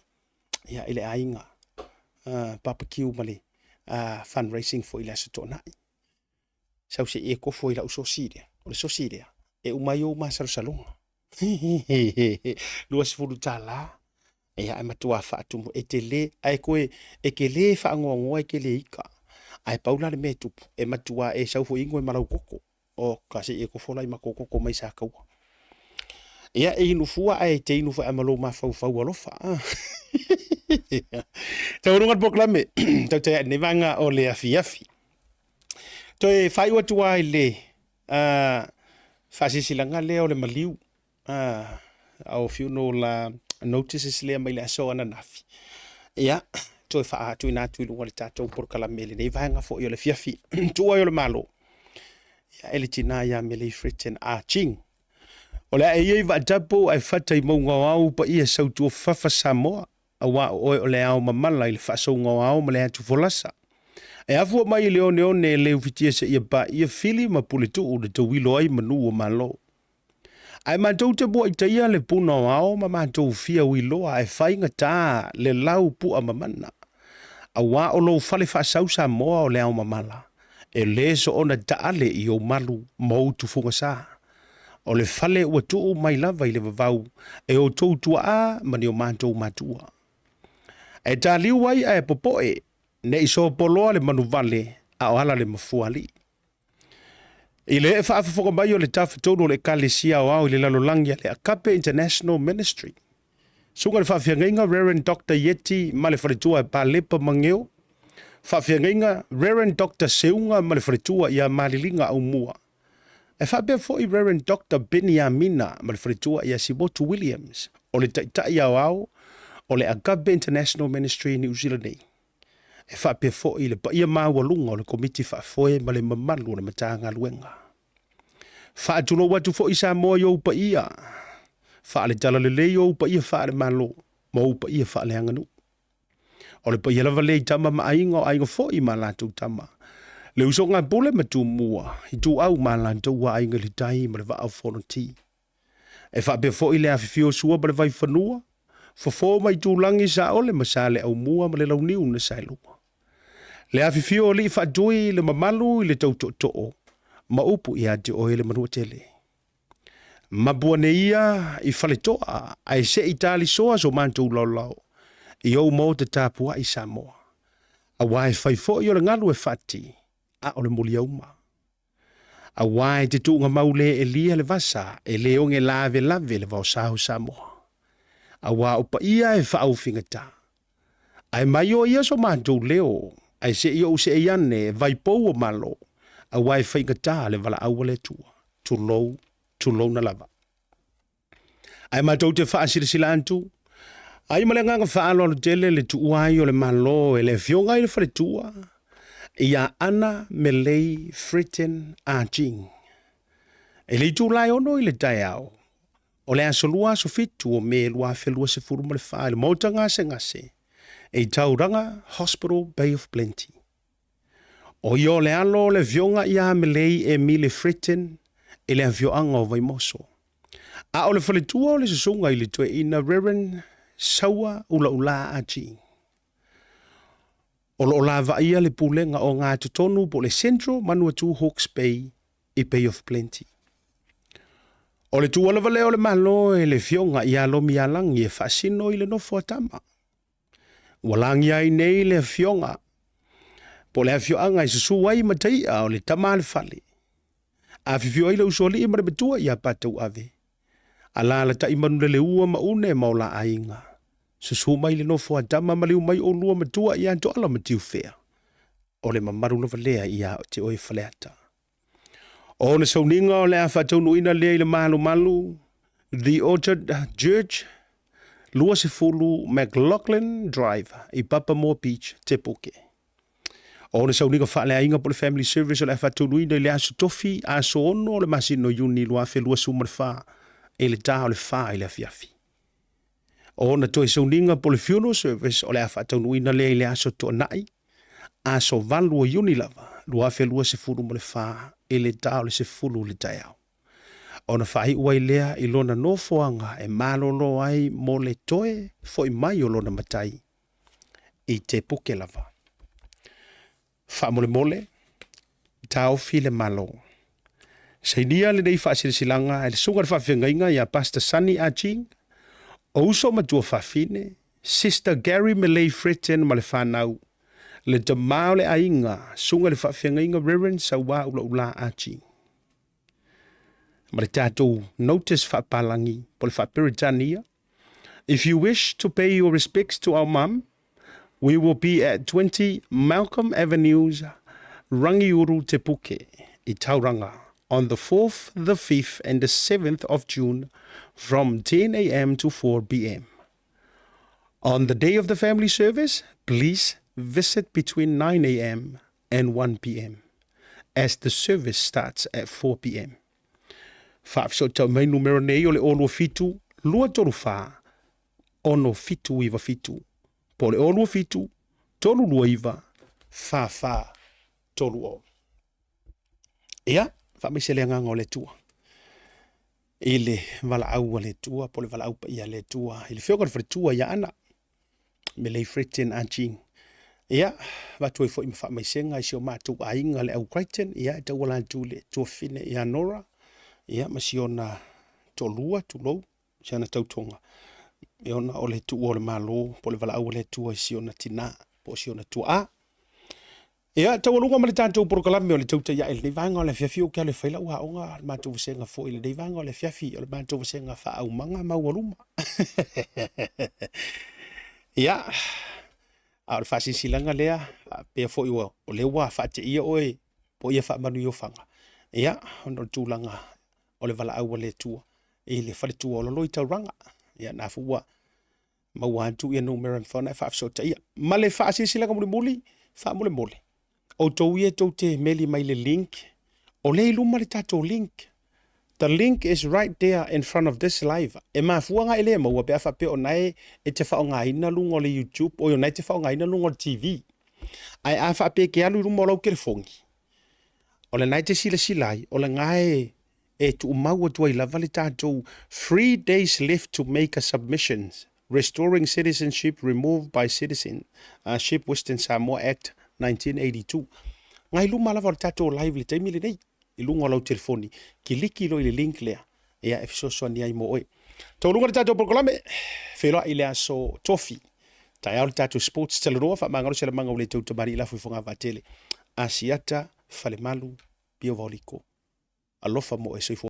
ia i le aiga papakiu ma le fundraising foi i le aso Toonai. Sau se i e kofo i lau sosi lea. O le sosi lea, e uma ai ou masalosaloga. $20. Ia, e matua faatumu, e te le, ae koe, e te le faanoanoa, e te le ika. Ae pau la le mea e tupu, e matua e sau foi ingo e ma lau koko. O, ka se i e kofo la i matou koko mai Sakaua. Ia, e inu fua ae te inu foi ma lou mafaufau alofa. Taualuga le polokalame, tautai ae nei vaega o le afiafi. Toe faaiu atu ai le Faasilasilaga lea o le maliu, our funeral notices lea mai le aso ananafi, ia, toe faatuina atu i luga o le tatou polokalame i lenei vaega foi o le afiafi. Tuua ai o le Malo, ia, e le tina ia Melei Fritton Ah Ching. O le a e ia i vaatapu ae fata i mauga o ao paia sautuafafafa Samoa, aua o oe o le ao mamala i le faasouga o ao ma le atu folasa. E afua mai i le oneone e le ufitia seia paia fili ma puletuu le tauilo ai manu o Malo. Ae matou te muaitaia le puna o ao ma matou fia uiloa ae faigata le lau pua mamana. Aua o lou fale faasau Samoa o le ao mamala, e le soona taale i ou malu ma ou tufugasa. O le fale ua tuu mai lava i le vavau e outou tuaa ma ni o matou matua. E taliu ai ae popoe, ne i sopoloa le manuvale a o ala le mafuaalii. I le ee faafofoga mai o le Tafatolu o le Ekalesia Aoao i le Lalolagi a le Agape International Ministry, Susuga i le Faafeagaiga Rev. Doctor Ieti ma le faletua e Palepa Mageo, Faafeagaiga Rev. Doctor Seuga ma le faletua ia Maliliga Aumua, e faapea foi Rev. Doctor Beniamina ma le faletua ia Simotu Williams, o le Taitai Aoao o le Agape International Ministry i Niu Sila nei. E faapea foi le paia maualuga o le Komiti Faafoe ma le mamalu o le Matagaluega. Faatulou atu foi Samoa i ou paia faale-talalelei, ou paia faale-Malo ma ou paia faaleaganuu. O le paia lava lea i tama ma aiga, o aiga foi ma latou tama, le usoga a Pule ma Tumua, Ituau ma latou aiga i le tai ma le vaa o Fonoti. E faapea foi le afifio o Sua ma le Vaifanua, Fofo ma Itulagi, Saole ma Saleaaumua ma le Launiu na Saelua. Le afifio o Alii Faatui, le mamalu i le tau tootoo ma upu ia te oe le Manuatele. Mapu ane ia i Faletoa ae se i talisoa so matou laolao i ou maota tapuai Samoa. Aua e fai foi o le galu e fati, a o le muliauma. Aua e te tuugamau le elia le vasa, e le oge lavelave le vaosa o Samoa. Aua o paia e faaufigata. Ae mai o ia so matou leo, ae se i ou seei ane e vaipou o Malo, aua e faigata le valaau a le Atua. Tulou, tulouna lava. Ae matou te faasilasila atu ai ma le agaga faaaloalo tele le tuua ai o le Malo e le Afioga i le Faletua ia Ana Melei Fritton Ah Ching. I le itula e 6 i le taeao o le aso 2 aso 7 o Me 2024 i le Maota Gasegase i Tauranga Hospital Bay of Plenty. O ia o le alo o le Afioga ia Melei Emile Fritton i le afioaga o Vaimoso. A o le faletua o le susuga i le toeaina Rev. Saua Ulaula Ah Ching. O lo o lavaia le pulega o Gatotonu po o le Central Manawatu Hawke's Bay i Bay of Plenty. O le tuua lava lea o le Malo e le Afioga ia Lomi Alagi e faasino i le nofo a tama. Ua lagia ai nei le afioga po o le afioaga e susu ai Mataia o le tama a le fale. Afifio ai le usoalii ma le matua ia Patauave. Alalatai Manuleleua ma Une ma o la aiga. Susu mai le nofo a tama maliu mai oulua matua ia Toala ma Tiufea. O le mamalu lava lea ia te oe Faleata. O le sauniga o le a faataunuuina lea i le malumalu The Orchard Church, 20 McLaughlin Drive i Papamoa Beach, Te Puke. O le sauniga faaleaiga po o le Family Service o le a faataunuuina i le aso Tofi, aso 6 o le masina o Iuni 2024 i le ta o le 4 i le afiafi. O ona toe sauniga po o le Funeral Service o le a faataunuuina lea i le aso Toonai, aso 8 o Iuni lava, 2024 i le ta o le 10 i le taeao. Ona faaiu ai lea i lona nofoaga e malolo ai mo le toe foi mai o lona matai i Te Puke lava. Faamolemole, taofi le Malo. Sainia lenei faasilasilaga e le Susuga i le Faafeagaiga ia Pastor Sunny Ah Ching, o uso matua fafine, Sister Gary Melei Fretton ma le fanau, le tama o le aiga, Susuga i le Faafeagaiga Reverend Sauā Ulaula Ah Ching. Ma le tatou notice faapalagi po le faa-Peretania, If you wish to pay your respects to our mum, we will be at 20 Malcolm Avenues, Rangiuru, Te Puke, i Tauranga. on the 4th, the 5th and the 7th of June from 10 a.m. to 4 p.m. On the day of the family service, please visit between 9 a.m. and 1 p.m. as the service starts at 4 p.m. Faafesootau mai numera nei o le 027 234 6797 po o le 027 329 4430. Ia, faamaise le agaga o le Atua i le valaau a le Atua po o le valaau paia a le Atua i le fioga o le faletua ia Ana me lei Fredton Anjing. Ia, avatu ai foi ma faamaisega i si o matou aiga le au Crichton, ia e tauala atu i le tuafafine ia Nora, ia ma si ona toalua, tulou, si ana tautoga, e ona o le tuua o le Malo po o le valaau a le Atua i si ona tinā po o si ona tuaa. Ia, taualuga ma le tatou polokalame o le tautai ae i lenei vaega o le afiafi ou te alu e fai lau aoga le matou vasega foi i lenei vaega o le afiafi o le matou vasega faaaumaga maualuma. Ia, a o le faasilasilaga lea, faapea foi ua, o lea ua faateia oe po o ia faamanuiofaga, ia, ona o le tulaga o le valaau a le Atua i le faletua o lalo i taulaga. Ia, na foi ua maua atu ia numera mafai ona e faafesootaia. Ma le faasilasilaga mulimuli, faamolemole, outou ia tou te meli mai le link, o lea i luma le tatou link. The link is right there in front of this live. E mafua nga e le maua pe a faapea o na e e te faaaogaina luga o le YouTube, oi o na e te faaaogaina luga o le TV. Ae a faapea e ke alu i luma o lau telefoni, o lena e te silasila ai, o lena e e tuumau atu ai lava le tatou 3 days left to make a submissions, Restoring Citizenship Removed by Citizenship Western Samoa Act 1982. Ngai luma lava o le tatou live i le taimi lenei, i luga o lau telefoni, kiliki loa i le link lea, ia e fesoasoani ai mo oe. Taualuga le tatou polokalame, feiloai i le aso Tofi. Taeao le tatou sports talanoa faamagalo se lamaga ua le tau tamalii lafo i Fogavaatele. Asiata, Falemalu, Pio Vaoliko. Alofa mo oe. Soifua.